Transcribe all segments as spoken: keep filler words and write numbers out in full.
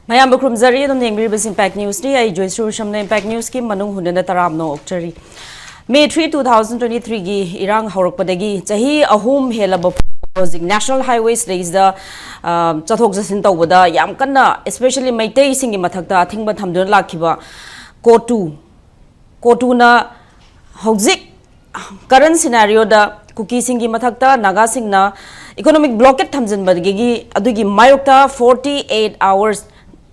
ꯃꯌꯥꯝꯕꯨ ꯈꯨꯔꯨꯝꯖꯔꯤ꯫ ꯑꯗꯨꯝ ꯌꯦꯡꯕꯤꯔꯤꯕꯁꯤ Impact Newsꯅꯤ꯫ ꯑꯩ ꯖꯣꯏꯁ꯭ꯔꯤ ꯎꯁꯝꯅ Impact Newsꯀꯤ ꯃꯅꯨꯡ ꯍꯨꯠꯅꯅ ꯇꯔꯥꯝꯅ ꯑꯣꯛꯆꯔꯤ꯫ May three, two thousand twenty-threeꯒꯤ ꯏꯔꯥꯡ ꯍꯧꯔꯛꯄꯗꯒꯤ ꯆꯍꯤ ꯑꯍꯨꯝ ꯍꯦꯜꯂꯕ ꯐꯥꯎꯕ ꯍꯧꯖꯤꯛ National Highwayꯁꯤꯗꯩꯁꯤꯗ, ꯑ, ꯆꯠꯊꯣꯛ ꯆꯠꯁꯤꯟ ꯇꯧꯕꯗ ꯌꯥꯝ ꯀꯟꯅ, especially ꯃꯩꯇꯩꯁꯤꯡꯒꯤ ꯃꯊꯛꯇ ꯑꯊꯤꯡꯕ ꯊꯝꯗꯨꯅ ꯂꯥꯛꯈꯤꯕ ꯀꯣꯇꯨ, ꯀꯣꯇꯨꯅ ꯍꯧꯖꯤꯛ current scenarioꯗ ꯀꯨꯀꯤꯁꯤꯡꯒꯤ ꯃꯊꯛꯇ ꯅꯥꯒꯥꯁꯤꯡꯅ economic blockade ꯊꯝꯖꯤꯟꯕꯗꯒꯤ ꯑꯗꯨꯒꯤ ꯃꯥꯌꯣꯛꯇ forty eight hours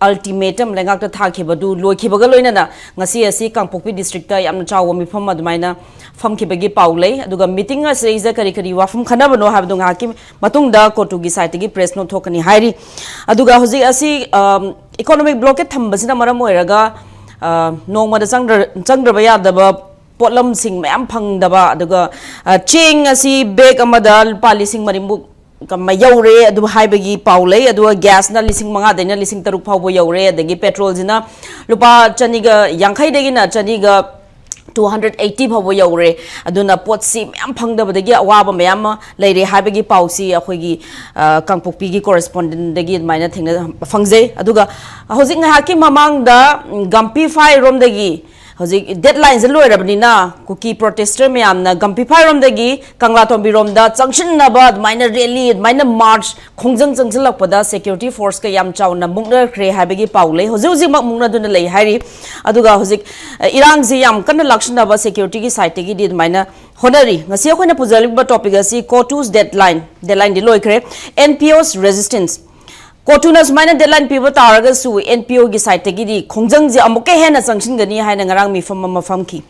ultimatum ꯂꯩꯉꯥꯛꯇ ꯊꯥꯈꯤꯕꯗꯨ ꯂꯣꯏꯈꯤꯕꯒ ꯂꯣꯏꯅꯅ ꯉꯁꯤ ꯑꯁꯤ ꯀꯥꯡꯄꯣꯛꯄꯤ districtꯇ ꯌꯥꯝꯅ ꯆꯥꯎꯕ ꯃꯤꯐꯝ ꯑꯗꯨꯃꯥꯏꯅ ꯐꯝꯈꯤꯕꯒꯤ ꯄꯥꯎ ꯂꯩ꯫ ꯑꯗꯨꯒ meeting ꯑꯁꯤꯗꯩꯁꯤꯗ ꯀꯔꯤ ꯀꯔꯤ ꯋꯥꯐꯝ ꯈꯟꯅꯕꯅꯣ ꯍꯥꯏꯕꯗꯨ ꯉꯥꯏꯍꯥꯛꯀꯤ ꯃꯇꯨꯡꯗ ꯀꯣꯇꯨꯒꯤ sideꯇꯒꯤ press note ꯊꯣꯛꯀꯅꯤ ꯍꯥꯏꯔꯤ꯫ ꯑꯗꯨꯒ ꯍꯧꯖꯤꯛ ꯑꯁꯤ, ꯑꯝ, economic blockade ꯊꯝꯕꯁꯤꯅ ꯃꯔꯝ ꯑꯣꯏꯔꯒ, ꯑ, ꯅꯣꯡꯃꯗ ꯆꯪꯗ꯭ꯔ-, ꯆꯪꯗ꯭ꯔꯕ ꯌꯥꯗꯕ ꯄꯣꯠꯂꯝꯁꯤꯡ ꯃꯌꯥꯝ ꯐꯪꯗꯕ, ꯑꯗꯨꯒ, ꯑ, ꯆꯦꯡ ꯑꯁꯤ bag ꯑꯃꯗ ꯂꯨꯄꯥ ꯂꯤꯁꯤꯡ ꯃꯔꯤꯃꯨꯛ ꯀꯃ-, ꯌꯧꯔꯦ ꯑꯗꯨ ꯍꯥꯏꯕꯒꯤ ꯄꯥꯎ ꯂꯩ꯫ ꯑꯗꯨꯒ gasꯅ ꯂꯤꯁꯤꯡ ꯃꯉꯥꯗꯩꯅ ꯂꯤꯁꯤꯡ ꯇꯔꯨꯛ ꯐꯥꯎꯕ ꯌꯧꯔꯦ, ꯑꯗꯒꯤ petrolꯁꯤꯅ ꯂꯨꯄꯥ ꯆꯅꯤꯒ ꯌꯥꯡꯈꯩꯗꯒꯤꯅ ꯆꯅꯤꯒ two hundred eighty ꯐꯥꯎꯕ ꯌꯧꯔꯦ꯫ ꯑꯗꯨꯅ ꯄꯣꯠꯁꯤ ꯃꯌꯥꯝ ꯐꯪꯗꯕꯗꯒꯤ ꯑꯋꯥꯕ ꯃꯌꯥꯝ ꯑꯃ ꯂꯩꯔꯦ ꯍꯥꯏꯕꯒꯤ ꯄꯥꯎꯁꯤ ꯑꯩꯈꯣꯏꯒꯤ, ꯑ, ꯀꯥꯡꯄꯣꯛꯄꯤꯒꯤ correspondentꯗꯒꯤ ꯑꯗꯨꯃꯥꯏꯅ ꯊꯦꯡꯅ-, ꯐꯪꯖꯩ꯫ ꯑꯗꯨꯒ ꯍꯧꯖꯤꯛ ꯉꯥꯏꯍꯥꯛꯀꯤ ꯃꯃꯥꯡꯗ, ꯎꯝ, ꯒꯝꯄꯤꯐꯥꯏꯔꯣꯝꯗꯒꯤ ꯍꯧꯖꯤꯛ deadlineꯁꯦ ꯂꯣꯏꯔꯕꯅꯤꯅ ꯀꯨꯀꯤ protester ꯃꯌꯥꯝꯅ ꯒꯝꯄꯤꯐꯥꯏꯔꯣꯝꯗꯒꯤ ꯀꯪꯂꯥꯇꯣꯝꯕꯤꯔꯣꯝꯗ ꯆꯪꯁꯤꯟꯅꯕ ꯑꯗꯨꯃꯥꯏꯅ rally, ꯑꯗꯨꯃꯥꯏꯅ march ꯈꯣꯡꯖꯪ ꯆꯪꯁꯤꯜꯂꯛꯄꯗ security forceꯀ ꯌꯥꯝ ꯆꯥꯎꯅ ꯃꯨꯛꯅꯈ꯭ꯔꯦ ꯍꯥꯏꯕꯒꯤ ꯄꯥꯎ ꯂꯩ꯫ ꯍꯧꯖꯤꯛ ꯍꯧꯖꯤꯛꯃꯛ ꯃꯨꯛꯅꯗꯨꯅ ꯂꯩ ꯍꯥꯏꯔꯤ꯫ ꯑꯗꯨꯒ ꯍꯧꯖꯤꯛ, ꯑ, ꯏꯔꯥꯡꯁꯤ ꯌꯥꯝ ꯀꯟꯅ ꯂꯥꯛꯁꯤꯟꯅꯕ securityꯒꯤ sideꯇꯒꯤꯗꯤ ꯑꯗꯨꯃꯥꯏꯅ ꯍꯣꯠꯅꯔꯤ꯫ ꯉꯁꯤ ꯑꯩꯈꯣꯏꯅ ꯄꯨꯖꯔꯤꯕ topic ꯑꯁꯤ ꯀꯣꯇꯨꯁ deadline, deadlineꯗꯤ ꯂꯣꯏꯈ꯭ꯔꯦ꯫ NPO's resistance꯫ ꯀꯣꯇꯨꯅ ꯁꯨꯃꯥꯏꯅ deadline ꯄꯤꯕ ꯇꯥꯔꯒꯁꯨ NPOꯒꯤ sideꯇꯒꯤꯗꯤ ꯈꯣꯡꯖꯪꯁꯦ ꯑꯃꯨꯛꯀ ꯍꯦꯟꯅ ꯆꯪꯁꯤꯟꯒꯅꯤ ꯍꯥꯏꯅ ꯉꯔꯥꯡ ꯃꯤꯐꯝ ꯑꯃ ꯐꯝꯈꯤ꯫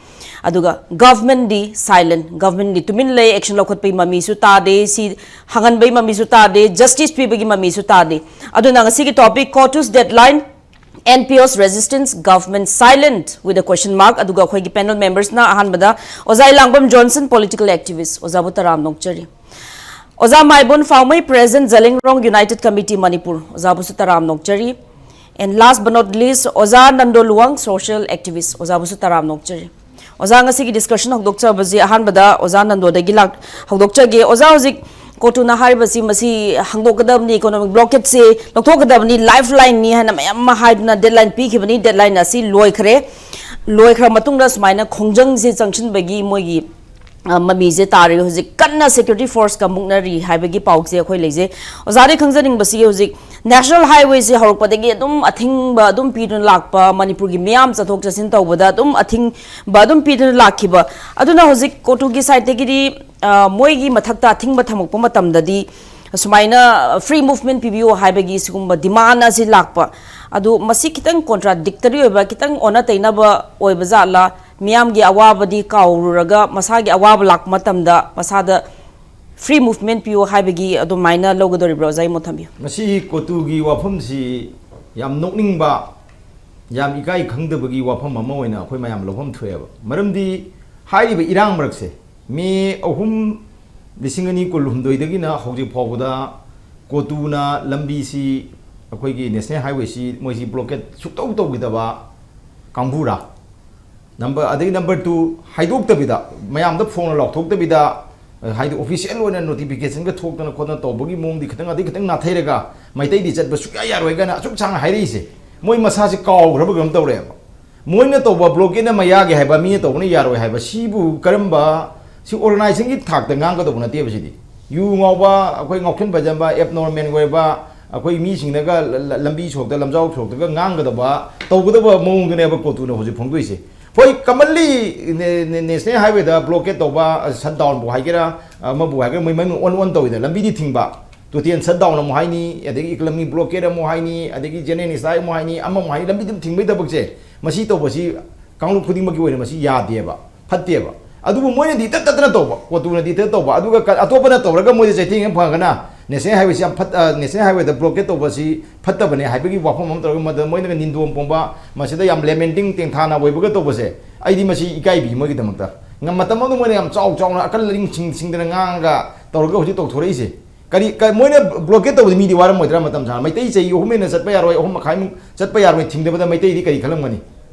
ꯑꯗꯨꯒ governmentꯗꯤ silent, governmentꯗꯤ ꯇꯨꯃꯤꯟ ꯂꯩ, action ꯂꯧꯈꯠꯄꯒꯤ ꯃꯃꯤꯁꯨ ꯇꯥꯗꯦ, ꯁꯤ ꯍꯪꯍꯟꯕꯒꯤ ꯃꯃꯤꯁꯨ ꯇꯥꯗꯦ, justice ꯄꯤꯕꯒꯤ ꯃꯃꯤꯁꯨ ꯇꯥꯗꯦ꯫ ꯑꯗꯨꯅ ꯉꯁꯤꯒꯤ topic, COTU's deadline, NPO's resistance, government silent with a question mark꯫ ꯑꯗꯨꯒ ꯑꯩꯈꯣꯏꯒꯤ panel membersꯅ ꯑꯍꯥꯟꯕꯗ ꯑꯣꯖꯥ ꯏꯂꯥꯡꯕꯝ ꯖꯣꯟꯁꯟ, political activist, ꯑꯣꯖꯥꯕꯨ ꯇꯔꯥꯝꯅ ꯑꯣꯛꯆꯔꯤ꯫ ꯑꯣꯖꯥ ꯃꯥꯏꯕꯣꯟ ꯐꯥꯎꯃꯩ, President, ꯖꯂꯤꯡꯔꯣꯡ United Committee ꯃꯅꯤꯄꯨꯔ, ꯑꯣꯖꯥꯕꯨꯁꯨ ꯇꯔꯥꯝꯅ ꯑꯣꯛꯆꯔꯤ꯫ And last but not least, ꯑꯣꯖꯥ ꯅꯟꯗꯣ ꯂꯨꯋꯥꯡ, social activist, ꯑꯣꯖꯥꯕꯨꯁꯨ ꯇꯔꯥꯝꯅ ꯑꯣꯛꯆꯔꯤ꯫ ꯑꯣꯖꯥ, ꯉꯁꯤꯒꯤ discussion ꯍꯧꯗꯣꯛꯆꯕꯁꯤ ꯑꯍꯥꯟꯕꯗ ꯑꯣꯖꯥ ꯅꯟꯗꯣꯗꯒꯤ ꯂꯥꯛ-, ꯍꯧꯗꯣꯛꯆꯒꯦ꯫ ꯑꯣꯖꯥ, ꯍꯧꯖꯤꯛ ꯀꯣꯇꯨꯅ ꯍꯥꯏꯔꯤꯕꯁꯤ ꯃꯁꯤ ꯍꯥꯡꯗꯣꯛꯀꯗꯕꯅꯤ, ꯏꯀꯣꯅꯣꯃꯤꯛ ꯕ꯭ꯂꯣꯀꯦꯠꯁꯤ ꯂꯧꯊꯣꯛꯀꯗꯕꯅꯤ, ꯂꯥꯏꯐ ꯂꯥꯏꯟꯅꯤ ꯍꯥꯏꯅ ꯃꯌꯥꯝ ꯑꯃ ꯍꯥꯏꯗꯨꯅ ꯗꯦꯗꯂꯥꯏꯟ ꯄꯤꯈꯤꯕꯅꯤ꯫ ꯗꯦꯗꯂꯥꯏꯟ ꯑꯁꯤ ꯂꯣꯏꯈ꯭ꯔꯦ꯫ ꯂꯣꯏꯈ꯭ꯔ ꯃꯇꯨꯡꯗ ꯁꯨꯃꯥꯏꯅ ꯈꯣꯡꯖꯪꯁꯦ ꯆꯪꯁꯤꯟꯕꯒꯤ ꯃꯣꯏꯒꯤ, ꯑ, ꯃꯃꯤꯁꯦ ꯇꯥꯔꯤ꯫ ꯍꯧꯖꯤꯛ ꯀꯟꯅ ꯁꯦꯀ꯭ꯌꯨꯔꯤꯇꯤ ꯐꯣꯔꯁꯀ ꯃꯨꯛꯅꯔꯤ ꯍꯥꯏꯕꯒꯤ ꯄꯥꯎꯁꯦ ꯑꯩꯈꯣꯏ ꯂꯩꯖꯩ꯫ ꯑꯣꯖꯥꯗꯒꯤ ꯈꯪꯖꯅꯤꯡꯕꯁꯤ ꯍꯧꯖꯤꯛ ꯅꯦꯁꯅꯦꯜ ꯍꯥꯏꯋꯦꯁꯦ ꯍꯧꯔꯛꯄꯗꯒꯤ ꯑꯗꯨꯝ ꯑꯊꯤꯡꯕ ꯑꯗꯨꯝ ꯄꯤꯗꯨꯅ ꯂꯥꯛꯄ, ꯃꯅꯤꯄꯨꯔꯒꯤ ꯃꯤꯌꯥꯝ ꯆꯠꯊꯣꯛ ꯆꯠꯁꯤꯟ ꯇꯧꯕꯗ ꯑꯗꯨꯝ ꯑꯊꯤꯡꯕ ꯑꯗꯨꯝ ꯄꯤꯗꯨꯅ ꯂꯥꯛꯈꯤꯕ꯫ ꯑꯗꯨꯅ ꯍꯧꯖꯤꯛ ꯀꯣꯇꯨꯒꯤ ꯁꯥꯏꯠꯇꯒꯤꯗꯤ, ꯑ, ꯃꯣꯏꯒꯤ ꯃꯊꯛꯇ ꯑꯊꯤꯡꯕ ꯊꯝꯃꯛꯄ ꯃꯇꯝꯗꯗꯤ ꯁꯨꯃꯥꯏꯅ ꯐ꯭ꯔꯤ ꯃꯨꯚꯃꯦꯟ ꯄꯤꯕꯤꯌꯨ ꯍꯥꯏꯕꯒꯤ ꯁꯤꯒꯨꯝꯕ ꯗꯤꯃꯥꯟ ꯑꯁꯤ ꯂꯥꯛꯄ꯫ ꯑꯗꯨ ꯃꯁꯤ ꯈꯤꯇꯪ ꯀꯣꯟꯇ꯭ꯔꯥꯗꯤꯛꯇꯔꯤ ꯑꯣꯏꯕ, ꯈꯤꯇꯪ ꯑꯣꯟꯅ ꯇꯩꯅꯕ ꯑꯣꯏꯕ ꯖꯥꯠꯂꯥ? ꯃꯤꯌꯥꯝꯒꯤ ꯑꯋꯥꯕꯗꯤ ꯀꯥꯎꯔꯨꯔꯒ ꯃꯁꯥꯒꯤ ꯑꯋꯥꯕ ꯂꯥꯛꯄ ꯃꯇꯝꯗ ꯃꯁꯥꯗ ꯐ꯭ꯔꯤ ꯃꯨꯚꯃꯦꯟ ꯄꯤꯌꯨ ꯍꯥꯏꯕꯒꯤ ꯑꯗꯨꯃꯥꯏꯅ ꯂꯧꯒꯗꯧꯔꯤꯕ꯭ꯔꯣ? ꯑꯣꯖꯥꯒꯤ ꯃꯣꯠ ꯊꯝꯕꯤꯌꯨ꯫ ꯃꯁꯤ ꯀꯣꯇꯨꯒꯤ ꯋꯥꯐꯝꯁꯤ ꯌꯥꯝ ꯅꯣꯛꯅꯤꯡꯕ, ꯌꯥꯝ ꯏꯀꯥꯏ ꯈꯪꯗꯕꯒꯤ ꯋꯥꯐꯝ ꯑꯃ ꯑꯣꯏꯅ ꯑꯩꯈꯣꯏ ꯃꯌꯥꯝ ꯂꯧꯐꯝ ꯊꯣꯛꯑꯦꯕ꯫ ꯃꯔꯝꯗꯤ ꯍꯥꯏꯔꯤꯕ ꯏꯔꯥꯡ ꯃꯔꯛꯁꯦ, ꯃꯦ ꯑꯍꯨꯝ, ꯂꯤꯁꯤꯡ ꯑꯅꯤ ꯀꯨꯟꯍꯨꯝꯗꯣꯏꯗꯒꯤꯅ ꯍꯧꯖꯤꯛ ꯐꯥꯎꯕꯗ ꯀꯣꯇꯨꯅ ꯂꯝꯕꯤꯁꯤ, ꯑꯩꯈꯣꯏꯒꯤ ꯅꯦꯁꯅꯦꯜ ꯍꯥꯏꯋꯦꯁꯤ ꯃꯣꯏꯁꯤ ꯕ꯭ꯂꯣꯀꯦꯠ ꯁꯨꯛꯇꯧ ꯇꯧꯈꯤꯗꯕ ꯀꯥꯡꯕꯨꯔꯥ? ꯅꯝꯕꯔ, ꯑꯗꯒꯤ ꯅꯝꯕꯔ ꯇꯨ, ꯍꯥꯏꯗꯣꯛꯇꯕꯤꯗ, ꯃꯌꯥꯝꯗ ꯐꯣꯡꯅ ꯂꯥꯎꯊꯣꯛꯇꯕꯤꯗ, ꯍꯥꯏꯗꯤ ꯑꯣꯐꯤꯁꯤꯌꯦꯜ ꯑꯣꯏꯅ ꯅꯣꯇꯤꯐꯤꯀꯦꯁꯟꯒ ꯊꯣꯛꯇꯅ ꯈꯣꯠꯇꯅ ꯇꯧꯕꯒꯤ ꯃꯑꯣꯡꯗꯤ ꯈꯤꯇꯪ, ꯑꯗꯩ ꯈꯤꯇꯪ ꯅꯥꯊꯩꯔꯒ ꯃꯩꯇꯩꯗꯤ ꯆꯠꯄ ꯁꯨꯛꯌꯥ ꯌꯥꯔꯣꯏ ꯀꯥꯏꯅ ꯑꯁꯨꯛ ꯁꯥꯡꯅ ꯍꯥꯏꯔꯛꯏꯁꯦ, ꯃꯣꯏ ꯃꯁꯥꯁꯦ ꯀꯥꯎꯈ꯭ꯔꯕ ꯀꯩꯅꯣꯝ ꯇꯧꯔꯦꯕ꯫ ꯃꯣꯏꯅ ꯇꯧꯕ ꯕ꯭ꯂꯣꯀꯦꯠꯅ ꯃꯌꯥꯒꯦ ꯍꯥꯏꯕ, ꯃꯤꯅ ꯇꯧꯕꯅ ꯌꯥꯔꯣꯏ ꯍꯥꯏꯕ, ꯁꯤꯕꯨ ꯀꯔꯝꯕ, ꯁꯤ ꯑꯣꯔꯒꯅꯥꯏꯖꯦꯁꯟꯒꯤ ꯊꯥꯛꯇ ꯉꯥꯡꯒꯗꯧꯕ ꯅꯠꯇꯦꯕ꯫ ꯁꯤꯗꯤ ꯌꯨ ꯉꯥꯎꯕ, ꯑꯩꯈꯣꯏ ꯉꯥꯎꯁꯤꯟ ꯐꯩꯖꯟꯕ, ꯑꯦꯕꯅꯣꯔꯃꯦꯜ ꯑꯣꯏꯕ, ꯑꯩꯈꯣꯏ ꯃꯤꯁꯤꯡꯅꯒ ꯂ-, ꯂ-, ꯂꯝꯕꯤ ꯁꯣꯔꯣꯛꯇ, ꯂꯝꯖꯥꯎ ꯁꯣꯔꯣꯛꯇꯒ ꯉꯥꯡꯒꯗꯕ, ꯇꯧꯒꯗꯕ ꯃꯑꯣꯡꯗꯨꯅꯦꯕ ꯀꯣꯇꯨꯅ ꯍꯧꯖꯤꯛ ꯐꯣꯡꯗꯣꯛꯏꯁꯦ꯫ ꯍꯣꯏ, ꯀꯃꯟꯂꯤ ꯅꯦ-, ꯅꯦ-, ꯅꯦꯁꯅꯦꯜ ꯍꯥꯏꯋꯦꯗ ꯕ꯭ꯂꯣꯀꯦꯠ ꯇꯧꯕ, ꯑ, ꯁꯠ ꯗꯥꯎꯟꯕꯨ ꯍꯥꯏꯒꯦꯔꯥ, ꯑꯃꯕꯨ ꯍꯥꯏꯒꯦꯔꯥ, ꯃꯣꯏ ꯃꯃꯤꯡ ꯑꯣꯟ ꯑꯣꯟ ꯇꯧꯋꯤꯗ, ꯂꯝꯕꯤꯗꯤ ꯊꯤꯡꯕ, ꯇꯣꯇꯦꯜ ꯁꯠ ꯗꯥꯎꯟ ꯑꯃꯨꯛ ꯍꯥꯏꯅꯤ, ꯑꯗꯒꯤ ꯏꯀꯅꯃꯤ ꯕ꯭ꯂꯣꯀꯦꯠ ꯑꯃꯨꯛ ꯍꯥꯏꯅꯤ, ꯑꯗꯒꯤ ꯖꯦꯅꯔꯦꯜ ꯏꯁꯇ꯭ꯔꯥꯏꯛ ꯑꯃꯨꯛ ꯍꯥꯏꯅꯤ, ꯑꯃꯃꯨꯛ ꯍꯥꯏꯅꯤ, ꯂꯝꯕꯤ ꯑꯗꯨꯝ ꯊꯤꯡꯕꯒꯤ ꯊꯕꯛꯁꯦ, ꯃꯁꯤ ꯇꯧꯕꯁꯤ ꯀꯥꯡꯂꯨꯞ ꯈꯨꯗꯤꯡꯃꯛꯀꯤ ꯑꯣꯏꯅ ꯃꯁꯤ ꯌꯥꯗꯦꯕ, ꯐꯠꯇꯦꯕ꯫ ꯑꯗꯨꯕꯨ ꯃꯣꯏꯅꯗꯤ ꯏꯇꯠ ꯇꯠꯇꯅ ꯇꯧꯕ, ꯀꯣꯇꯨꯅꯗꯤ ꯏꯇꯠ ꯇꯧꯕ, ꯑꯗꯨꯒ ꯀ-, ꯑꯇꯣꯞꯄꯅ ꯇꯧꯔꯒ ꯃꯣꯏꯗ ꯆꯩꯊꯦꯡ ꯑꯃ ꯐꯪꯉꯒꯅ ꯅꯦꯁꯅꯦꯜ ꯍꯥꯏꯋꯦꯁꯤ ꯌꯥꯝ ꯐꯠ-, ꯑ, ꯅꯦꯁꯅꯦꯜ ꯍꯥꯏꯋꯦꯗ ꯕ꯭ꯂꯣꯀꯦꯠ ꯇꯧꯕꯁꯤ ꯐꯠꯇꯕꯅꯦ ꯍꯥꯏꯕꯒꯤ ꯋꯥꯐꯝ ꯑꯃ ꯇꯧꯔꯒ ꯃꯗ ꯃꯣꯏꯅꯒ ꯅꯤꯟꯗꯣꯝ ꯄꯣꯝꯕ, ꯃꯁꯤꯗ ꯌꯥꯝ ꯂꯦꯃꯦꯟꯇꯤꯡ ꯇꯦꯡꯊꯥꯅ ꯑꯣꯏꯕꯒ ꯇꯧꯕꯁꯦ, ꯑꯩꯗꯤ ꯃꯁꯤ ꯏꯀꯥꯏꯕꯤ ꯃꯣꯏꯒꯤꯗꯃꯛꯇ꯫ ꯉ-, ꯃꯇꯝ ꯑꯃꯗ ꯃꯣꯏꯅ ꯌꯥꯝ ꯆꯥꯎ ꯆꯥꯎꯅ ꯑꯀꯜ ꯑꯔꯤꯡ ꯁꯤꯡ-, ꯁꯤꯡꯗꯅ ꯉꯥꯡꯉꯒ ꯇꯧꯔꯒ ꯍꯧꯖꯤꯛ ꯇꯧꯊꯣꯔꯛꯏꯁꯦ꯫ ꯀꯔꯤ, ꯀ-, ꯃꯣꯏꯅ ꯕ꯭ꯂꯣꯀꯦꯠ ꯇꯧꯕꯗꯤ ꯃꯤꯗꯤ ꯋꯥꯔꯝꯃꯣꯏꯗ꯭ꯔꯥ? ꯃꯇꯝ ꯁꯥꯡꯅ ꯃꯩꯇꯩ ꯆꯍꯤ ꯑꯍꯨꯝ ꯍꯦꯟꯅ ꯆꯠꯄ ꯌꯥꯔꯣꯏ, ꯑꯍꯨꯝ ꯃꯈꯥꯏꯃꯨꯛ ꯆꯠꯄ ꯌꯥꯔꯣꯏ ꯊꯤꯡꯗꯕꯗ ꯃꯩꯇꯩꯗꯤ ꯀꯔꯤ ꯈꯜꯂꯝꯒꯅꯤ?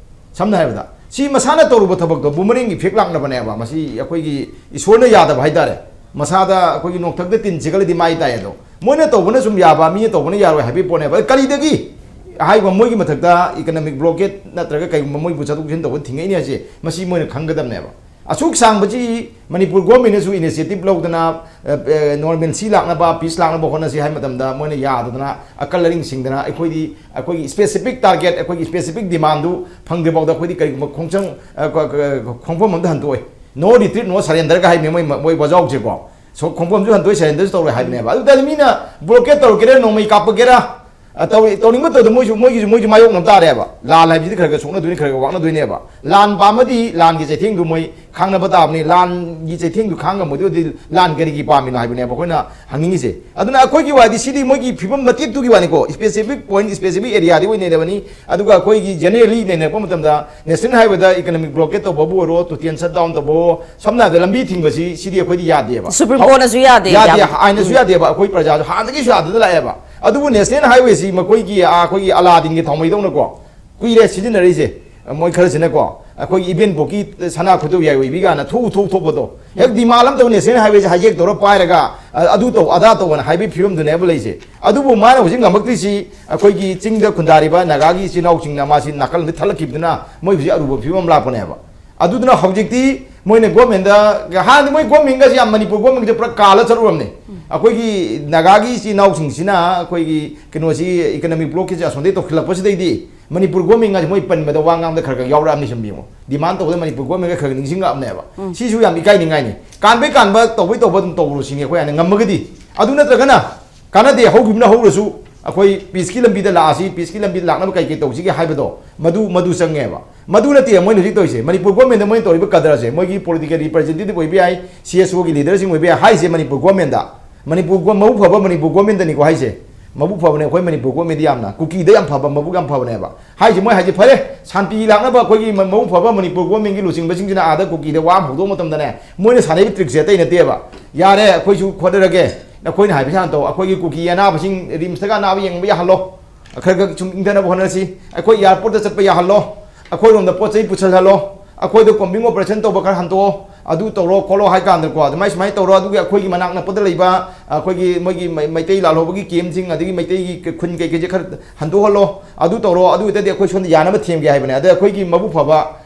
ꯁꯝꯅ ꯍꯥꯏꯔꯕꯗ, ꯁꯤ ꯃꯁꯥꯅ ꯇꯧꯔꯨꯕ ꯊꯕꯛꯇꯣ ꯕꯨꯃꯔꯦꯡ ꯏꯐꯦꯛ ꯂꯥꯛꯅꯕꯅꯦꯕ꯫ ꯃꯁꯤ ꯑꯩꯈꯣꯏꯒꯤ ꯏꯁꯣꯔꯅ ꯌꯥꯗꯕ ꯍꯥꯏꯇꯥꯔꯦ꯫ ꯃꯁꯥꯗ ꯑꯩꯈꯣꯏꯒꯤ ꯅꯣꯡꯊꯛꯇ ꯇꯤꯟ ꯆꯤꯛꯈꯠꯂꯗꯤ ꯃꯥꯏ ꯇꯥꯏ ꯑꯗꯣ꯫ ꯃꯣꯏꯅ ꯇꯧꯕꯅ ꯁꯨꯝ ꯌꯥꯕ, ꯃꯤꯅ ꯇꯧꯕꯅ ꯌꯥꯔꯣꯏ ꯍꯥꯏꯕꯒꯤ ꯄꯣꯠꯅꯦꯕ꯫ ꯑꯗ ꯀꯔꯤꯗꯒꯤ ꯍꯥꯏꯕ ꯃꯣꯏꯒꯤ ꯃꯊꯛꯇ economic blockade ꯅꯠꯇ꯭ꯔꯒ ꯀꯩꯒꯨꯝꯕ ꯃꯣꯏꯕꯨ ꯆꯠꯊꯣꯛ ꯆꯠꯁꯤꯟ ꯇꯧꯕ ꯊꯤꯡꯉꯛꯏꯅꯦ ꯍꯥꯏꯁꯦ, ꯃꯁꯤ ꯃꯣꯏꯅ ꯈꯪꯒꯗꯕꯅꯦꯕ꯫ ꯑꯁꯨꯛ ꯁꯥꯡꯕꯁꯤ ꯃꯅꯤꯄꯨꯔ ꯒꯣꯔꯃꯦꯟꯅꯁꯨ initiative ꯂꯧꯗꯅ, ꯑ, ꯑ, normalcy ꯂꯥꯛꯅꯕ, peace ꯂꯥꯛꯅꯕ ꯍꯣꯠꯅꯁꯤ ꯍꯥꯏ ꯃꯇꯝꯗ ꯃꯣꯏꯅ ꯌꯥꯗꯗꯅ ꯑꯀꯜ ꯑꯔꯤꯡ ꯁꯤꯡꯗꯅ ꯑꯩꯈꯣꯏꯗꯤ, ꯑꯩꯈꯣꯏꯒꯤ specific target, ꯑꯩꯈꯣꯏꯒꯤ specific demandꯗꯨ ꯐꯪꯗ꯭ꯔꯤꯐꯥꯎꯗ ꯑꯩꯈꯣꯏꯗꯤ ꯀꯔꯤꯒꯨꯝꯕ ꯈꯣꯡꯆꯪ, ꯑ, ꯈ-, ꯈ-, ꯈꯣꯡꯐꯝ ꯑꯝꯗ ꯍꯟꯇꯣꯛꯑꯣꯏ꯫ No retreat, no surrenderꯒ ꯍꯥꯏꯕꯅꯦ ꯃꯣꯏ, ꯃꯣꯏ ꯋꯥꯖꯥꯎꯁꯦꯀꯣ꯫ ꯁꯣ-, ꯈꯣꯡꯐꯝꯁꯨ ꯍꯟꯇꯣꯛꯑꯣꯏ, surrenderꯁꯨ ꯇꯧꯔꯣꯏ ꯍꯥꯏꯕꯅꯦꯕ꯫ ꯑꯗꯨ ꯇꯥꯔꯗꯤ ꯃꯤꯅ blockade ꯇꯧꯔꯛꯀꯦꯔꯥ, ꯅꯣꯡꯃꯩ ꯀꯥꯞꯄꯛꯀꯦꯔꯥ, ꯑ, ꯇꯧ-, ꯇꯧꯅꯤꯡꯕ ꯇꯧꯗ ꯃꯣꯏꯁꯨ, ꯃꯣꯏꯒꯤꯁꯨ, ꯃꯣꯏꯁꯨ ꯃꯥꯌꯣꯛꯅꯕ ꯇꯥꯔꯦꯕ꯫ ꯂꯥꯟ ꯍꯥꯏꯕꯁꯤꯗꯤ ꯈꯔ ꯈꯔ ꯁꯣꯛꯅꯗꯣꯏꯅꯤ, ꯈꯔ ꯈꯔ ꯋꯥꯛꯅꯗꯣꯏꯅꯦꯕ꯫ ꯂꯥꯟ ꯄꯥꯝꯃꯗꯤ ꯂꯥꯟꯒꯤ ꯆꯩꯊꯦꯡꯗꯨ ꯃꯣꯏ ꯈꯥꯡꯅꯕ ꯇꯥꯕꯅꯤ꯫ ꯂꯥꯟꯒꯤ ꯆꯩꯊꯦꯡꯗꯨ ꯈꯥꯡꯉꯝꯃꯣꯏꯗꯤ ꯂꯥꯟ ꯀꯔꯤꯒꯤ ꯄꯥꯝꯃꯤꯅꯣ ꯍꯥꯏꯕꯅꯦꯕ ꯑꯩꯈꯣꯏꯅ ꯍꯪꯅꯤꯡꯉꯤꯁꯦ꯫ ꯑꯗꯨꯅ ꯑꯩꯈꯣꯏꯒꯤ ꯋꯥꯗꯤ ꯁꯤꯗꯤ ꯃꯣꯏꯒꯤ ꯐꯤꯕꯝ ꯃꯇꯦꯛꯇꯨꯒꯤ ꯋꯥꯅꯤꯀꯣ, specific point, specific areaꯗꯤ ꯑꯣꯏꯅ ꯅꯩꯅꯕꯅꯤ꯫ ꯑꯗꯨꯒ ꯑꯩꯈꯣꯏꯒꯤ generally ꯅꯩꯅꯔꯛꯄ ꯃꯇꯝꯗ national highwayꯗ economic blockade ꯇꯧꯕꯕꯨ ꯑꯣꯏꯔꯣ, ꯇꯨꯇꯦꯟ shutdown ꯇꯧꯕꯕꯨ ꯑꯣꯏꯔꯣ, ꯁꯝꯅ ꯍꯥꯏꯔꯕꯗ ꯂꯝꯕꯤ ꯊꯤꯡꯕꯁꯤ, ꯁꯤꯗꯤ ꯑꯩꯈꯣꯏꯗꯤ ꯌꯥꯗꯦꯕ꯫ Supreme Courtꯅꯁꯨ ꯌꯥꯗꯦ, ꯌꯥꯗꯦ, ꯌꯥꯝ꯫ ꯑꯥꯏꯟꯅꯁꯨ ꯌꯥꯗꯦꯕ, ꯑꯩꯈꯣꯏ ꯄ꯭ꯔꯖꯥꯁꯨ ꯍꯥꯟꯅꯗꯒꯤꯁꯨ ꯌꯥꯗꯅ ꯂꯥꯛꯑꯦꯕ꯫ ꯑꯗꯨꯕꯨ national highwayꯁꯤ ꯃꯈꯣꯏꯒꯤ, ꯑꯥ, ꯑꯩꯈꯣꯏꯒꯤ ꯑꯂꯥꯗꯤꯟꯒꯤ ꯊꯥꯎꯃꯩꯗꯧꯅꯀꯣ ꯀꯨꯏꯔꯦ ꯁꯤꯖꯤꯟꯅꯔꯛꯏꯁꯦ꯫ ꯃꯣꯏ ꯈꯔꯁꯤꯅꯀꯣ, ꯑꯩꯈꯣꯏꯒꯤ ꯏꯕꯦꯟꯄꯣꯛꯀꯤ ꯁꯅꯥ ꯈꯨꯗꯧ ꯌꯥꯏ ꯑꯣꯏꯕꯤ ꯀꯥꯏꯅ ꯊꯣꯛꯎ ꯊꯣꯛ ꯊꯣꯛꯄꯗꯣ, ꯍꯦꯛ demand ꯑꯃ ꯇꯧ national highwayꯁꯦ hijack ꯇꯧꯔ ꯄꯥꯏꯔꯒ, ꯑ-, ꯑꯗꯨ ꯇꯧ ꯑꯗꯥ ꯇꯧꯑꯅ ꯍꯥꯏꯕꯒꯤ ꯐꯤꯕꯝꯗꯨꯅꯦꯕ ꯂꯩꯁꯦ꯫ ꯑꯗꯨꯕꯨ ꯃꯥꯅ ꯍꯧꯖꯤꯛ ꯉꯝꯃꯛꯇ꯭ꯔꯤꯁꯤ ꯑꯩꯈꯣꯏꯒꯤ ꯆꯤꯡꯗ ꯈꯨꯟꯗꯥꯔꯤꯕ ꯅꯥꯒꯥꯒꯤ ꯏꯆꯤꯜ ꯏꯅꯥꯎꯁꯤꯡꯅ ꯃꯥꯁꯤ ꯅꯥꯀꯜ ꯑꯃꯗ ꯊꯠꯂꯛꯈꯤꯕꯗꯨꯅ ꯃꯣꯏ ꯍꯧꯖꯤꯛ ꯑꯔꯨꯕ ꯐꯤꯕꯝ ꯑꯃ ꯂꯥꯛꯄꯅꯦꯕ꯫ ꯑꯗꯨꯗꯨꯅ ꯍꯧꯖꯤꯛꯇꯤ ꯃꯣꯏꯅ ꯒꯣꯔꯃꯦꯟꯗ, ꯍꯥꯟꯅꯗꯤ ꯃꯣꯏ ꯒꯣꯔꯃꯦꯟꯒꯁꯦ ꯌꯥꯝ ꯃꯅꯤꯄꯨꯔ ꯒꯣꯔꯃꯦꯟꯒꯁꯦ ꯄꯨꯔꯥ ꯀꯥꯜꯂ ꯆꯠꯂꯨꯔꯕꯅꯦ꯫ ꯑꯩꯈꯣꯏꯒꯤ ꯅꯥꯒꯥꯒꯤ ꯏꯆꯤꯜ ꯏꯅꯥꯎꯁꯤꯡꯁꯤꯅ ꯑꯩꯈꯣꯏꯒꯤ ꯀꯩꯅꯣꯁꯤ economic blockꯁꯦ ꯑꯁꯣꯝꯗꯒꯤ ꯇꯧꯁꯤꯜꯂꯛꯄꯁꯤꯗꯩꯗꯤ ꯃꯅꯤꯄꯨꯔ ꯒꯣꯔꯃꯦꯟꯒꯁꯦ ꯃꯣꯏ ꯄꯟꯕꯗ ꯋꯥ ꯉꯥꯡꯕꯗ ꯈꯔ ꯈꯔ ꯌꯥꯎꯔꯛꯑꯕꯅꯤ ꯁꯨꯝ ꯌꯦꯡꯉꯣ꯫ Demand ꯇꯧꯕꯗ ꯃꯅꯤꯄꯨꯔ ꯒꯣꯔꯃꯦꯟꯒ ꯈꯔ ꯈꯔ ꯅꯤꯡꯁꯤꯡꯉꯛꯑꯕꯅꯦꯕ꯫ ꯁꯤꯁꯨ ꯌꯥꯝ ꯏꯀꯥꯏꯅꯤꯡꯉꯥꯏꯅꯤ꯫ ꯀꯥꯟꯕꯩ ꯀꯥꯟꯕ, ꯇꯧꯕꯩ ꯇꯧꯕ ꯑꯗꯨꯝ ꯇꯧꯔꯨ ꯁꯤꯅꯤ ꯑꯩꯈꯣꯏ ꯍꯥꯏꯅ ꯉꯝꯃꯒꯗꯤ꯫ ꯑꯗꯨ ꯅꯠꯇ꯭ꯔꯒꯅ ꯀꯥꯟꯅꯗꯦ, ꯍꯧꯈꯤꯕꯅ ꯍꯧꯔꯁꯨ ꯑꯩꯈꯣꯏ peaceꯀꯤ ꯂꯝꯕꯤꯗ ꯂꯥꯛꯑꯁꯤ, peaceꯀꯤ ꯂꯝꯕꯤꯗ ꯂꯥꯛꯅꯕ ꯀꯩ ꯀꯩ ꯇꯧꯁꯤꯒꯦ ꯍꯥꯏꯕꯗꯣ ꯃꯗꯨ, ꯃꯗꯨ ꯆꯪꯉꯦꯕ꯫ ꯃꯗꯨ ꯅꯠꯇꯦ ꯃꯣꯏꯅ ꯍꯧꯖꯤꯛ ꯇꯧꯔꯤꯁꯦ꯫ ꯃꯅꯤꯄꯨꯔ ꯒꯣꯔꯃꯦꯟꯗ ꯃꯣꯏꯅ ꯇꯧꯔꯤꯕ ꯀꯗꯔꯁꯦ, ꯃꯣꯏꯒꯤ political representative ꯑꯣꯏꯕ ꯌꯥꯏ, CSOꯒꯤ leaderꯁꯤꯡ ꯑꯣꯏꯕ ꯌꯥꯏ ꯍꯥꯏꯁꯦ ꯃꯅꯤꯄꯨꯔ ꯒꯣꯔꯃꯦꯟꯗ꯫ ꯃꯅꯤꯄꯨꯔ ꯒꯣ-, ꯃꯕꯨꯛ ꯐꯕ ꯃꯅꯤꯄꯨꯔ ꯒꯣꯔꯃꯦꯟꯗꯅꯤꯀꯣ ꯍꯥꯏꯁꯦ꯫ ꯃꯕꯨꯛ ꯐꯕꯅꯦ ꯑꯩꯈꯣꯏ ꯃꯅꯤꯄꯨꯔ ꯒꯣꯔꯃꯦꯟꯗꯤ ꯌꯥꯝꯅ꯫ ꯀꯨꯀꯤꯗ ꯌꯥꯝ ꯐꯕ, ꯃꯕꯨꯛ ꯌꯥꯝ ꯐꯕꯅꯦꯕ꯫ ꯍꯥꯏꯁꯦ ꯃꯣꯏ ꯍꯥꯏꯁꯦ ꯐꯔꯦ, ꯁꯥꯟꯇꯤ ꯂꯥꯛꯅꯕ ꯑꯩꯈꯣꯏꯒꯤ ꯃ-, ꯃꯕꯨꯛ ꯐꯕ ꯃꯅꯤꯄꯨꯔ ꯒꯣꯔꯃꯦꯟꯒꯤ ꯂꯨꯆꯤꯡꯕꯁꯤꯡꯁꯤꯅ ꯑꯥꯗ ꯀꯨꯀꯤꯗ ꯋꯥ ꯑꯃ ꯍꯧꯗꯣꯛꯄ ꯃꯇꯝꯗꯅꯦ, ꯃꯣꯏꯅ ꯁꯥꯟꯅꯔꯤꯕ trickꯁꯦ ꯑꯇꯩ ꯅꯠꯇꯦꯕ꯫ "ꯌꯥꯔꯦ, ꯑꯩꯈꯣꯏꯁꯨ ꯈꯣꯠꯅꯔꯒꯦ, ꯅꯈꯣꯏꯅ ꯍꯥꯏꯕꯁꯤ ꯍꯥꯟꯅ ꯇꯧ, ꯑꯩꯈꯣꯏꯒꯤ ꯀꯨꯀꯤ ꯑꯅꯥꯕꯁꯤꯡ RIMSꯇꯒ ꯑꯅꯥꯕ ꯌꯦꯡꯕ ꯌꯥꯍꯜꯂꯣ, ꯈꯔ ꯈꯔ ꯁꯨꯝ ꯏꯪꯊꯅꯕ ꯍꯣꯠꯅꯁꯤ, ꯑꯩꯈꯣꯏ airportꯇ ꯆꯠꯄ ꯌꯥꯍꯜꯂꯣ, ꯑꯩꯈꯣꯏꯔꯣꯝꯗ ꯄꯣꯠ ꯆꯩ ꯄꯨꯁꯜꯍꯜꯂꯣ, ꯑꯩꯈꯣꯏꯗ combing operation ꯇꯧꯕ ꯈꯔ ꯍꯟꯗꯣꯛꯑꯣ, ꯑꯗꯨ ꯇꯧꯔꯣ ꯈꯣꯠꯂꯣ ꯍꯥꯏ ꯀꯥꯟꯗꯀꯣ, ꯑꯗꯨꯃꯥꯏ ꯁꯨꯃꯥꯏꯅ ꯇꯧꯔꯣ, ꯑꯗꯨꯒꯤ ꯑꯩꯈꯣꯏꯒꯤ ꯃꯅꯥꯛ ꯅꯛꯄꯗ ꯂꯩꯕ ꯑꯩꯈꯣꯏꯒꯤ ꯃꯣꯏꯒꯤ ꯃꯩ-, ꯃꯩꯇꯩ ꯂꯥꯜꯍꯧꯕꯒꯤ ꯀꯦꯝꯁꯤꯡ, ꯑꯗꯒꯤ ꯃꯩꯇꯩꯒꯤ ꯈꯨꯟ ꯀꯩꯀꯩꯁꯦ ꯈꯔ ꯍꯟꯗꯣꯛꯍꯜꯂꯣ, ꯑꯗꯨ ꯇꯧꯔꯣ, ꯑꯗꯨ ꯑꯣꯏꯇꯥꯔꯗꯤ ꯑꯩꯈꯣꯏ ꯁꯣꯝꯗ ꯌꯥꯅꯕ ꯊꯦꯝꯒꯦ ꯍꯥꯏꯕꯅꯦ꯫ ꯑꯗ ꯑꯩꯈꯣꯏꯒꯤ ꯃꯕꯨꯛ ꯐꯕ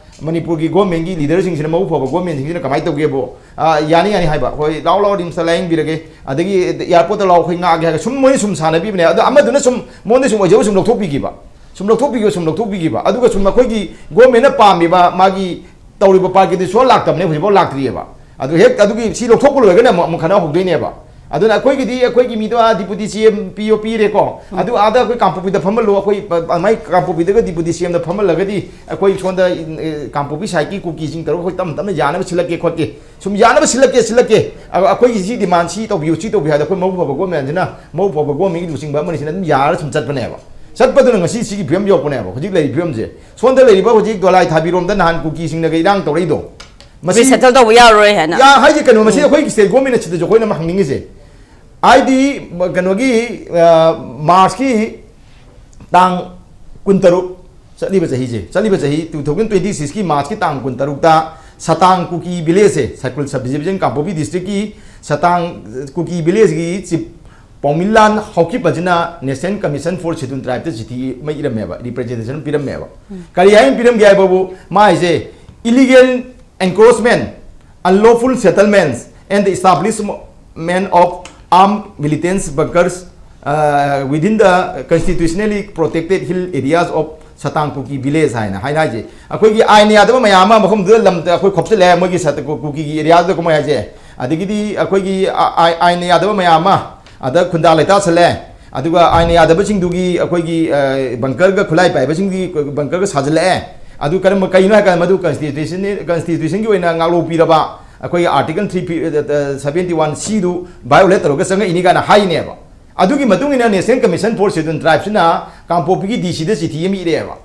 ꯃꯅꯤꯄꯨꯔꯒꯤ ꯒꯣꯔꯃꯦꯟꯒꯤ ꯂꯤꯗꯔꯁꯤꯡꯁꯤꯅ, ꯃꯕꯨꯛ ꯐꯕ ꯒꯣꯔꯃꯦꯟꯁꯤꯡꯁꯤꯅ ꯀꯃꯥꯏꯅ ꯇꯧꯒꯦꯕꯨ, "ꯑꯥ, ꯌꯥꯅꯤ, ꯌꯥꯅꯤ" ꯍꯥꯏꯕ, "ꯍꯣꯏ, ꯂꯥꯛꯑꯣ, ꯂꯥꯛꯑꯣ, ꯔꯤꯝꯁꯇ ꯂꯥꯌꯦꯡꯕꯤꯔꯒꯦ, ꯑꯗꯒꯤ ꯑꯦꯌꯥꯔꯄꯣꯔꯠꯇ ꯂꯥꯛꯑꯣ, ꯑꯩꯈꯣꯏ ꯉꯥꯛꯑꯒꯦ" ꯍꯥꯏꯔꯒ ꯁꯨꯝ ꯃꯣꯏꯅ ꯁꯨꯝ ꯁꯥꯟꯅꯕꯤꯕꯅꯦ꯫ ꯑꯗꯣ ꯑꯃꯗꯨꯅ ꯁꯨꯝ, ꯃꯉꯣꯟꯗ ꯁꯨꯝ ꯑꯣꯏꯖꯕ ꯁꯨꯝ ꯂꯧꯊꯣꯛꯄꯤꯈꯤꯕ, ꯁꯨꯝ ꯂꯧꯊꯣꯛꯄꯤꯈꯤꯕ, ꯁꯨꯝ ꯂꯧꯊꯣꯛꯄꯤꯈꯤꯕ꯫ ꯑꯗꯨꯒ ꯁꯨꯝ ꯑꯩꯈꯣꯏꯒꯤ ꯒꯣꯔꯃꯦꯟꯅ ꯄꯥꯝꯃꯤꯕ ꯃꯥꯒꯤ ꯇꯧꯔꯤꯕ ꯄꯥꯔꯀꯤꯗꯤ ꯁꯨꯡꯂꯥꯛ ꯂꯥꯛꯇꯕꯅꯦ, ꯍꯧꯖꯤꯛꯐꯥꯎ ꯂꯥꯛꯇ꯭ꯔꯤꯑꯕ꯫ ꯑꯗꯨ ꯍꯦꯛ ꯑꯗꯨꯒꯤ ꯁꯤ ꯂꯧꯊꯣꯛꯄ ꯂꯣꯏꯔꯒꯅ ꯑꯃꯨꯛ, ꯑꯃꯨꯛ ꯈꯟꯅ ꯍꯧꯗꯣꯏꯅꯦꯕ꯫ ꯑꯗꯨꯅ ꯑꯩꯈꯣꯏꯒꯤꯗꯤ, ꯑꯩꯈꯣꯏꯒꯤ ꯃꯤꯗꯣ ꯑꯥ ꯗꯤꯄꯨꯇꯤ ꯁꯤ ꯑꯦꯝ ꯄꯤꯌꯣ ꯄꯤꯔꯦꯀꯣ, ꯑꯗꯨ ꯑꯥꯗ ꯑꯩꯈꯣꯏ ꯀꯥꯡꯄꯣꯛꯄꯤꯗ ꯐꯝꯍꯜꯂꯣ, ꯑꯩꯈꯣꯏ ꯄ-, ꯑꯗꯨꯃꯥꯏꯅ ꯀꯥꯡꯄꯣꯛꯄꯤꯗꯒ ꯗꯤꯄꯨꯇꯤ ꯁꯤ ꯑꯦꯝꯗ ꯐꯝꯍꯜꯂꯒꯗꯤ ꯑꯩꯈꯣꯏ ꯁꯣꯝꯗ, ꯑꯦ, ꯀꯥꯡꯄꯣꯛꯄꯤ ꯁꯥꯏꯠꯀꯤ ꯀꯨꯀꯤꯁꯤꯡ ꯇꯧꯔꯒ ꯑꯩꯈꯣꯏ ꯇꯞꯅ ꯇꯞꯅ ꯌꯥꯅꯕ ꯁꯤꯜꯂꯛꯀꯦ ꯈꯣꯠꯀꯦ, ꯁꯨꯝ ꯌꯥꯅꯕ ꯁꯤꯜꯂꯛꯀꯦ, ꯁꯤꯜꯂꯛꯀꯦ꯫ ꯑ-, ꯑꯩꯈꯣꯏꯒꯤ ꯁꯤ ꯗꯤꯃꯥꯟ ꯁꯤ ꯇꯧꯕꯤꯌꯨ, ꯁꯤ ꯇꯧꯕꯤꯌꯨ ꯍꯥꯏꯗ ꯑꯩꯈꯣꯏ ꯃꯕꯨꯛ ꯐꯕ ꯒꯣꯔꯃꯦꯟꯁꯤꯅ, ꯃꯕꯨꯛ ꯐꯕ ꯒꯣꯔꯃꯦꯟꯒꯤ ꯂꯨꯆꯤꯡꯕ ꯑꯃꯅꯤꯁꯤꯅ ꯑꯗꯨꯝ ꯌꯥꯔꯒ ꯁꯨꯝ ꯆꯠꯄꯅꯦꯕ꯫ ꯆꯠꯄꯗꯨꯅ ꯉꯁꯤ ꯁꯤꯒꯤ ꯐꯤꯕꯝ ꯌꯧꯔꯛꯄꯅꯦꯕ, ꯍꯧꯖꯤꯛ ꯂꯩꯔꯤꯕ ꯐꯤꯕꯝꯁꯦ꯫ ꯁꯣꯝꯗ ꯂꯩꯔꯤꯕ ꯍꯧꯖꯤꯛ ꯗꯣꯂꯥꯏ ꯊꯥꯕꯤꯔꯣꯝꯗ ꯅꯍꯥꯟ ꯀꯨꯀꯤꯁꯤꯡꯅꯒ ꯏꯔꯥꯡ ꯇꯧꯔꯛꯏꯗꯣ, ꯃꯁꯤ resettle ꯇꯧꯕ ꯌꯥꯔꯣꯏ ꯍꯥꯏꯅ꯫ ꯌꯥ-, ꯍꯥꯏꯁꯦ ꯀꯩꯅꯣ, ꯃꯁꯤ ꯑꯩꯈꯣꯏꯒꯤ ꯁ꯭ꯇꯦꯠ ꯒꯣꯔꯃꯦꯟꯅ ꯁꯤꯗꯁꯨ ꯑꯩꯈꯣꯏꯅ ꯑꯃ ꯍꯪꯅꯤꯡꯉꯤꯁꯦ꯫ ꯍꯥꯏꯗꯤ, ꯀꯩꯅꯣꯒꯤ, ꯑ, ꯃꯥꯔꯁꯀꯤ ꯇꯥꯡ ꯀꯨꯟꯇꯔꯨꯛ, ꯆꯠꯂꯤꯕ ꯆꯍꯤꯁꯦ, ꯆꯠꯂꯤꯕ ꯆꯍꯤ two thousand twenty six ꯀꯤ ꯃꯥꯔꯁꯀꯤ ꯇꯥꯡ ꯀꯨꯟꯇꯔꯨꯛꯇ ꯁꯇꯥꯡ ꯀꯨꯀꯤ ꯚꯤꯂꯦꯖꯁꯦ, ꯁꯥꯏꯀꯨꯜ ꯁꯕ ꯗꯤꯕꯤꯖꯟ ꯀꯥꯡꯄꯣꯛꯄꯤ ꯗꯤꯁꯇ꯭ꯔꯤꯛꯀꯤ ꯁꯇꯥꯡ ꯀꯨꯀꯤ ꯚꯤꯂꯦꯖꯀꯤ ꯆꯤꯐ ꯄꯥꯎꯃꯤꯂꯥꯟ ꯍꯥꯎꯀꯤꯞ ꯑꯁꯤꯅ National Commission for Scheduled Tribe ꯇ ꯆꯤꯊꯤ ꯑꯃ ꯏꯔꯝꯃꯦꯕ, ꯔꯤꯄ꯭ꯔꯖꯦꯟꯇꯦꯁꯟ ꯄꯤꯔꯝꯃꯦꯕ꯫ ꯀꯔꯤ ꯍꯥꯏꯅ ꯄꯤꯔꯝꯒꯦ ꯍꯥꯏꯕꯕꯨ, ꯃꯥꯏꯁꯦ illegal encroachment, unlawful settlements and the establishment of armed militants bunkers, uh, within the constitutionally protected hill areas of Satang Kuki village ꯍꯥꯏꯅ ꯍꯥꯏꯅ ꯍꯥꯏꯁꯦ꯫ ꯑꯩꯈꯣꯏꯒꯤ ꯑꯥꯏꯟ ꯌꯥꯗꯕ ꯃꯌꯥꯝ ꯑꯃ ꯃꯐꯝꯗꯨꯗ ꯂꯝꯗ ꯑꯩꯈꯣꯏ ꯈꯣꯞꯆꯜꯂꯦ, ꯃꯣꯏꯒꯤ ꯁꯇ-, ꯀꯨꯀꯤꯒꯤ ꯑꯦꯔꯤꯌꯥꯗꯨꯗ ꯀꯨꯝꯍꯩ ꯍꯥꯏꯁꯦ꯫ ꯑꯗꯒꯤꯗꯤ ꯑꯩꯈꯣꯏꯒꯤ ꯑ-, ꯑꯥꯏ-, ꯑꯥꯏꯟ ꯌꯥꯗꯕ ꯃꯌꯥꯝ ꯑꯃ ꯑꯗ ꯈꯨꯟꯗꯥ ꯂꯩꯇꯥꯁꯜꯂꯦ꯫ ꯑꯗꯨꯒ ꯑꯥꯏꯟ ꯌꯥꯗꯕꯁꯤꯡꯗꯨꯒꯤ ꯑꯩꯈꯣꯏꯒꯤ, ꯑ, ꯕꯪꯀꯔꯒ ꯈꯨꯠꯂꯥꯏ ꯄꯥꯏꯕꯁꯤꯡꯒꯤ ꯕꯪꯀꯔꯒ ꯁꯥꯖꯤꯜꯂꯛꯑꯦ꯫ ꯑꯗꯨ ꯀꯔꯝꯕ, ꯀꯩꯅꯣ ꯍꯥꯏꯀꯥꯟꯗ ꯃꯗꯨ ꯀꯟꯁꯇꯤꯇ꯭ꯌꯨꯁꯟ, ꯀꯟꯁꯇꯤꯇ꯭ꯌꯨꯁꯟꯒꯤ ꯑꯣꯏꯅ ꯉꯥꯛꯂꯧ ꯄꯤꯔꯕ ꯑꯩꯈꯣꯏꯒꯤ Article three seventy one C ꯗꯨ violate ꯇꯧꯔꯒ ꯆꯪꯉꯛꯏꯅꯤ ꯀꯥꯏꯅ ꯍꯥꯏꯅꯦꯕ꯫ ꯑꯗꯨꯒꯤ ꯃꯇꯨꯡ ꯏꯟꯅ National Commission for Scheduled Tribe ꯁꯤꯅ ꯀꯥꯡꯄꯣꯛꯄꯤꯒꯤ D C ꯗ ꯆꯤꯊꯤ ꯑꯃ ꯏꯔꯛꯑꯦꯕ꯫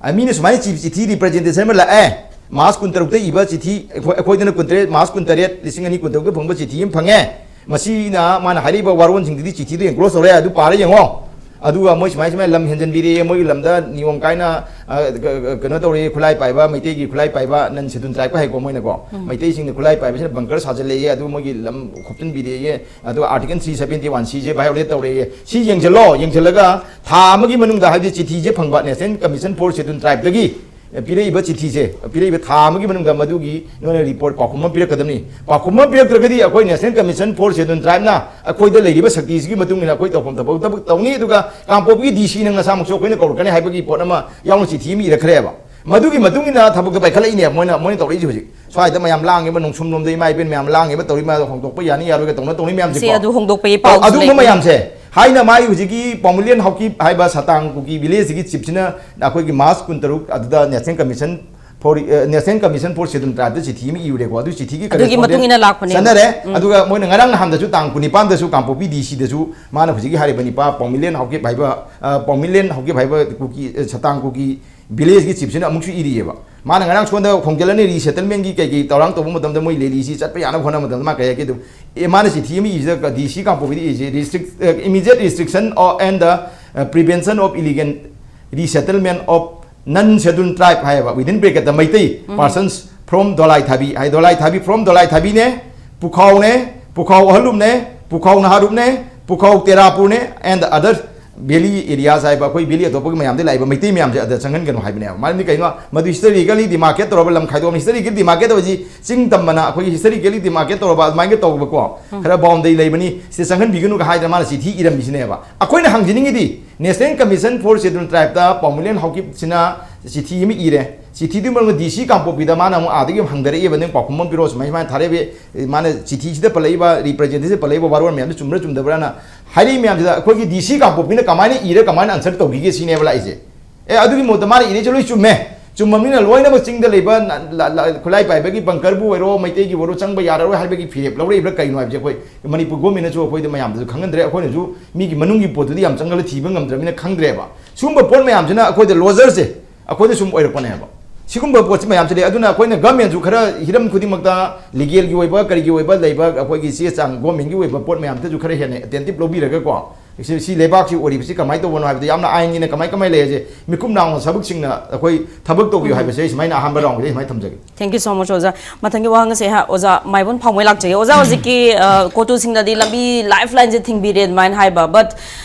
ꯑ, ꯃꯤꯅ ꯁꯨꯃꯥꯏꯅ ꯆꯤ-, ꯆꯤꯊꯤ ꯔꯤꯄ꯭ꯔꯖꯦꯟꯇꯦꯁꯟ ꯑꯃ ꯂꯥꯛꯑꯦ, ꯃꯥꯔꯁ ꯀꯨꯟꯇꯔꯨꯛꯇ ꯏꯕ ꯆꯤꯊꯤ, ꯑꯩꯈꯣꯏ-, ꯑꯩꯈꯣꯏꯗꯅ ꯀꯨꯟꯇꯔꯦꯠ, ꯃꯥꯔꯁ ꯀꯨꯟꯇꯔꯦꯠ, ꯂꯤꯁꯤꯡ ꯑꯅꯤ ꯀꯨꯟꯇꯔꯨꯛꯇ ꯐꯪꯕ ꯆꯤꯊꯤ ꯑꯃ ꯐꯪꯉꯦ꯫ ꯃꯁꯤꯅ ꯃꯥꯅ ꯍꯥꯏꯔꯛꯏꯕ ꯋꯥꯔꯣꯜꯁꯤꯡꯗꯨꯗꯤ ꯆꯤꯊꯤꯗꯨ enclose ꯇꯧꯔꯦ, ꯑꯗꯨ ꯄꯥꯔ ꯌꯦꯡꯉꯣ꯫ ꯑꯗꯨꯒ ꯃꯣꯏ ꯁꯨꯃꯥꯏ ꯁꯨꯃꯥꯏꯅ ꯂꯝ ꯍꯦꯟꯖꯟꯕꯤꯔꯦ, ꯃꯣꯏꯒꯤ ꯂꯝꯗ ꯅꯤꯌꯣꯝ ꯀꯥꯏꯅ, ꯑ, ꯀ-, ꯀ-, ꯀꯩꯅꯣ ꯇꯧꯔꯦ, ꯈꯨꯠꯂꯥꯏ ꯄꯥꯏꯕ, ꯃꯩꯇꯩꯒꯤ ꯈꯨꯠꯂꯥꯏ ꯄꯥꯏꯕ, ꯅꯟ ꯁꯦꯗꯨꯜ ꯇ꯭ꯔꯥꯏꯕꯀ ꯍꯥꯏꯀꯣ ꯃꯣꯏꯅꯀꯣ꯫ ꯎꯝ꯫ ꯃꯩꯇꯩꯁꯤꯡꯅ ꯈꯨꯠꯂꯥꯏ ꯄꯥꯏꯕꯁꯤꯅ ꯕꯪꯀꯔ ꯁꯥꯖꯜꯂꯛꯑꯦ, ꯑꯗꯨ ꯃꯣꯏꯒꯤ ꯂꯝ ꯈꯣꯞꯆꯤꯟꯕꯤꯔꯦꯌꯦ, ꯑꯗꯨꯒ Article three seventy one C ꯁꯦ violate ꯇꯧꯔꯦꯌꯦ꯫ ꯁꯤ ꯌꯦꯡꯁꯤꯜꯂꯣ, ꯌꯦꯡꯁꯤꯜꯂꯒ ꯊꯥ ꯑꯃꯒꯤ ꯃꯅꯨꯡꯗ, ꯍꯥꯏꯕꯗꯤ ꯆꯤꯊꯤꯁꯦ ꯐꯪꯕ National Commission for Scheduled Tribeꯇꯒꯤ, ꯑꯦ, ꯄꯤꯔꯛꯏꯕ ꯆꯤꯊꯤꯁꯦ, ꯄꯤꯔꯛꯏꯕ ꯊꯥ ꯑꯃꯒꯤ ꯃꯅꯨꯡꯗ ꯃꯗꯨꯒꯤ ꯅꯣꯏꯅ ꯔꯤꯄꯣꯔꯠ ꯄꯥꯎꯈꯨꯝ ꯑꯃ ꯄꯤꯔꯛꯀꯗꯕꯅꯤ꯫ ꯄꯥꯎꯈꯨꯝ ꯑꯃ ꯄꯤꯔꯛꯇ꯭ꯔꯒꯗꯤ ꯑꯩꯈꯣꯏ National Commission for Scheduled Tribeꯅ ꯑꯩꯈꯣꯏꯗ ꯂꯩꯔꯤꯕ ꯁꯛꯇꯤꯁꯤꯒꯤ ꯃꯇꯨꯡ ꯏꯟꯅ ꯑꯩꯈꯣꯏ ꯇꯧꯐꯝ ꯊꯕꯛ ꯊꯕꯛ ꯇꯧꯅꯤ, ꯑꯗꯨꯒ ꯀꯥꯡꯄꯣꯛꯄꯤ D C ꯅꯪ ꯅꯁꯥꯃꯛꯁꯨ ꯑꯩꯈꯣꯏꯅ ꯀꯧꯔꯛꯀꯅꯤ ꯍꯥꯏꯕꯒꯤ ꯄꯣꯠ ꯑꯃ ꯌꯥꯎꯅ ꯆꯤꯊꯤ ꯑꯃ ꯏꯔꯛꯈ꯭ꯔꯦꯕ꯫ ꯃꯗꯨꯒꯤ ꯃꯇꯨꯡ ꯏꯟꯅ ꯊꯕꯛꯇ ꯄꯥꯏꯈꯠꯂꯛꯏꯅꯦ ꯃꯣꯏꯅ, ꯃꯣꯏꯅ ꯇꯧꯔꯛꯏꯁꯦ ꯍꯧꯖꯤꯛ꯫ ꯁ꯭ꯋꯥꯏꯗ ꯃꯌꯥꯝ ꯂꯥꯡꯉꯤꯕ, ꯅꯣꯡꯁꯨꯝ ꯂꯣꯝꯗ ꯏꯃꯥ ꯏꯕꯦꯟ ꯃꯌꯥꯝ ꯂꯥꯡꯉꯤꯕ, ꯇꯧꯔꯤ ꯃꯌꯥꯝꯗꯣ ꯍꯣꯡꯗꯣꯛꯄ ꯌꯥꯅꯤ ꯌꯥꯔꯣꯏꯒ ꯇꯧꯅ ꯇꯧꯅꯤ ꯃꯌꯥꯝꯁꯦ ꯁꯦ꯫ ꯑꯗꯨ ꯍꯣꯡꯗꯣꯛꯄꯒꯤ ꯄꯥꯎꯁꯨ ꯑꯗꯨꯒꯨꯝꯕ ꯂꯩꯕꯅꯤ꯫ ꯃꯌꯥꯝꯁꯦ ꯍꯥꯏꯅ ꯃꯥꯒꯤ ꯍꯧꯖꯤꯛꯀꯤ ꯄꯥꯎꯃꯤꯂꯤꯌꯟ ꯍꯥꯎꯀꯤꯞ ꯍꯥꯏꯕ ꯁꯇꯥꯡ ꯀꯨꯀꯤ ꯚꯤꯂꯦꯖꯁꯤꯒꯤ ꯆꯤꯞꯁꯤꯅ ꯑꯩꯈꯣꯏꯒꯤ March ꯀꯨꯟꯇꯔꯨꯛ ꯑꯗꯨꯗ National Commission for, ꯑ, National Commission for Scheduled Tribeꯇ ꯆꯤꯊꯤ ꯑꯃ ꯏꯔꯨꯔꯦꯀꯣ꯫ ꯑꯗꯨ ꯆꯤꯊꯤꯒꯤ ꯑꯗꯨꯒꯤ ꯃꯇꯨꯡ correspondence ꯏꯟꯅ ꯂꯥꯛꯄꯅꯦ꯫ ꯆꯠꯅꯔꯦ꯫ ꯎꯝ꯫ ꯑꯗꯨꯒ ꯃꯣꯏꯅ ꯉꯔꯥꯡ ꯅꯍꯥꯟꯗꯁꯨ ꯇꯥꯡ ꯀꯨꯟꯅꯤꯄꯥꯟꯗꯁꯨ ꯀꯥꯡꯄꯣꯛꯄꯤ D Cꯗꯁꯨ ꯃꯥꯅ ꯍꯧꯖꯤꯛꯀꯤ ꯍꯥꯏꯔꯤꯕ ꯅꯤꯄꯥ ꯄꯥꯎꯃꯤꯂꯤꯌꯟ ꯍꯥꯎꯀꯤꯞ ꯍꯥꯏꯕ, ꯑ, ꯄꯥꯎꯃꯤꯂꯤꯌꯟ ꯍꯥꯎꯀꯤꯞ ꯍꯥꯏꯕ ꯀꯨꯀꯤ, ꯑ, ꯁꯇꯥꯡ ꯀꯨꯀꯤ ꯚꯤꯂꯦꯖꯀꯤ ꯆꯤꯞꯁꯤꯅ ꯑꯃꯨꯛꯁꯨ ꯏꯔꯤꯑꯕ꯫ ꯃꯥꯅ ꯉꯔꯥꯡ ꯁꯣꯝꯗ ꯈꯣꯡꯖꯤꯜꯂꯅꯤ, ꯔꯤꯁꯦꯇꯜꯃꯦꯟꯒꯤ ꯀꯩ ꯀꯩ ꯊꯧꯔꯥꯡ ꯇꯧꯕ ꯃꯇꯝꯗ, ꯃꯣꯏ ꯂꯦꯂꯤꯁꯤ ꯆꯠꯄ ꯌꯥꯅꯕ ꯍꯣꯠꯅꯕ ꯃꯇꯝꯗ ꯃꯥ ꯀꯩ ꯍꯥꯏꯒꯦ ꯑꯗꯨ, ꯑꯦ, ꯃꯥꯅ ꯆꯤꯊꯤ ꯑꯃ ꯏꯁꯤꯗ D C ꯀꯥꯡꯄꯣꯛꯄꯤꯗ ꯏꯁꯤ, restrict, uh, immediate restriction of, and the, uh, prevention of illegal resettlement of non-scheduled tribe ꯍꯥꯏꯌꯦꯕ, within bracketꯇ Meitei um. Persons from ꯗꯣꯂꯥꯏ ꯊꯥꯕꯤ ꯍꯥꯏ, ꯗꯣꯂꯥꯏ ꯊꯥꯕꯤ from ꯗꯣꯂꯥꯏ ꯊꯥꯕꯤꯅꯦ, ꯄꯨꯈꯥꯎꯅꯦ, ꯄꯨꯈꯥꯎ ꯑꯍꯜꯂꯨꯞꯅꯦ, ꯄꯨꯈꯥꯎ ꯅꯍꯥꯔꯨꯞꯅꯦ, ꯄꯨꯈꯥꯎ ꯇꯦꯔꯥꯄꯨꯔꯅꯦ, and other valley areas ꯍꯥꯏꯕ ꯑꯩꯈꯣꯏ valley ꯑꯇꯣꯞꯄꯒꯤ ꯃꯌꯥꯝꯗꯒꯤ ꯂꯥꯛꯏꯕ ꯃꯩꯇꯩ ꯃꯌꯥꯝꯁꯦ ꯑꯗ ꯆꯪꯍꯟꯒꯅꯨ ꯍꯥꯏꯕꯅꯦꯕ꯫ ꯃꯔꯝꯗꯤ ꯀꯩꯅꯣ? ꯃꯗꯨ historically demarcate ꯇꯧꯔꯕ ꯂꯝ ꯈꯥꯏꯗꯣꯛꯑꯕꯅꯤ꯫ Historically demarcate ꯇꯧꯕꯁꯤ ꯆꯤꯡ ꯇꯝꯕꯅ ꯑꯩꯈꯣꯏꯒꯤ historically demarcate ꯇꯧꯔꯕ ꯑꯗꯨꯃꯥꯏꯅ ꯇꯧꯕꯀꯣ, ꯎꯝ꯫ ꯈꯔ boundary ꯂꯩꯕꯅꯤ, ꯁꯤꯗ ꯆꯪꯍꯟꯕꯤꯒꯅꯨꯒ ꯍꯥꯏꯗꯅ ꯃꯥꯅ ꯆꯤꯊꯤ ꯏꯔꯝꯃꯤꯁꯤꯅꯦꯕ꯫ ꯑꯩꯈꯣꯏꯅ ꯍꯪꯖꯅꯤꯡꯉꯤꯗꯤ National Commission for Scheduled Tribeꯇ ꯄꯥꯎꯃꯤꯂꯤꯌꯟ ꯍꯥꯎꯀꯤꯞꯁꯤꯅ ꯆꯤꯊꯤ ꯑꯃ ꯏꯔꯦ꯫ ꯆꯤꯊꯤꯗꯨꯒꯤ ꯃꯅꯨꯡꯗ D C ꯀꯥꯡꯄꯣꯛꯄꯤꯗ ꯃꯥꯅ ꯑꯃꯨꯛ ꯑꯥꯗꯒꯤ ꯑꯃꯨꯛ ꯍꯪꯊꯔꯛꯏꯕ, ꯅꯪ ꯄꯥꯎꯈꯨꯝ ꯑꯃ ꯄꯤꯔꯛꯑꯣ, ꯁꯨꯃꯥꯏ ꯁꯨꯃꯥꯏꯅ ꯊꯥꯔꯛꯏ, ꯃꯥꯅ ꯆꯤꯊꯤꯁꯤꯗ ꯄꯜꯂꯛꯏꯕ, representationꯁꯤꯗ ꯄꯜꯂꯛꯏꯕ ꯋꯥꯔꯣꯜ ꯃꯌꯥꯝꯗꯣ ꯆꯨꯝꯕ꯭ꯔꯥ ꯆꯨꯝꯗꯕ꯭ꯔꯥꯅ ꯍꯥꯏꯔꯛꯏ ꯃꯌꯥꯝꯁꯤꯗ ꯑꯩꯈꯣꯏꯒꯤ D C ꯀꯥꯡꯄꯣꯛꯄꯤꯅ ꯀꯃꯥꯏꯅ ꯏꯔ ꯀꯃꯥꯏꯅ answer ꯇꯧꯈꯤꯒꯦ ꯁꯤꯅꯦꯕ ꯂꯥꯛꯏꯁꯦ꯫ ꯑꯦ, ꯑꯗꯨꯒꯤ ꯃꯍꯨꯠꯇ ꯃꯥꯅ ꯏꯔꯤꯁꯦ ꯂꯣꯏ ꯆꯨꯝꯃꯦ, ꯆꯨꯝꯃꯕꯅꯤꯅ ꯂꯣꯏꯅꯃꯛ ꯆꯤꯡꯗ ꯂꯩꯕ ꯅ-, ꯂ-, ꯂ-, ꯈꯨꯠꯂꯥꯏ ꯄꯥꯏꯕꯒꯤ ꯕꯪꯀꯔꯕꯨ ꯑꯣꯏꯔꯣ, ꯃꯩꯇꯩꯒꯤ ꯑꯣꯏꯔꯣ, ꯆꯪꯕ ꯌꯥꯔꯔꯣꯏ ꯍꯥꯏꯕꯒꯤ ꯐꯤꯔꯦꯞ ꯂꯧꯔꯛꯏꯕ꯭ꯔꯥ ꯀꯩꯅꯣ ꯍꯥꯏꯕꯁꯦ ꯑꯩꯈꯣꯏ ꯃꯅꯤꯄꯨꯔ ꯒꯣꯔꯃꯦꯟꯅꯁꯨ ꯑꯩꯈꯣꯏꯗ ꯃꯌꯥꯝꯗꯁꯨ ꯈꯪꯍꯟꯗ꯭ꯔꯦ, ꯑꯩꯈꯣꯏꯅꯁꯨ ꯃꯤꯒꯤ ꯃꯅꯨꯡꯒꯤ ꯄꯣꯠꯇꯨꯗꯤ ꯌꯥꯝ ꯆꯪꯈꯠꯂ ꯊꯤꯕ ꯉꯝꯗ꯭ꯔꯕꯅꯤꯅ ꯈꯪꯗ꯭ꯔꯦꯕ꯫ ꯁꯤꯒꯨꯝꯕ ꯄꯣꯠ ꯃꯌꯥꯝꯁꯤꯅ ꯑꯩꯈꯣꯏꯗ ꯂꯣꯖꯔꯁꯦ ꯑꯩꯈꯣꯏꯗ ꯁꯨꯝ ꯑꯣꯏꯔꯛꯄꯅꯦꯕ꯫ ꯁꯤꯒꯨꯝꯕ ꯄꯣꯠꯁꯤ ꯃꯌꯥꯝꯁꯤ ꯂꯩ꯫ ꯑꯗꯨꯅ ꯑꯩꯈꯣꯏꯅ ꯒꯃꯦꯟꯁꯨ ꯈꯔ ꯍꯤꯔꯝ ꯈꯨꯗꯤꯡꯃꯛꯇ ꯂꯤꯒꯦꯜꯒꯤ ꯑꯣꯏꯕ, ꯀꯔꯤꯒꯤ ꯑꯣꯏꯕ ꯂꯩꯕ, ꯑꯩꯈꯣꯏꯒꯤ ꯆꯦ ꯆꯥꯡ ꯒꯣꯔꯃꯦꯟꯒꯤ ꯑꯣꯏꯕ ꯄꯣꯠ ꯃꯌꯥꯝꯗꯁꯨ ꯈꯔ ꯍꯦꯟꯅ ꯑꯦꯇꯦꯟꯇꯤꯞ ꯂꯧꯕꯤꯔꯒꯀꯣ, ꯁꯤ, ꯁꯤ ꯂꯩꯕꯥꯛꯁꯤ ꯑꯣꯏꯔꯤꯕꯁꯤ ꯀꯃꯥꯏꯅ ꯇꯧꯕꯅꯣ ꯍꯥꯏꯕꯗ ꯌꯥꯝꯅ ꯑꯥꯏꯟꯒꯤꯅ ꯀꯃꯥꯏ ꯀꯃꯥꯏ ꯂꯩ ꯍꯥꯏꯁꯦ ꯃꯤꯀꯨꯞ ꯅꯥꯎꯅ ꯁꯕꯛꯁꯤꯡꯅ ꯑꯩꯈꯣꯏ ꯊꯕꯛ ꯇꯧꯕꯤꯌꯨ ꯍꯥꯏꯕꯁꯦ ꯑꯩ ꯁꯨꯃꯥꯏꯅ ꯑꯍꯥꯟꯕ ꯔꯥꯎꯟꯒꯤꯗꯤ ꯁꯨꯃꯥꯏꯅ ꯊꯝꯖꯒꯦ꯫ Thank you so much, ꯑꯣꯖꯥ꯫ ꯃꯊꯪꯒꯤ ꯋꯥꯍꯪ ꯑꯁꯦ ꯑꯩꯍꯥꯛ ꯑꯣꯖꯥ ꯃꯥꯏꯕꯝ ꯐꯥꯎꯃꯩ ꯂꯥꯛꯆꯒꯦ꯫ ꯑꯣꯖꯥ, ꯍꯧꯖꯤꯛꯀꯤ ꯑ, ꯀꯣꯇꯨꯁꯤꯡꯅꯗꯤ ꯂꯝꯕꯤ ꯂꯥꯏꯐ ꯂꯥꯏꯟꯁꯦ ꯊꯤꯡꯕꯤꯔꯦ ꯑꯗꯨꯃꯥꯏꯅ ꯍꯥꯏꯕ, but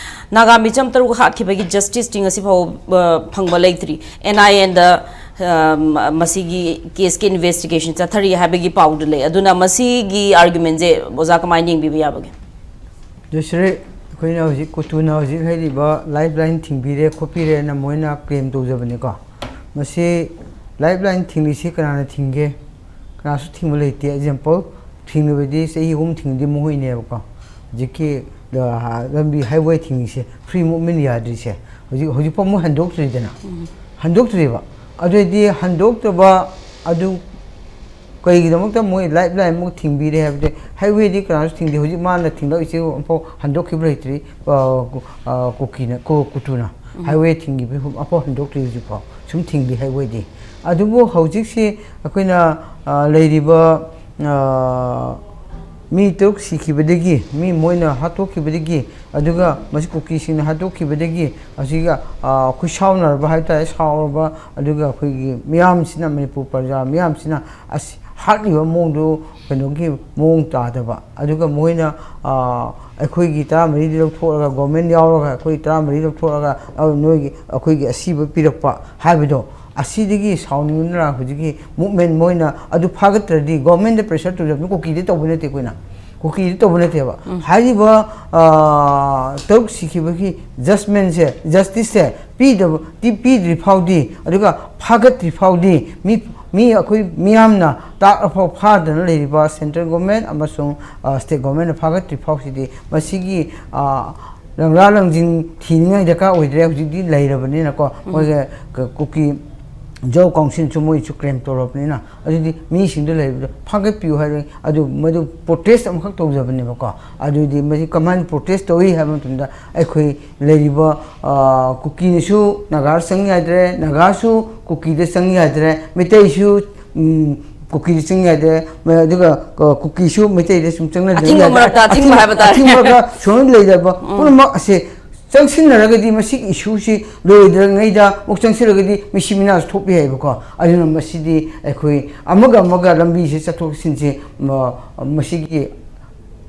ꯅꯥꯒꯥ ꯃꯤꯆꯝ ꯇꯔꯨꯛ ꯍꯥꯠꯈꯤꯕꯒꯤ ꯖꯁꯇꯤꯁꯇꯤ ꯉꯁꯤ ꯐꯥꯎ ꯑ, ꯐꯪꯕ ꯂꯩꯇ꯭ꯔꯤ꯫ ꯑꯦꯟ ꯑꯥꯏ ꯑꯦꯟꯗ ꯃꯁꯤꯒꯤ ꯀꯦꯁꯀꯤ ꯏꯟꯚꯦꯁꯇꯤꯒꯦꯁꯟ ꯆꯠꯊꯔꯤ ꯍꯥꯏꯕꯒꯤ ꯄꯥꯎꯗꯨ ꯂꯩ꯫ ꯑꯗꯨꯅ ꯃꯁꯤꯒꯤ ꯑꯥꯔꯒꯨꯃꯦꯟꯁꯦ ꯑꯣꯖꯥ ꯀꯃꯥꯏꯅ ꯌꯦꯡꯕꯤꯕ ꯌꯥꯕꯒꯦ? ꯖꯣꯏꯁ꯭ꯔꯤ, ꯑꯩꯈꯣꯏꯅ ꯍꯧꯖꯤꯛ ꯀꯨꯇꯨꯅ ꯍꯧꯖꯤꯛ ꯍꯥꯏꯔꯤꯕ ꯂꯥꯏꯐ ꯂꯥꯏꯟ ꯊꯤꯡꯕꯤꯔꯦ ꯈꯣꯠꯄꯤꯔꯦꯅ ꯃꯣꯏꯅ ꯀ꯭ꯂꯦꯝ ꯇꯧꯖꯕꯅꯤꯀꯣ꯫ ꯃꯁꯤ ꯂꯥꯏꯐ ꯂꯥꯏꯟ ꯊꯤꯡꯂꯤꯁꯤ ꯀꯅꯥꯅ ꯊꯤꯡꯒꯦ? ꯀꯅꯥꯁꯨ ꯊꯤꯡꯕ ꯂꯩꯇꯦ꯫ ꯑꯦꯛꯖꯥꯝꯄꯜ, ꯊꯤꯡꯂꯤꯕꯗꯤ ꯆꯍꯤ ꯑꯍꯨꯝ ꯊꯤꯡꯂꯤꯗꯤ ꯃꯈꯣꯏꯅꯦꯕꯀꯣ꯫ ꯍꯧꯖꯤꯛꯀꯤ ꯑ, ꯂꯝꯕꯤ ꯍꯥꯏꯋꯦ ꯊꯤꯡꯉꯤꯁꯦ, ꯐ꯭ꯔꯤ ꯃꯨꯞꯃꯦꯟ ꯌꯥꯗ꯭ꯔꯤꯁꯦ, ꯍꯧꯖꯤꯛ, ꯍꯧꯖꯤꯛꯐꯥꯎ ꯃꯣꯏ ꯍꯟꯗꯣꯛꯇ꯭ꯔꯤꯗꯅ꯫ ꯍꯟꯗꯣꯛꯇ꯭ꯔꯤꯕ꯫ ꯑꯗꯨꯑꯣꯏꯗꯤ ꯍꯟꯗꯣꯛꯇꯕ ꯑꯗꯨ ꯀꯩꯒꯤꯗꯃꯛꯇ ꯃꯣꯏ ꯂꯥꯏꯐ ꯂꯥꯏꯟꯃꯨꯛ ꯊꯤꯡꯕꯤꯔꯦ ꯍꯥꯏꯕꯗꯤ, ꯍꯥꯏꯋꯦꯗꯤ ꯀꯅꯥꯁꯨ ꯊꯤꯡꯗꯦ꯫ ꯍꯧꯖꯤꯛ ꯃꯥꯅ ꯊꯤꯡꯂꯛꯏꯁꯤ ꯑꯃꯐꯥꯎ ꯍꯟꯗꯣꯛꯈꯤꯕ ꯂꯩꯇ꯭ꯔꯤ, ꯑ, ꯀꯨ-, ꯑ, ꯀꯨꯀꯤꯅ, ꯀꯨ-, ꯀꯨꯇꯨꯅ꯫ ꯍꯥꯏꯋꯦ ꯊꯤꯡꯈꯤꯕ ꯑꯃꯐꯥꯎ ꯍꯟꯗꯣꯛꯇ꯭ꯔꯤ ꯍꯧꯖꯤꯛꯐꯥꯎ꯫ ꯁꯨꯝ ꯊꯤꯡꯂꯤ ꯍꯥꯏꯋꯦꯗꯤ꯫ ꯑꯗꯨꯕꯨ ꯍꯧꯖꯤꯛꯁꯤ ꯑꯩꯈꯣꯏꯅ, ꯑ, ꯂꯩꯔꯤꯕ, ꯑ, ꯃꯤ ꯇꯔꯨꯛ ꯁꯤꯈꯤꯕꯗꯒꯤ, ꯃꯤ ꯃꯣꯏꯅ ꯍꯥꯠꯇꯣꯛꯈꯤꯕꯗꯒꯤ, ꯑꯗꯨꯒ ꯃꯁꯤ ꯀꯨꯀꯤꯁꯤꯡꯅ ꯍꯥꯠꯇꯣꯛꯈꯤꯕꯗꯒꯤ, ꯑꯁꯤꯒ, ꯑ, ꯑꯩꯈꯣꯏ ꯁꯥꯎꯅꯔꯕ ꯍꯥꯏꯕ ꯇꯥꯔꯦ, ꯁꯥꯎꯔꯕ, ꯑꯗꯨꯒ ꯑꯩꯈꯣꯏꯒꯤ ꯃꯤꯌꯥꯝꯁꯤꯅ, ꯃꯅꯤꯄꯨꯔ ꯄ꯭ꯔꯖꯥ ꯃꯤꯌꯥꯝꯁꯤꯅ ꯑꯁ, ꯍꯥꯠꯂꯤꯕ ꯃꯑꯣꯡꯗꯨ ꯀꯩꯅꯣꯒꯤ ꯃꯑꯣꯡ ꯇꯥꯗꯕ, ꯑꯗꯨꯒ ꯃꯣꯏꯅ, ꯑ, ꯑꯩꯈꯣꯏꯒꯤ ꯇꯔꯥꯃꯔꯤꯗꯤ ꯂꯧꯊꯣꯛꯑꯒ, ꯒꯣꯔꯃꯦꯟ ꯌꯥꯎꯔꯒ ꯑꯩꯈꯣꯏ ꯇꯔꯥꯃꯔꯤ ꯂꯧꯊꯣꯛꯑꯒ, ꯑ, ꯅꯣꯏꯒꯤ, ꯑꯩꯈꯣꯏꯒꯤ ꯑꯁꯤꯕ ꯄꯤꯔꯛꯄ ꯍꯥꯏꯕꯗꯣ, ꯑꯁꯤꯗꯒꯤ ꯁꯥꯎꯅꯤꯡꯗꯨꯅ ꯍꯧꯖꯤꯛꯀꯤ ꯃꯨꯞꯃꯦꯟ ꯃꯣꯏꯅ ꯑꯗꯨ ꯐꯥꯒꯠꯇ꯭ꯔꯗꯤ, ꯒꯣꯔꯃꯦꯟꯗ ꯄ꯭ꯔꯦꯁꯔ ꯇꯧꯖꯕꯅꯤ, ꯀꯨꯀꯤꯗ ꯇꯧꯕ ꯅꯠꯇꯦ ꯑꯩꯈꯣꯏꯅ꯫ ꯀꯨꯀꯤꯗ ꯇꯧꯕ ꯅꯠꯇꯦꯕ꯫ ꯍꯥꯏꯔꯤꯕ, ꯑ, ꯇꯔꯨꯛ ꯁꯤꯈꯤꯕꯒꯤ ꯖꯁꯃꯦꯟꯁꯦ, ꯖꯁꯇꯤꯁꯁꯦ ꯄꯤꯗꯕ, ꯇꯤ-, ꯄꯤꯗ꯭ꯔꯤ ꯐꯥꯎꯗꯤ, ꯑꯗꯨꯒ ꯐꯥꯒꯠꯇ꯭ꯔꯤ ꯐꯥꯎꯗꯤ, ꯃꯤ, ꯃꯤ ꯑꯩꯈꯣꯏ ꯃꯤꯌꯥꯝꯅ ꯇꯥꯛꯂꯐꯥꯎ ꯐꯥꯗꯅ ꯂꯩꯔꯤꯕ ꯁꯦꯟꯇ꯭ꯔꯦꯜ ꯒꯣꯔꯃꯦꯟ ꯑꯃꯁꯨꯡ, ꯑ, ꯁ꯭ꯇꯦꯠ ꯒꯣꯔꯃꯦꯟꯅ ꯐꯥꯒꯠꯇ꯭ꯔꯤ ꯐꯥꯎꯁꯤꯗꯤ ꯃꯁꯤꯒꯤ, ꯑ, ꯂꯪꯂꯥ ꯂꯪꯖꯤꯡ ꯊꯤꯅꯤꯡꯉꯥꯏ ꯗꯔꯀꯥꯔ ꯑꯣꯏꯗ꯭ꯔꯦ, ꯍꯧꯖꯤꯛꯇꯤ ꯂꯩꯔꯕꯅꯤꯅꯀꯣ꯫ ꯃꯣꯏꯒꯤ ꯀ-, ꯀꯨꯀꯤ ꯖꯣ ꯀꯥꯎꯟꯁꯤꯜꯁꯨ ꯃꯣꯏꯁꯨ ꯀ꯭ꯂꯦꯝ ꯇꯧꯔꯕꯅꯤꯅ, ꯑꯗꯨꯗꯤ ꯃꯤꯁꯤꯡꯗꯣ ꯂꯩꯕꯗꯣ ꯐꯥꯒꯠꯄꯤꯌꯨ ꯍꯥꯏꯕ, ꯑꯗꯨ ꯃꯗꯨ ꯄ꯭ꯔꯣꯇꯦꯁ ꯑꯃꯈꯛ ꯇꯧꯖꯕꯅꯦꯕꯀꯣ꯫ ꯑꯗꯨꯗꯤ ꯃꯁꯤ ꯀꯃꯥꯏꯅ ꯄ꯭ꯔꯣꯇꯦꯁ ꯇꯧꯏ ꯍꯥꯏꯕ ꯃꯇꯝꯗ, ꯑꯩꯈꯣꯏ ꯂꯩꯔꯤꯕ, ꯑ, ꯀꯨꯀꯤꯅꯁꯨ ꯅꯥꯒꯥ ꯆꯪ ꯌꯥꯗ꯭ꯔꯦ, ꯅꯥꯒꯥꯁꯨ ꯀꯨꯀꯤꯗ ꯆꯪ ꯌꯥꯗ꯭ꯔꯦ, ꯃꯩꯇꯩꯁꯨ, ꯎꯝ, ꯀꯨꯀꯤꯁꯨ ꯆꯪ ꯌꯥꯗꯦ, ꯃ-, ꯑꯗꯨꯒ, ꯑ, ꯀꯨꯀꯤꯁꯨ ꯃꯩꯇꯩꯗ ꯁꯨꯝ ꯆꯪꯅꯗꯕ ꯑꯊꯤꯡꯕ ꯌꯥꯗꯦ꯫ ꯃꯔꯛꯇ ꯑꯊꯤꯡꯕ ꯍꯥꯏꯕ ꯇꯥꯔꯦ꯫ ꯑꯊꯤꯡꯕꯒ ꯁꯨꯃꯥꯏꯅ ꯂꯩꯗꯕ ꯄꯨꯝꯅꯃꯛ ꯑꯁꯦ ꯆꯪꯁꯤꯟꯅꯔꯒꯗꯤ ꯃꯁꯤꯒꯤ ꯏꯁꯨꯁꯤ ꯂꯣꯏꯗ꯭ꯔꯤꯉꯩꯗ ꯑꯃꯨꯛ ꯆꯪꯁꯤꯜꯂꯒꯗꯤ ꯃꯤꯁꯤ ꯃꯤꯅꯥꯁꯨ ꯊꯣꯛꯄ ꯌꯥꯏꯕꯀꯣ꯫ ꯑꯗꯨꯅ ꯃꯁꯤꯗꯤ ꯑꯩꯈꯣꯏ ꯑꯃꯒ ꯑꯃꯒ ꯂꯝꯕꯤꯁꯦ ꯆꯠꯊꯣꯛ ꯆꯠꯁꯤꯟꯁꯦ, ꯃ-, ꯃꯁꯤꯒꯤ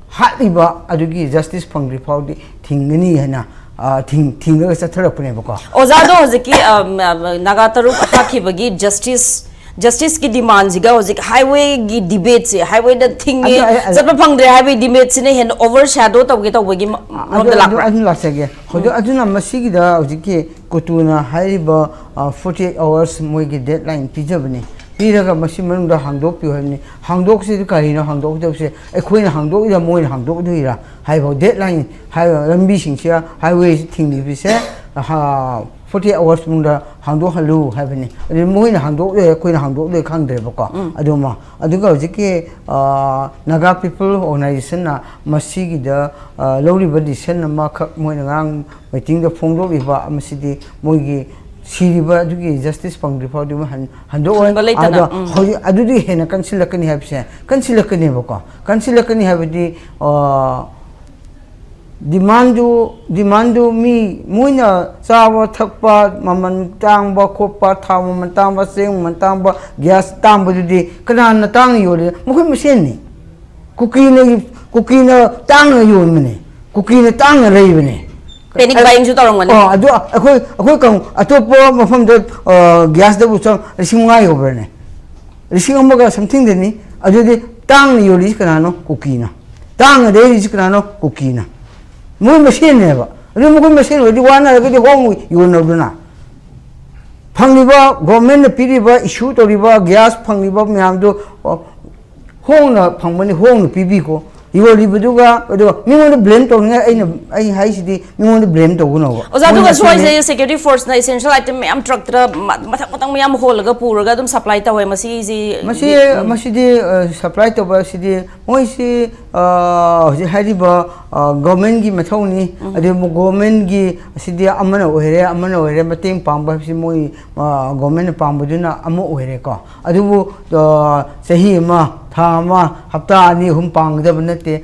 ꯍꯥꯠꯂꯤꯕ ꯑꯗꯨꯒꯤ ꯖꯁꯇꯤꯁ ꯐꯪꯗ꯭ꯔꯤ ꯐꯥꯎꯗꯤ ꯊꯤꯡꯒꯅꯤ ꯍꯥꯏꯅ, ꯑ, ꯊꯤꯡ-, ꯊꯤꯡꯂꯒ ꯆꯠꯊꯔꯛꯄꯅꯦꯕꯀꯣ꯫ ꯑꯣꯖꯥꯗꯣ ꯍꯧꯖꯤꯛꯀꯤ ꯑ, ꯃ-, ꯃ-, ꯅꯥꯒꯥ ꯇꯔꯨꯛ ꯍꯥꯠꯈꯤꯕꯒꯤ ꯖꯁꯇꯤꯁ, ꯖꯁꯇꯤꯁꯀꯤ ꯗꯤꯃꯥꯟꯁꯤꯒ ꯍꯧꯖꯤꯛ ꯍꯥꯏꯋꯦꯒꯤ ꯗꯤꯕꯦꯠꯁꯦ, ꯍꯥꯏꯋꯦꯗ ꯊꯤꯡꯉꯦ, ꯑꯗꯨ ꯑꯩ, ꯑꯩ, ꯆꯠꯄ ꯐꯪꯗ꯭ꯔꯦ ꯍꯥꯏꯕꯒꯤ ꯗꯤꯕꯦꯠꯁꯤꯅ ꯍꯦꯟꯅ ꯑꯣꯚꯔ ꯁꯦꯗꯣ ꯇꯧꯒꯦ ꯇꯧꯕꯒꯤ ꯃ-, ꯑꯗꯨ, ꯃꯔꯝꯗ ꯑꯗꯨ, ꯂꯥꯛꯄ꯭ꯔꯥ? ꯑꯗꯨ ꯂꯥꯛꯆꯒꯦ꯫ ꯍꯧꯖꯤꯛ ꯑꯗꯨꯅ ꯃꯁꯤꯒꯤꯗ ꯍꯧꯖꯤꯛꯀꯤ ꯀꯨꯇꯨꯅ ꯍꯥꯏꯔꯤꯕ, ꯑ, forty eight hours ꯃꯣꯏꯒꯤ ꯗꯦꯠ ꯂꯥꯏꯟ ꯄꯤꯖꯕꯅꯤ꯫ ꯄꯤꯔꯒ ꯃꯁꯤ ꯃꯅꯨꯡꯗ ꯍꯥꯡꯗꯣꯛꯄꯤꯌꯨ ꯍꯥꯏꯕꯅꯤ꯫ ꯍꯥꯡꯗꯣꯛꯁꯤꯗꯤ ꯀꯔꯤꯅꯣ ꯍꯥꯡꯗꯣꯛꯀꯗꯕꯁꯦ? ꯑꯩꯈꯣꯏꯅ ꯍꯥꯡꯗꯣꯛꯏꯔꯥ, ꯃꯣꯏꯅ ꯍꯥꯡꯗꯣꯛꯀꯗꯣꯏꯔꯥ ꯍꯥꯏꯕ ꯗꯦꯠ ꯂꯥꯏꯟ ꯍꯥꯏꯕ ꯂꯝꯕꯤꯁꯤꯡꯁꯦ, ꯍꯥꯏꯋꯦꯁꯤ ꯊꯤꯡꯂꯤꯕꯁꯦ, ꯑꯍ, forty eight hours ꯃꯅꯨꯡꯗ ꯍꯥꯡꯗꯣꯛꯍꯜꯂꯨ ꯍꯥꯏꯕꯅꯤ꯫ ꯑꯗꯨ ꯃꯣꯏꯅ ꯍꯥꯡꯗꯣꯛꯂꯣꯏ, ꯑꯩꯈꯣꯏꯅ ꯍꯥꯡꯗꯣꯛꯂꯣꯏ ꯈꯪꯗ꯭ꯔꯦꯕꯀꯣ꯫ ꯑꯗꯨꯃ꯫ ꯑꯗꯨꯒ ꯍꯧꯖꯤꯛꯀꯤ, ꯑ, Naga People Organizationꯅ ꯃꯁꯤꯒꯤꯗ, ꯑ, ꯂꯧꯔꯤꯕ decision ꯑꯃꯈꯛ ꯃꯣꯏꯅ ꯉꯔꯥꯡ ꯃꯤꯇꯤꯡꯗ ꯐꯣꯡꯗꯣꯛꯂꯤꯕ ꯃꯁꯤꯗꯤ ꯃꯣꯏꯒꯤ ꯁꯤꯔꯤꯕ ꯑꯗꯨꯒꯤ ꯖꯁꯇꯤꯁ ꯐꯪꯗ꯭ꯔꯤ ꯐꯥꯎꯗꯤ ꯃꯣꯏ ꯍꯟ-, ꯍꯟꯗꯣꯛꯑꯣꯏ꯫ ꯍꯟꯕ ꯂꯩꯇꯅ, ꯑꯗꯣ ꯎꯝ꯫ ꯍꯧꯖꯤꯛ ꯑꯗꯨꯗꯤ ꯍꯦꯟꯅ ꯀꯟꯁꯤꯜꯂꯛꯀꯅꯤ ꯍꯥꯏꯕꯁꯦ, ꯀꯟꯁꯤꯜꯂꯛꯀꯅꯦꯕꯀꯣ꯫ ꯀꯟꯁꯤꯜꯂꯛꯀꯅꯤ ꯍꯥꯏꯕꯗꯤ, ꯑ, ꯗꯤꯃꯥꯟꯗꯨ, ꯗꯤꯃꯥꯟꯗꯨ ꯃꯤ ꯃꯣꯏꯅ ꯆꯥꯕ ꯊꯛꯄ ꯃꯃꯜ ꯇꯥꯡꯕ ꯈꯣꯠꯄ, ꯊꯥꯎ ꯃꯃꯜ ꯇꯥꯡꯕ, ꯆꯦꯡ ꯃꯃꯜ ꯇꯥꯡꯕ, ꯒ꯭ꯌꯥꯁ ꯇꯥꯡꯕꯗꯨꯗꯤ ꯀꯅꯥꯅ ꯇꯥꯡꯅ ꯌꯣꯜꯂꯤ? ꯃꯈꯣꯏ ꯃꯁꯦꯟꯅꯤ꯫ ꯀꯨꯀꯤꯅ, ꯀꯨꯀꯤꯅ ꯇꯥꯡꯅ ꯌꯣꯟꯕꯅꯦ, ꯀꯨꯀꯤꯅ ꯇꯥꯡꯅ ꯂꯩꯕꯅꯦ꯫ Panic buyingꯁꯨ ꯇꯧꯔꯝꯒꯅꯤ꯫ ꯑꯣ, ꯑꯗꯨ ꯑꯩꯈꯣꯏ, ꯑꯩꯈꯣꯏ ꯀꯥꯡ-, ꯑꯇꯣꯞꯄ ꯃꯐꯝꯗ, ꯑ, ꯒ꯭ꯌꯥꯁꯇꯕꯨ ꯆꯪ ꯂꯤꯁꯤꯡ ꯃꯉꯥ ꯌꯧꯕ꯭ꯔꯅꯦ? ꯂꯤꯁꯤꯡ ꯑꯃꯒ somethingꯗꯅꯤ꯫ ꯑꯗꯨꯗꯤ ꯇꯥꯡꯅ ꯌꯣꯜꯂꯤꯁꯤ ꯀꯅꯥꯅꯣ? ꯀꯨꯀꯤꯅ꯫ ꯇꯥꯡꯅ ꯂꯩꯔꯤꯁꯤ ꯀꯅꯥꯅꯣ? ꯀꯨꯀꯤꯅ꯫ ꯃꯣꯏ ꯃꯁꯦꯟꯅꯦꯕ꯫ ꯑꯗꯨ ꯃꯈꯣꯏ ꯃꯁꯦꯟ ꯑꯣꯏꯔꯗꯤ ꯋꯥꯅꯔꯒꯗꯤ ꯍꯣꯡꯅ ꯌꯣꯟꯅꯕꯗꯨꯅ꯫ ꯐꯪꯂꯤꯕ, governmentꯅ ꯄꯤꯔꯤꯕ, issue ꯇꯧꯔꯤꯕ gas ꯐꯪꯂꯤꯕ ꯃꯌꯥꯝꯗꯨ, ꯑꯣ, ꯍꯣꯡꯅ ꯐꯪꯕꯅꯤ, ꯍꯣꯡꯅ ꯄꯤꯕꯤꯀꯣ꯫ ꯌꯣꯜꯂꯤꯕꯗꯨꯒ ꯑꯗꯨꯒ ꯃꯤꯉꯣꯟꯗ ꯕ꯭ꯂꯦꯝ ꯇꯧꯅꯤꯡꯉꯥꯏ ꯑꯩꯅ ꯑꯩ ꯍꯥꯏꯁꯤꯗꯤ ꯃꯤꯉꯣꯟꯗ ꯕ꯭ꯂꯦꯝ ꯇꯧꯒꯅꯣꯕ꯫ ꯑꯣꯖꯥ, ꯑꯗꯨꯒ ꯃꯣꯏꯅ ꯁ꯭ꯋꯥꯏꯁꯦ ꯁꯤꯅꯦ꯫ ꯁꯦꯀ꯭ꯌꯨꯔꯤꯇꯤ ꯐꯣꯔꯁꯅ ꯏꯁꯦꯟꯁꯤꯌꯦꯜ ꯑꯥꯏꯇꯦꯝ ꯃꯌꯥꯝ ꯇ꯭ꯔꯛꯇ ꯃꯊꯪ ꯃꯊꯪ ꯃꯌꯥꯝ ꯍꯣꯜꯂꯒ ꯄꯨꯔꯒ ꯑꯗꯨꯝ ꯁꯄ꯭ꯂꯥꯏ ꯇꯧꯋꯦ꯫ ꯃꯁꯤꯁꯤ ꯃꯁꯤ ꯃꯁꯤꯗꯤ ꯁꯄ꯭ꯂꯥꯏ ꯇꯧꯕ ꯑꯁꯤꯗꯤ ꯃꯣꯏꯁꯤ ꯍꯧꯖꯤꯛ ꯍꯥꯏꯔꯤꯕ ꯒꯣꯔꯃꯦꯟꯒꯤ ꯃꯊꯧꯅꯤ꯫ ꯑꯗꯨ ꯒꯣꯔꯃꯦꯟꯒꯤ ꯑꯁꯤꯗꯤ ꯑꯃꯅ ꯑꯣꯏꯔꯦ ꯑꯃꯅ ꯑꯣꯏꯔꯦ ꯃꯇꯦꯡ ꯄꯥꯡꯕ ꯍꯥꯏꯕꯁꯤ ꯃꯣꯏ ꯒꯣꯔꯃꯦꯟꯅ ꯄꯥꯡꯕꯗꯨꯅ ꯑꯃ ꯑꯣꯏꯔꯦꯀꯣ꯫ ꯑꯗꯨꯕꯨ ꯆꯍꯤ ꯑꯃ, ꯊꯥ ꯑꯃ, ꯍꯞꯇꯥ ꯑꯅꯤ ꯑꯍꯨꯝ ꯄꯥꯡꯒꯗꯕ ꯅꯠꯇꯦ꯫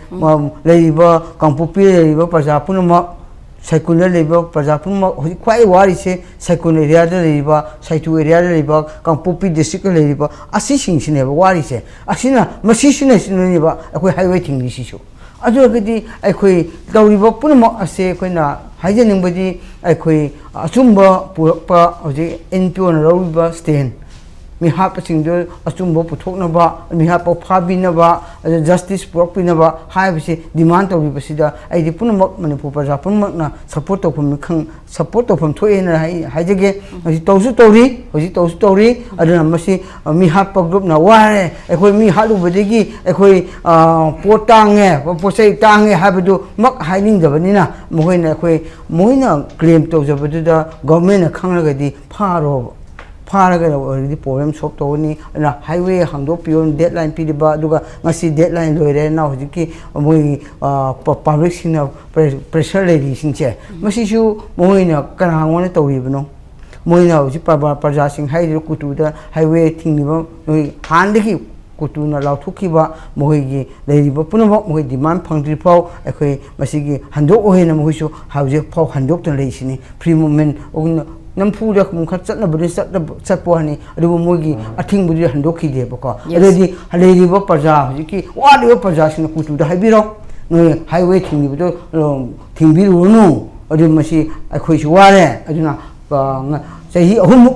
ꯂꯩꯔꯤꯕ ꯀꯥꯡꯄꯣꯛꯄꯤꯗ ꯂꯩꯔꯤꯕ ꯄ꯭ꯔꯖꯥ ꯄꯨꯝꯅꯃꯛ, ꯁꯥꯏꯀꯨꯜꯗ ꯂꯩꯔꯤꯕ ꯄ꯭ꯔꯖꯥ ꯄꯨꯝꯅꯃꯛ, ꯍꯧꯖꯤꯛ ꯈ꯭ꯋꯥꯏ ꯋꯥꯔꯤꯁꯦ ꯁꯥꯏꯀꯨꯜ ꯑꯦꯔꯤꯌꯥꯗ ꯂꯩꯔꯤꯕ, ꯁꯥꯏꯇꯨ ꯑꯦꯔꯤꯌꯥꯗ ꯂꯩꯔꯤꯕ, ꯀꯥꯡꯄꯣꯛꯄꯤ ꯗꯤꯁꯇ꯭ꯔꯤꯛꯇ ꯂꯩꯔꯤꯕ ꯑꯁꯤꯁꯤꯡꯁꯤꯅꯦꯕ ꯋꯥꯔꯤꯁꯦ꯫ ꯑꯁꯤꯅ ꯃꯁꯤꯁꯤꯅꯅꯦꯕ ꯑꯩꯈꯣꯏ ꯍꯥꯏꯋꯦ ꯊꯤꯡꯂꯤꯁꯤꯁꯨ꯫ ꯑꯗꯨ ꯑꯣꯏꯔꯒꯗꯤ ꯑꯩꯈꯣꯏ ꯇꯧꯔꯤꯕ ꯄꯨꯝꯅꯃꯛ ꯑꯁꯦ ꯑꯩꯈꯣꯏꯅ ꯍꯥꯏꯖꯅꯤꯡꯕꯗꯤ ꯑꯩꯈꯣꯏ ꯑꯆꯨꯝꯕ ꯄꯨꯔꯛꯄ ꯍꯧꯖꯤꯛ ꯑꯦꯟ ꯄꯤ ꯑꯣꯅ ꯂꯧꯔꯤꯕ ꯁ꯭ꯇꯦꯟ, ꯃꯤꯍꯥꯠꯄꯁꯤꯡꯗꯨ ꯑꯆꯨꯝꯕ ꯄꯨꯊꯣꯛꯅꯕ, ꯃꯤꯍꯥꯠꯄ ꯐꯥꯕꯤꯅꯕ, ꯑꯗꯨ ꯖꯁꯇꯤꯁ ꯄꯨꯔꯛꯄꯤꯅꯕ ꯍꯥꯏꯕꯁꯤ ꯗꯤꯃꯥꯟ ꯇꯧꯔꯤꯕꯁꯤꯗ ꯑꯩꯗꯤ ꯄꯨꯝꯅꯃꯛ ꯃꯅꯤꯄꯨꯔ ꯄ꯭ꯔꯖꯥ ꯄꯨꯝꯅꯃꯛꯅ ꯁꯄꯣꯔꯠ ꯇꯧꯐꯝ ꯈꯪ ꯁꯄꯣꯔꯠ ꯇꯧꯐꯝ ꯊꯣꯛꯑꯦꯅ ꯍꯥꯏ-, ꯍꯥꯏꯖꯒꯦ꯫ ꯍꯧꯖꯤꯛ ꯇꯧꯁꯨ ꯇꯧꯔꯤ, ꯍꯧꯖꯤꯛ ꯇꯧꯁꯨ ꯇꯧꯔꯤ꯫ ꯑꯗꯨꯅ ꯃꯁꯤ ꯃꯤ ꯍꯥꯠꯄ ꯒ꯭ꯔꯨꯞꯅ ꯋꯥꯔꯦ, ꯑꯩꯈꯣꯏ ꯃꯤ ꯍꯥꯠꯂꯨꯕꯗꯒꯤ ꯑꯩꯈꯣꯏ ꯄꯣꯠ ꯇꯥꯡꯉꯦ, ꯄꯣꯠ ꯆꯩ ꯇꯥꯡꯉꯦ ꯍꯥꯏꯕꯗꯨꯃꯛ ꯍꯥꯏꯅꯤꯡꯗꯕꯅꯤꯅ ꯃꯈꯣꯏꯅ ꯑꯩꯈꯣꯏ ꯃꯣꯏꯅ ꯀ꯭ꯂꯦꯝ ꯇꯧꯖꯕꯗꯨꯗ ꯒꯣꯔꯃꯦꯟꯅ ꯈꯪꯂꯒꯗꯤ ꯐꯥꯔꯣꯕ꯫ ꯐꯥꯔꯒ ꯑꯣꯏꯔꯒꯗꯤ ꯄ꯭ꯔꯣꯕ꯭ꯂꯦꯝ ꯁꯣꯜꯕ ꯇꯧꯒꯅꯤ꯫ ꯑꯗꯨꯅ ꯍꯥꯏꯋꯦ ꯍꯥꯡꯗꯣꯛꯄꯤꯌꯣ, ꯗꯦꯠꯂꯥꯏꯟ ꯄꯤꯔꯤꯕ, ꯑꯗꯨꯒ ꯉꯁꯤ ꯗꯦꯠꯂꯥꯏꯟ ꯂꯣꯏꯔꯦ꯫ ꯅꯅꯥꯎ ꯍꯧꯖꯤꯛꯀꯤ ꯃꯣꯏꯒꯤ ꯄꯕ꯭ꯂꯤꯛꯁꯤꯡꯅ ꯄ꯭ꯔꯦꯁꯔ ꯂꯩꯔꯤꯁꯤꯡꯁꯦ, ꯃꯁꯤꯁꯨ ꯃꯣꯏꯅ ꯀꯅꯥꯉꯣꯟꯗ ꯇꯧꯔꯤꯕꯅꯣ? ꯃꯣꯏꯅ ꯍꯧꯖꯤꯛ ꯄ꯭ꯔꯖꯥꯁꯤꯡ ꯍꯥꯏꯔꯤꯕ ꯀꯨꯇꯨꯗ ꯍꯥꯏꯋꯦ ꯊꯤꯡꯂꯤꯕ ꯃꯣꯏ ꯍꯥꯟꯅꯗꯒꯤ ꯀꯨꯇꯨꯅ ꯂꯥꯎꯊꯣꯛꯈꯤꯕ ꯃꯈꯣꯏꯒꯤ ꯂꯩꯔꯤꯕ ꯄꯨꯝꯅꯃꯛ ꯃꯈꯣꯏ ꯗꯤꯃꯥꯟ ꯐꯪꯗ꯭ꯔꯤ ꯐꯥꯎ ꯑꯩꯈꯣꯏ ꯃꯁꯤꯒꯤ ꯍꯟꯗꯣꯛꯑꯣ ꯍꯥꯏꯅ ꯃꯈꯣꯏꯁꯨ ꯍꯧꯖꯤꯛ ꯐꯥꯎ ꯍꯟꯗꯣꯛꯇꯅ ꯂꯩꯔꯤꯁꯤꯅꯤ꯫ ꯐ꯭ꯔꯤ ꯃꯨꯞꯃꯦꯟ ꯅꯝꯐꯨꯗ ꯑꯃꯨꯛ ꯈꯔ ꯆꯠꯅꯕꯗꯤ ꯆꯠꯅꯕ-, ꯆꯠꯄ ꯋꯥꯅꯤ, ꯑꯗꯨꯕꯨ ꯃꯣꯏꯒꯤ ꯑꯊꯤꯡꯕꯗꯨꯗꯤ ꯍꯟꯗꯣꯛꯈꯤꯗꯦꯕꯀꯣ꯫ Yes. ꯑꯗꯨꯗꯤ ꯂꯩꯔꯤꯕ ꯄ꯭ꯔꯖꯥ, ꯍꯧꯖꯤꯛꯀꯤ ꯋꯥꯔꯤꯕ ꯄ꯭ꯔꯖꯥꯁꯤꯡꯅ ꯀꯨꯇꯨꯗ ꯍꯥꯏꯕꯤꯔꯣ, ꯅꯣꯏ ꯍꯥꯏꯋꯦ ꯊꯤꯡꯂꯤꯕꯗꯣ, ꯑ, ꯊꯤꯡꯕꯤꯔꯨꯔꯅꯨ, ꯑꯗꯨ ꯃꯁꯤ ꯑꯩꯈꯣꯏꯁꯨ ꯋꯥꯔꯦ꯫ ꯑꯗꯨꯅ, ꯑ, ꯉ-, ꯆꯍꯤ ꯑꯍꯨꯝꯃꯨꯛ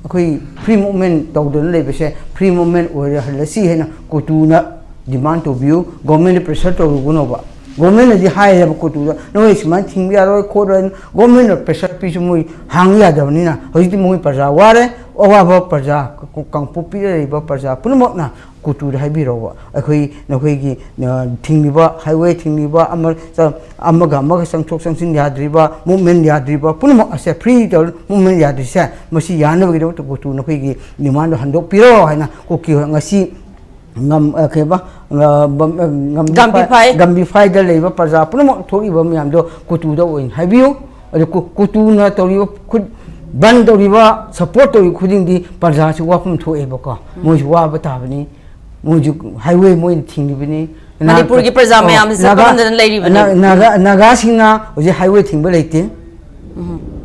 ꯑꯩꯈꯣꯏ ꯐ꯭ꯔꯤ ꯃꯨꯞꯃꯦꯟ ꯇꯧꯗꯅ ꯂꯩꯕꯁꯦ ꯐ꯭ꯔꯤ ꯃꯨꯞꯃꯦꯟ ꯑꯣꯏꯔꯍꯜꯂꯁꯤ ꯍꯥꯏꯅ ꯀꯨꯇꯨꯅ ꯗꯤꯃꯥꯟ ꯇꯧꯕꯤꯌꯨ, ꯒꯣꯔꯃꯦꯟꯗ ꯄ꯭ꯔꯦꯁꯔ ꯇꯧꯔꯨꯒꯅꯣꯕ꯫ ꯒꯣꯔꯃꯦꯟꯅꯗꯤ ꯍꯥꯏꯔꯦꯕ ꯀꯨꯇꯨꯗ, "ꯅꯣꯏ ꯁꯨꯃꯥꯏꯅ ꯊꯤꯡꯕ ꯌꯥꯔꯣꯏ ꯈꯣꯠꯂꯣꯏ", ꯒꯣꯔꯃꯦꯟꯅ ꯄ꯭ꯔꯦꯁꯔ ꯄꯤꯁꯨ ꯃꯣꯏ ꯍꯥꯡ ꯌꯥꯗꯕꯅꯤꯅ꯫ ꯍꯧꯖꯤꯛꯇꯤ ꯃꯣꯏ ꯄ꯭ꯔꯖꯥ ꯋꯥꯔꯦ, ꯑꯋꯥꯕ ꯄ꯭ꯔꯖꯥ, ꯀꯥꯡꯄꯣꯛꯄꯤꯗ ꯂꯩꯔꯤꯕ ꯄ꯭ꯔꯖꯥ ꯄꯨꯝꯅꯃꯛꯅ ꯀꯨꯇꯨꯗ ꯍꯥꯏꯕꯤꯔꯛꯑꯣꯕ, "ꯑꯩꯈꯣꯏ ꯅꯈꯣꯏꯒꯤ, ꯑ, ꯊꯤꯡꯂꯤꯕ, ꯍꯥꯏꯋꯦ ꯊꯤꯡꯂꯤꯕ, ꯑꯃ, ꯆ-, ꯑꯃꯒ ꯑꯃꯒ ꯆꯪꯊꯣꯛ ꯆꯪꯁꯤꯟ ꯌꯥꯗ꯭ꯔꯤꯕ, ꯃꯨꯞꯃꯦꯟ ꯌꯥꯗ꯭ꯔꯤꯕ ꯄꯨꯝꯅꯃꯛ ꯑꯁꯦ, ꯐ꯭ꯔꯤ ꯇꯧꯔ ꯃꯨꯞꯃꯦꯟ ꯌꯥꯗ꯭ꯔꯤꯁꯦ, ꯃꯁꯤ ꯌꯥꯅꯕꯒꯤꯗꯃꯛꯇ ꯀꯨꯇꯨ ꯅꯈꯣꯏꯒꯤ ꯗꯤꯃꯥꯟꯗꯣ ꯍꯟꯗꯣꯛꯄꯤꯔꯣ" ꯍꯥꯏꯅ ꯀꯨꯀꯤ ꯍꯣꯏ ꯉꯁꯤ ꯉꯝ-, ꯑ, ꯀꯩꯕ, ꯑ, ꯕꯝ-, ꯑ, ꯒꯝꯕꯤꯐꯥꯏ, ꯒꯝꯕꯤꯐꯥꯏ꯫ ꯒꯝꯕꯤꯐꯥꯏꯗ ꯂꯩꯕ ꯄ꯭ꯔꯖꯥ ꯄꯨꯝꯅꯃꯛ ꯊꯣꯛꯏꯕ ꯃꯌꯥꯝꯗꯣ ꯀꯨꯇꯨꯗ ꯑꯣꯏꯅ ꯍꯥꯏꯕꯤꯌꯨ꯫ ꯑꯗꯨ ꯀꯨ-, ꯀꯨꯇꯨꯅ ꯇꯧꯔꯤꯕ ꯈꯨꯠ, ꯕꯟ ꯇꯧꯔꯤꯕ, ꯁꯄꯣꯔꯠ ꯇꯧꯔꯤꯕ ꯈꯨꯗꯤꯡꯗꯤ ꯄ꯭ꯔꯖꯥꯁꯤ ꯋꯥꯐꯝ ꯊꯣꯛꯑꯦꯕꯀꯣ꯫ ꯃꯣꯏꯁꯨ ꯋꯥꯕ ꯇꯥꯕꯅꯤ꯫ ꯃꯣꯏꯁꯨ ꯍꯥꯏꯋꯦ ꯃꯣꯏꯅ ꯊꯤꯡꯂꯤꯕꯅꯤ꯫ ꯃꯅꯤꯄꯨꯔꯒꯤ ꯄ꯭ꯔꯖꯥ ꯑꯣ, ꯃꯌꯥꯝꯁꯦ ꯅꯥꯒꯥ-, ꯀꯔꯝꯗꯅ ꯂꯩꯔꯤꯕꯅꯣ? ꯅꯥ-, ꯅꯥꯒꯥ-, ꯅꯥꯒꯥꯁꯤꯡꯅ ꯍꯧꯖꯤꯛ ꯍꯥꯏꯋꯦ ꯊꯤꯡꯕ ꯂꯩꯇꯦ꯫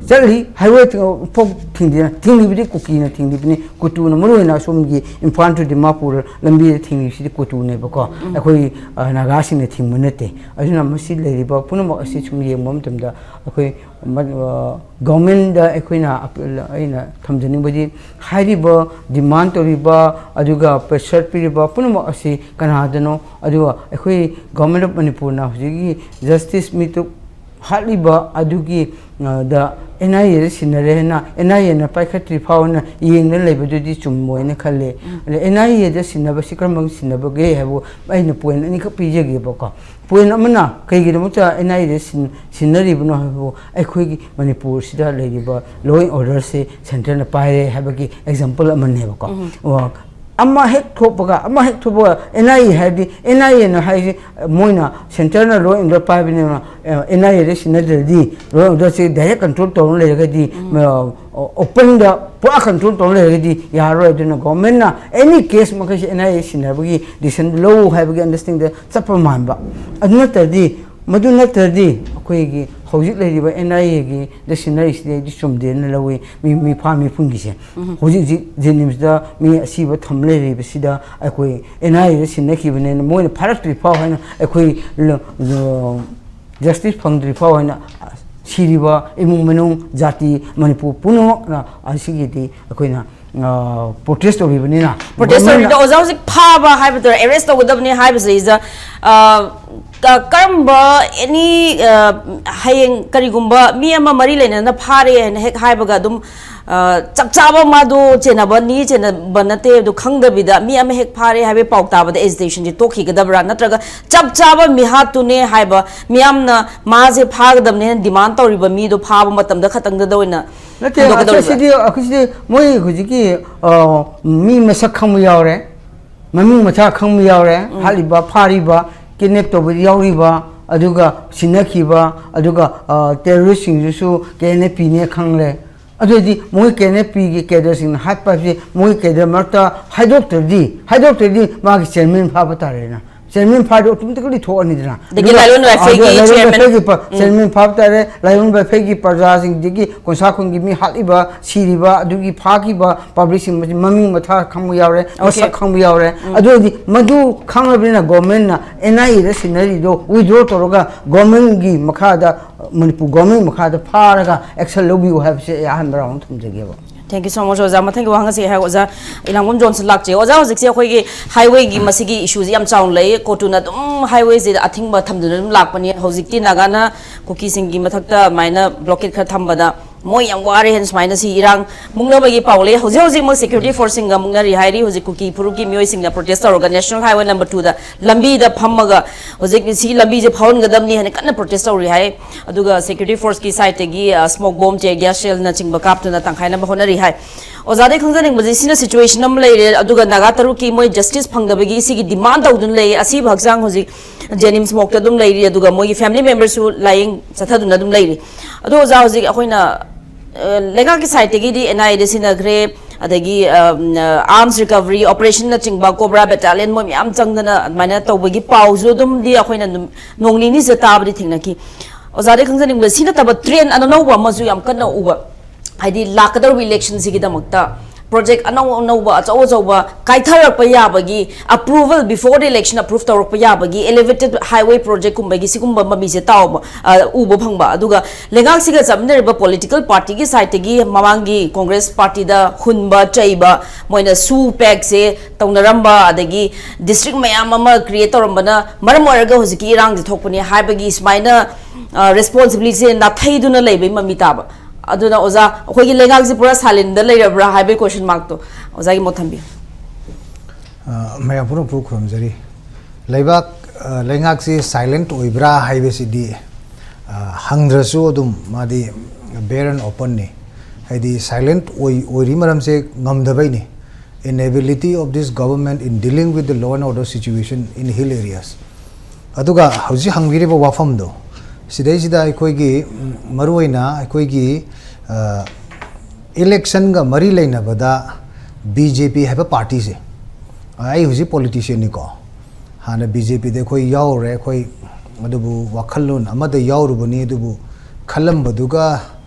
ꯆꯠꯂꯤ, ꯍꯥꯏꯋꯦ ꯊꯤꯡ-, ꯐꯥꯎ ꯊꯤꯡꯗꯦ, ꯊꯤꯡꯂꯤꯕꯗꯤ ꯀꯨꯀꯤꯅ ꯊꯤꯡꯂꯤꯕꯅꯤ꯫ ꯀꯨꯇꯨꯅ ꯃꯔꯨ ꯑꯣꯏꯅ ꯑꯁꯣꯝꯒꯤ ꯏꯝꯐꯥꯜ to ꯗꯤꯃꯥꯄꯨꯔ ꯂꯝꯕꯤꯗ ꯊꯤꯡꯂꯤꯁꯤꯗꯤ ꯀꯨꯇꯨꯅꯦꯕꯀꯣ꯫ ꯑꯩꯈꯣꯏ, ꯑ, ꯅꯥꯒꯥꯁꯤꯡꯅ ꯊꯤꯡꯕ ꯅꯠꯇꯦ꯫ ꯑꯗꯨꯅ ꯃꯁꯤ ꯂꯩꯔꯤꯕ ꯄꯨꯝꯅꯃꯛ ꯑꯁꯤ ꯁꯨꯝ ꯌꯦꯡꯕ ꯃꯇꯝꯗ ꯑꯩꯈꯣꯏ ꯃ-, ꯑ, ꯒꯣꯔꯃꯦꯟꯗ ꯑꯩꯈꯣꯏꯅ ꯑꯄꯤꯜ, ꯑꯩꯅ ꯊꯝꯖꯅꯤꯡꯕꯗꯤ ꯍꯥꯏꯔꯤꯕ ꯗꯤꯃꯥꯟ ꯇꯧꯔꯤꯕ ꯑꯗꯨꯒ ꯄ꯭ꯔꯦꯁꯔ ꯄꯤꯔꯤꯕ ꯄꯨꯝꯅꯃꯛ ꯑꯁꯤ ꯀꯅꯥꯗꯅꯣ? ꯑꯗꯨꯒ ꯑꯩꯈꯣꯏ ꯒꯣꯔꯃꯦꯟ ꯑꯣꯐ ꯃꯅꯤꯄꯨꯔꯅ ꯍꯧꯖꯤꯛꯀꯤ ꯖꯁꯇꯤꯁ ꯃꯤꯇꯨꯞ ꯍꯥꯠꯂꯤꯕ ꯑꯗꯨꯒꯤ, ꯑ, ꯗ ꯑꯦꯟ ꯑꯥꯏ ꯑꯦꯗ ꯁꯤꯟꯅꯔꯦ ꯍꯥꯏꯅ ꯑꯦꯟ ꯑꯥꯏ ꯑꯦꯅ ꯄꯥꯏꯈꯠꯇ꯭ꯔꯤ ꯐꯥꯎꯅ ꯌꯦꯡꯗꯅ ꯂꯩꯕꯗꯨꯗꯤ ꯆꯨꯝꯃꯣꯏꯅ ꯈꯜꯂꯦ꯫ ꯑꯗ ꯑꯦꯟ ꯑꯥꯏ ꯑꯦꯗ ꯁꯤꯟꯅꯕꯁꯤ ꯀꯔꯝꯕ ꯁꯤꯟꯅꯕꯒꯦ ꯍꯥꯏꯕꯨ ꯑꯩꯅ ꯄꯣꯏꯟ ꯑꯅꯤꯈꯛ ꯄꯤꯖꯒꯦꯕꯀꯣ꯫ ꯄꯣꯏꯟ ꯑꯃꯅ ꯀꯩꯒꯤꯗꯃꯛꯇ ꯑꯦꯟ ꯑꯥꯏ ꯑꯦꯗ ꯁꯤꯟ-, ꯁꯤꯟꯅꯔꯤꯕꯅꯣ ꯍꯥꯏꯕꯕꯨ ꯑꯩꯈꯣꯏꯒꯤ ꯃꯅꯤꯄꯨꯔꯁꯤꯗ ꯂꯩꯔꯤꯕ law and orderꯁꯦ ꯁꯦꯟꯇꯔꯅ ꯄꯥꯏꯔꯦ ꯍꯥꯏꯕꯒꯤ ꯑꯦꯛꯖꯥꯝꯄꯜ ꯑꯃꯅꯦꯕꯀꯣ꯫ ꯑꯣ, ꯑꯃ ꯍꯦꯛ ꯊꯣꯛꯄꯒ, ꯑꯃ ꯍꯦꯛ ꯊꯣꯛꯄꯒ ꯑꯦꯟ ꯑꯥꯏ ꯑꯦ ꯍꯥꯏꯔꯗꯤ, ꯑꯦꯟ ꯑꯥꯏ ꯑꯦꯅ ꯍꯥꯏꯁꯦ ꯃꯣꯏꯅ ꯁꯦꯟꯇꯔꯅ law and order ꯄꯥꯏꯕꯅꯤꯅ, ꯑꯦꯟ ꯑꯥꯏ ꯑꯦꯗ ꯁꯤꯟꯅꯗ꯭ꯔꯗꯤ law and orderꯁꯦ direct control ꯇꯧꯔ ꯂꯩꯔꯒꯗꯤ, ꯑ, openꯗ ꯄꯨꯔꯥ control ꯇꯧꯔ ꯂꯩꯔꯒꯗꯤ ꯌꯥꯔꯔꯣꯏ꯫ ꯑꯗꯨꯅ ꯒꯣꯔꯃꯦꯟꯅ any case ꯃꯈꯩꯁꯦ ꯑꯦꯟ ꯑꯥꯏ ꯑꯦ ꯁꯤꯟꯅꯕꯒꯤ decision ꯂꯧ ꯍꯥꯏꯕꯒꯤ understandingꯗ ꯆꯠꯄ ꯃꯥꯟꯕ꯫ ꯑꯗꯨ ꯅꯠꯇ꯭ꯔꯗꯤ, ꯃꯗꯨ ꯅꯠꯇ꯭ꯔꯗꯤ ꯑꯩꯈꯣꯏꯒꯤ ꯍꯧꯖꯤꯛ ꯂꯩꯔꯤꯕ ꯑꯦꯟ ꯑꯥꯏ ꯑꯦꯒꯤꯗ ꯁꯤꯟꯅꯔꯤꯁꯤꯗꯤ ꯑꯩꯗꯤ ꯆꯨꯝꯗꯦꯅ ꯂꯧꯏ꯫ ꯃꯤ, ꯃꯤꯐꯥ ꯃꯤꯄꯨꯟꯒꯤꯁꯦ꯫ ꯍꯧꯖꯤꯛ ꯍꯧꯖꯤꯛ ꯖꯦꯅꯤꯝꯁꯇ ꯃꯤ ꯑꯁꯤꯕ ꯊꯝ ꯂꯩꯔꯤꯕꯁꯤꯗ ꯑꯩꯈꯣꯏ ꯑꯦꯟ ꯑꯥꯏ ꯑꯦꯗ ꯁꯤꯟꯅꯈꯤꯕꯅꯦꯅ ꯃꯣꯏꯅ ꯐꯥꯔꯛꯇ꯭ꯔꯤ ꯐꯥꯎ ꯍꯥꯏꯅ ꯑꯩꯈꯣꯏ ꯂ-, ꯂ-, ꯖꯁꯇꯤꯁ ꯐꯪꯗ꯭ꯔꯤ ꯐꯥꯎ ꯍꯥꯏꯅ ꯁꯤꯔꯤꯕ ꯏꯃꯨꯡ ꯃꯅꯨꯡ ꯖꯥꯇꯤ ꯃꯅꯤꯄꯨꯔ ꯄꯨꯝꯅꯃꯛꯅ ꯑꯁꯤꯒꯤꯗꯤ ꯑꯩꯈꯣꯏꯅ ꯄ꯭ꯔꯣꯇꯦꯁ ꯇꯧꯔꯤꯕꯅꯤꯅ꯫ ꯄ꯭ꯔꯣꯇꯦꯁ ꯇꯧꯔꯤꯕꯗꯣ ꯑꯣꯖꯥ ꯍꯧꯖꯤꯛ ꯐꯥꯕ ꯍꯥꯏꯕꯗꯨꯔ, ꯑꯦꯔꯦꯁ ꯇꯧꯒꯗꯕꯅꯤ ꯍꯥꯏꯕꯁꯤꯗ, ꯑ, ꯀ- ꯀꯔꯝꯕ ꯑꯦꯅꯤ, ꯍꯌꯦꯡ ꯀꯔꯤꯒꯨꯝꯕ ꯃꯤ ꯑꯃ ꯃꯔꯤ ꯂꯩꯅꯅ ꯐꯥꯔꯦ ꯍꯥꯏꯅ ꯍꯦꯛ ꯍꯥꯏꯕꯒ ꯑꯗꯨꯝ, ꯑ, ꯆꯞ ꯆꯥꯕ ꯃꯥꯗꯣ ꯆꯦꯟꯅꯕꯅꯤ ꯆꯦꯟꯅꯕ ꯅꯠꯇꯦ ꯑꯗꯨ ꯈꯪꯗꯕꯤꯗ ꯃꯤ ꯑꯃ ꯍꯦꯛ ꯐꯥꯔꯦ ꯍꯥꯏꯕꯒꯤ ꯄꯥꯎ ꯇꯥꯕꯗ ꯑꯦꯖꯤꯇꯦꯁꯟꯁꯤ ꯇꯣꯛꯈꯤꯒꯗꯕ꯭ꯔꯥ, ꯅꯠꯇ꯭ꯔꯒ ꯆꯞ ꯆꯥꯕ ꯃꯤꯍꯥꯠꯇꯨꯅꯦ ꯍꯥꯏꯕ ꯃꯤꯌꯥꯝꯅ ꯃꯥꯁꯦ ꯐꯥꯒꯗꯕꯅꯦꯅ ꯗꯤꯃꯥꯟ ꯇꯧꯔꯤꯕ ꯃꯤꯗꯣ ꯐꯥꯕ ꯃꯇꯝꯗ ꯈꯛꯇꯪꯗꯗ ꯑꯣꯏꯅ ꯅꯠꯇꯦ, ꯍꯟꯗꯣꯛꯀꯗꯧꯔꯤꯕ꯭ꯔꯥ? ꯑꯩꯈꯣꯏꯁꯤꯗꯤ ꯑꯩꯈꯣꯏꯁꯤꯗꯤ ꯃꯣꯏ ꯍꯧꯖꯤꯛꯀꯤ, ꯑ, ꯃꯤ ꯃꯁꯛ ꯈꯪꯕ ꯌꯥꯎꯔꯦ, ꯃꯃꯤꯡ ꯃꯊꯥ ꯈꯪꯕ ꯌꯥꯎꯔꯦ, ꯍꯥꯠꯂꯤꯕ, ꯐꯥꯔꯤꯕ, ꯀꯤꯗꯅꯦꯞ ꯇꯧꯕꯗ ꯌꯥꯎꯔꯤꯕ, ꯑꯗꯨꯒ ꯁꯤꯟꯅꯈꯤꯕ, ꯑꯗꯨꯒ ꯇꯦꯔꯣꯔꯤꯁꯁꯤꯡꯗꯨꯁꯨ ꯀꯦ ꯑꯦꯟ ꯑꯦ ꯄꯤꯅꯦ ꯈꯪꯂꯦ꯫ ꯑꯗꯨꯑꯣꯏꯗꯤ ꯃꯣꯏ ꯀꯦ ꯑꯦꯟ ꯑꯦ ꯄꯤꯒꯤ ꯀꯦꯗꯔꯁꯤꯡꯅ ꯍꯥꯠꯄ ꯍꯥꯏꯕꯁꯤ ꯃꯣꯏ ꯀꯦꯗꯔ ꯃꯔꯛꯇ ꯍꯥꯏꯗꯣꯛꯇ꯭ꯔꯗꯤ, ꯍꯥꯏꯗꯣꯛꯇ꯭ꯔꯗꯤ ꯃꯥꯒꯤ ꯆꯤꯌꯔꯃꯦꯟ ꯐꯥꯕ ꯇꯥꯔꯦꯅ꯫ ꯆꯤꯌꯔꯃꯦꯟ ꯐꯥꯔꯗꯤ ꯑꯣꯇꯣꯃꯦꯇꯤꯀꯂꯤ ꯊꯣꯛꯑꯅꯤꯗꯅ꯫ ꯑꯗꯒꯤ ꯑꯗꯨꯒ ꯂꯥꯏꯂꯣꯟ ꯋꯥꯏꯐꯩꯒꯤ ꯑꯗꯨꯒ ꯂꯥꯏꯂꯣꯟ ꯆꯤꯌꯔꯃꯦꯟ꯫ ꯋꯥꯏꯐꯩꯒꯤ ꯄ-, ꯆꯤꯌꯔꯃꯦꯟ ꯐꯥꯕ ꯇꯥꯔꯦ, ꯂꯥꯏꯂꯣꯟ ꯋꯥꯏꯐꯩꯒꯤ ꯄ꯭ꯔꯖꯥꯁꯤꯡꯗꯒꯤ ꯀꯣꯟꯁꯥ ꯈꯨꯟꯒꯤ ꯃꯤ ꯍꯥꯠꯂꯤꯕ, ꯁꯤꯔꯤꯕ, ꯑꯗꯨꯒꯤ ꯐꯥꯈꯤꯕ ꯄꯕ꯭ꯂꯤꯛꯁꯤꯡ ꯃꯁꯤ ꯃꯃꯤꯡ ꯃꯊꯥ ꯈꯪꯕ ꯌꯥꯎꯔꯦ, ꯃꯁꯛ ꯈꯪꯕ ꯌꯥꯎꯔꯦ꯫ ꯑꯗꯨ ꯑꯣꯏꯔꯗꯤ ꯃꯗꯨ ꯈꯪꯂꯕꯅꯤꯅ ꯒꯣꯔꯃꯦꯟꯅ ꯑꯦꯟ ꯑꯥꯏ ꯑꯦꯗ ꯁꯤꯟꯅꯔꯤꯗꯣ ꯋꯤꯗ꯭ꯔꯣ ꯇꯧꯔꯒ ꯒꯣꯔꯃꯦꯟꯒꯤ ꯃꯈꯥꯗ, ꯃꯅꯤꯄꯨꯔ ꯒꯣꯔꯃꯦꯟ ꯃꯈꯥꯗ ꯐꯥꯔꯒ ꯑꯦꯛꯁꯟ ꯂꯧꯕꯤꯌꯨ ꯍꯥꯏꯕꯁꯦ ꯑꯩ ꯑꯍꯥꯟꯕ round ꯊꯝꯖꯒꯦꯕ꯫ Thank you so much ꯑꯣꯖꯥ꯫ ꯃꯊꯪꯒꯤ ꯋꯥꯍꯪ ꯑꯁꯤ ꯍꯥꯏ ꯑꯣꯖꯥ ꯏꯂꯥꯡꯕꯝ ꯖꯣꯟꯁꯟ ꯂꯥꯛꯆꯩ꯫ ꯑꯣꯖꯥ, ꯍꯧꯖꯤꯛꯁꯦ ꯑꯩꯈꯣꯏꯒꯤ ꯍꯥꯏꯋꯦꯒꯤ ꯃꯁꯤꯒꯤ ꯏꯁꯨꯁꯤ ꯌꯥꯝ ꯆꯥꯎꯅ ꯂꯩ꯫ ꯀꯣꯇꯨꯅ ꯑꯗꯨꯝ ꯍꯥꯏꯋꯦꯁꯤꯗ ꯑꯊꯤꯡꯕ ꯊꯝꯗꯨꯅ ꯑꯗꯨꯝ ꯂꯥꯛꯄꯅꯤ꯫ ꯍꯧꯖꯤꯛꯇꯤ ꯅꯥꯒꯥꯅ ꯀꯨꯀꯤꯁꯤꯡꯒꯤ ꯃꯊꯛꯇ ꯑꯗꯨꯃꯥꯏꯅ ꯕ꯭ꯂꯣꯀꯦꯠ ꯈꯔ ꯊꯝꯕꯗ ꯃꯣꯏ ꯌꯥꯝ ꯋꯥꯔꯦ ꯍꯥꯏꯅ ꯁꯨꯃꯥꯏꯅ ꯁꯤ ꯏꯔꯥꯡ ꯃꯨꯛꯅꯕꯒꯤ ꯄꯥꯎ ꯂꯩ꯫ ꯍꯧꯖꯤꯛ ꯍꯧꯖꯤꯛꯃꯛ ꯁꯦꯀ꯭ꯌꯨꯔꯤꯇꯤ ꯐꯣꯔꯁꯁꯤꯡꯒ ꯃꯨꯛꯅꯔꯤ ꯍꯥꯏꯔꯤ꯫ ꯍꯧꯖꯤꯛ ꯀꯨꯀꯤ ꯐꯨꯔꯨꯞꯀꯤ ꯃꯤꯑꯣꯏꯁꯤꯡꯅ ꯄ꯭ꯔꯣꯇꯦꯁ ꯇꯧꯔꯒ ꯅꯦꯁꯅꯦꯜ ꯍꯥꯏꯋꯦ ꯅꯝꯕꯔ ꯇꯨꯗ ꯂꯝꯕꯤꯗ ꯐꯝꯃꯒ ꯍꯧꯖꯤꯛ ꯁꯤ ꯂꯝꯕꯤꯁꯦ ꯐꯥꯎꯍꯟꯒꯗꯕꯅꯤ ꯍꯥꯏꯅ ꯀꯟꯅ ꯄ꯭ꯔꯣꯇꯦꯁ ꯇꯧꯔꯤ ꯍꯥꯏ꯫ ꯑꯗꯨꯒ ꯁꯦꯀ꯭ꯌꯨꯔꯤꯇꯤ ꯐꯣꯔꯁꯀꯤ ꯁꯥꯏꯠꯇꯒꯤ, ꯑ, ꯁ꯭ꯃꯣꯛ ꯕꯣꯝ, ꯇꯤꯌꯔ ꯒ꯭ꯌꯥꯁ ꯁꯦꯜꯅꯆꯤꯡꯕ ꯀꯥꯞꯇꯨꯅ ꯇꯪꯈꯥꯏꯅꯕ ꯍꯣꯠꯅꯔꯤ ꯍꯥꯏ꯫ ꯑꯣꯖꯥꯗꯒꯤ ꯈꯪꯖꯅꯤꯡꯕꯁꯦ ꯁꯤꯅ ꯁꯤꯆꯨꯋꯦꯁꯟ ꯑꯃ ꯂꯩꯔꯦ, ꯑꯗꯨꯒ ꯅꯥꯒꯥ ꯇꯔꯨꯛꯀꯤ ꯃꯣꯏ ꯖꯁꯇꯤꯁ ꯐꯪꯗꯕꯒꯤ ꯁꯤꯒꯤ ꯗꯤꯃꯥꯟ ꯇꯧꯗꯨꯅ ꯂꯩ꯫ ꯑꯁꯤꯕ ꯍꯛꯆꯥꯡ ꯍꯧꯖꯤꯛ ꯖꯦꯅꯤꯝꯁ ꯃꯣꯛꯇ ꯑꯗꯨꯝ ꯂꯩꯔꯤ, ꯑꯗꯨꯒ ꯃꯣꯏꯒꯤ ꯐꯦꯃꯤꯂꯤ ꯃꯦꯝꯕꯔꯁꯨ ꯂꯥꯏꯌꯦꯡ ꯆꯠꯊꯗꯨꯅ ꯑꯗꯨꯝ ꯂꯩꯔꯤ꯫ ꯑꯗꯣ ꯑꯣꯖꯥ, ꯍꯧꯖꯤꯛ ꯑꯩꯈꯣꯏꯅ, ꯑ, ꯂꯩꯉꯥꯛꯀꯤ ꯁꯥꯏꯠꯇꯒꯤꯗꯤ ꯑꯦꯟ ꯑꯥꯏ ꯑꯦꯗ ꯁꯤꯟꯅꯈ꯭ꯔꯦ, ꯑꯗꯒꯤ, ꯑ, ꯑꯥꯔꯝꯁ ꯔꯤꯀꯚꯔꯤ ꯑꯣꯄꯔꯦꯁꯟꯅꯆꯤꯡꯕ ꯀꯣꯕ꯭ꯔꯥ ꯕꯦꯇꯥꯂꯤꯌꯟ ꯃꯣꯏ ꯃꯌꯥꯝ ꯆꯪꯗꯅ ꯑꯗꯨꯃꯥꯏꯅ ꯇꯧꯕꯒꯤ ꯄꯥꯎꯁꯨ ꯑꯗꯨꯝꯗꯤ ꯑꯩꯈꯣꯏꯅ ꯑꯗꯨꯝ ꯅꯣꯡ ꯅꯤꯅꯤꯁꯤꯗ ꯇꯥꯕꯗꯤ ꯊꯦꯡꯅꯈꯤ꯫ ꯑꯣꯖꯥꯗꯒꯤ ꯈꯪꯖꯅꯤꯡꯕ, ꯁꯤ ꯅꯠꯇꯕ ꯇ꯭ꯔꯦꯟ ꯑꯅꯧꯕ ꯑꯃꯁꯨ ꯌꯥꯝ ꯀꯟꯅ ꯎꯕ, ꯍꯥꯏꯗꯤ ꯂꯥꯛꯀꯗꯧꯔꯤꯕ ꯏꯂꯦꯛꯁꯟꯁꯤꯒꯤꯗꯃꯛꯇ ꯄ꯭ꯔꯣꯖꯦꯛ ꯑꯅꯧ ꯑꯅꯧꯕ, ꯑꯆꯧ ꯑꯆꯧꯕ ꯀꯥꯏꯊꯔꯛꯄ ꯌꯥꯕꯒꯤ, approval before the election approve ꯇꯧꯔꯛꯄ ꯌꯥꯕꯒꯤ, elevated highway project ꯀꯨꯝꯕꯒꯤ ꯁꯤꯒꯨꯝꯕ ꯃꯃꯤꯁꯦ ꯇꯥꯎꯕ, ꯑ, ꯎꯕ ꯐꯪꯕ꯫ ꯑꯗꯨꯒ ꯂꯩꯉꯥꯛꯁꯤꯒ ꯆꯠꯃꯤꯟꯅꯔꯤꯕ political party ꯒꯤ side ꯇꯒꯤ ꯃꯃꯥꯡꯒꯤ Congress party ꯗ ꯍꯨꯟꯕ ꯆꯩꯕ, ꯃꯣꯏꯅ ꯁꯨ ꯄꯦꯛꯁꯦ ꯇꯧꯅꯔꯝꯕ, ꯑꯗꯒꯤ district ꯃꯌꯥꯝ ꯑꯃ create ꯇꯧꯔꯝꯕꯅ ꯃꯔꯝ ꯑꯣꯏꯔꯒ ꯍꯧꯖꯤꯛꯀꯤ ꯏꯔꯥꯡꯁꯦ ꯊꯣꯛꯄꯅꯤ ꯍꯥꯏꯕꯒꯤ ꯁꯨꯃꯥꯏꯅ, ꯑ, responsibility ꯁꯦ ꯅꯥꯊꯩꯗꯨꯅ ꯂꯩꯕꯒꯤ ꯃꯃꯤ ꯇꯥꯕ꯫ ꯑꯗꯨꯅ ꯑꯣꯖꯥ, ꯑꯩꯈꯣꯏꯒꯤ ꯂꯩꯉꯥꯛꯁꯤ ꯄꯨꯔꯥ silent ꯗ ꯂꯩꯔꯕ꯭ꯔꯥ ꯍꯥꯏꯕꯒꯤ question mark ꯇꯣ ꯑꯣꯖꯥꯒꯤ ꯃꯣꯠ ꯊꯝꯕꯤꯌꯨ꯫ ꯑ, ꯃꯌꯥꯝ ꯄꯨꯝꯅꯃꯛꯄꯨ ꯈꯨꯔꯨꯝꯖꯔꯤ꯫ ꯂꯩꯕꯥꯛ, ꯑ, ꯂꯩꯉꯥꯛꯁꯤ silent ꯑꯣꯏꯕ꯭ꯔꯥ ꯍꯥꯏꯕꯁꯤꯗꯤ, ꯑ, ꯍꯪꯗ꯭ꯔꯁꯨ ꯑꯗꯨꯝ ꯃꯥꯗꯤ bare and open ꯅꯤ꯫ ꯍꯥꯏꯗꯤ silent ꯑꯣꯏ-, ꯑꯣꯏꯔꯤ ꯃꯔꯝꯁꯦ ꯉꯝꯗꯕꯩꯅꯤ꯫ Inability of this government in dealing with the law and order situation in hill areas꯫ ꯑꯗꯨꯒ ꯍꯧꯖꯤꯛ ꯍꯪꯕꯤꯔꯤꯕ ꯋꯥꯐꯝꯗꯣ, ꯁꯤꯗꯩꯁꯤꯗ ꯑꯩꯈꯣꯏꯒꯤ, ꯎꯝ, ꯃꯔꯨꯑꯣꯏꯅ ꯑꯩꯈꯣꯏꯒꯤ, ꯑ, election ꯒ ꯃꯔꯤ ꯂꯩꯅꯕꯗ B J P ꯍꯥꯏꯕ party ꯁꯦ, ꯑꯩ ꯍꯧꯖꯤꯛ politician ꯅꯤꯀꯣ, ꯍꯥꯟꯅ B J P ꯗ ꯑꯩꯈꯣꯏ ꯌꯥꯎꯔꯨꯔꯦ, ꯑꯩꯈꯣꯏ ꯑꯗꯨꯕꯨ ꯋꯥꯈꯜꯂꯣꯟ ꯑꯃꯗ ꯌꯥꯎꯔꯨꯕꯅꯤ, ꯑꯗꯨꯕꯨ ꯈꯜꯂꯝꯕꯗꯨꯒ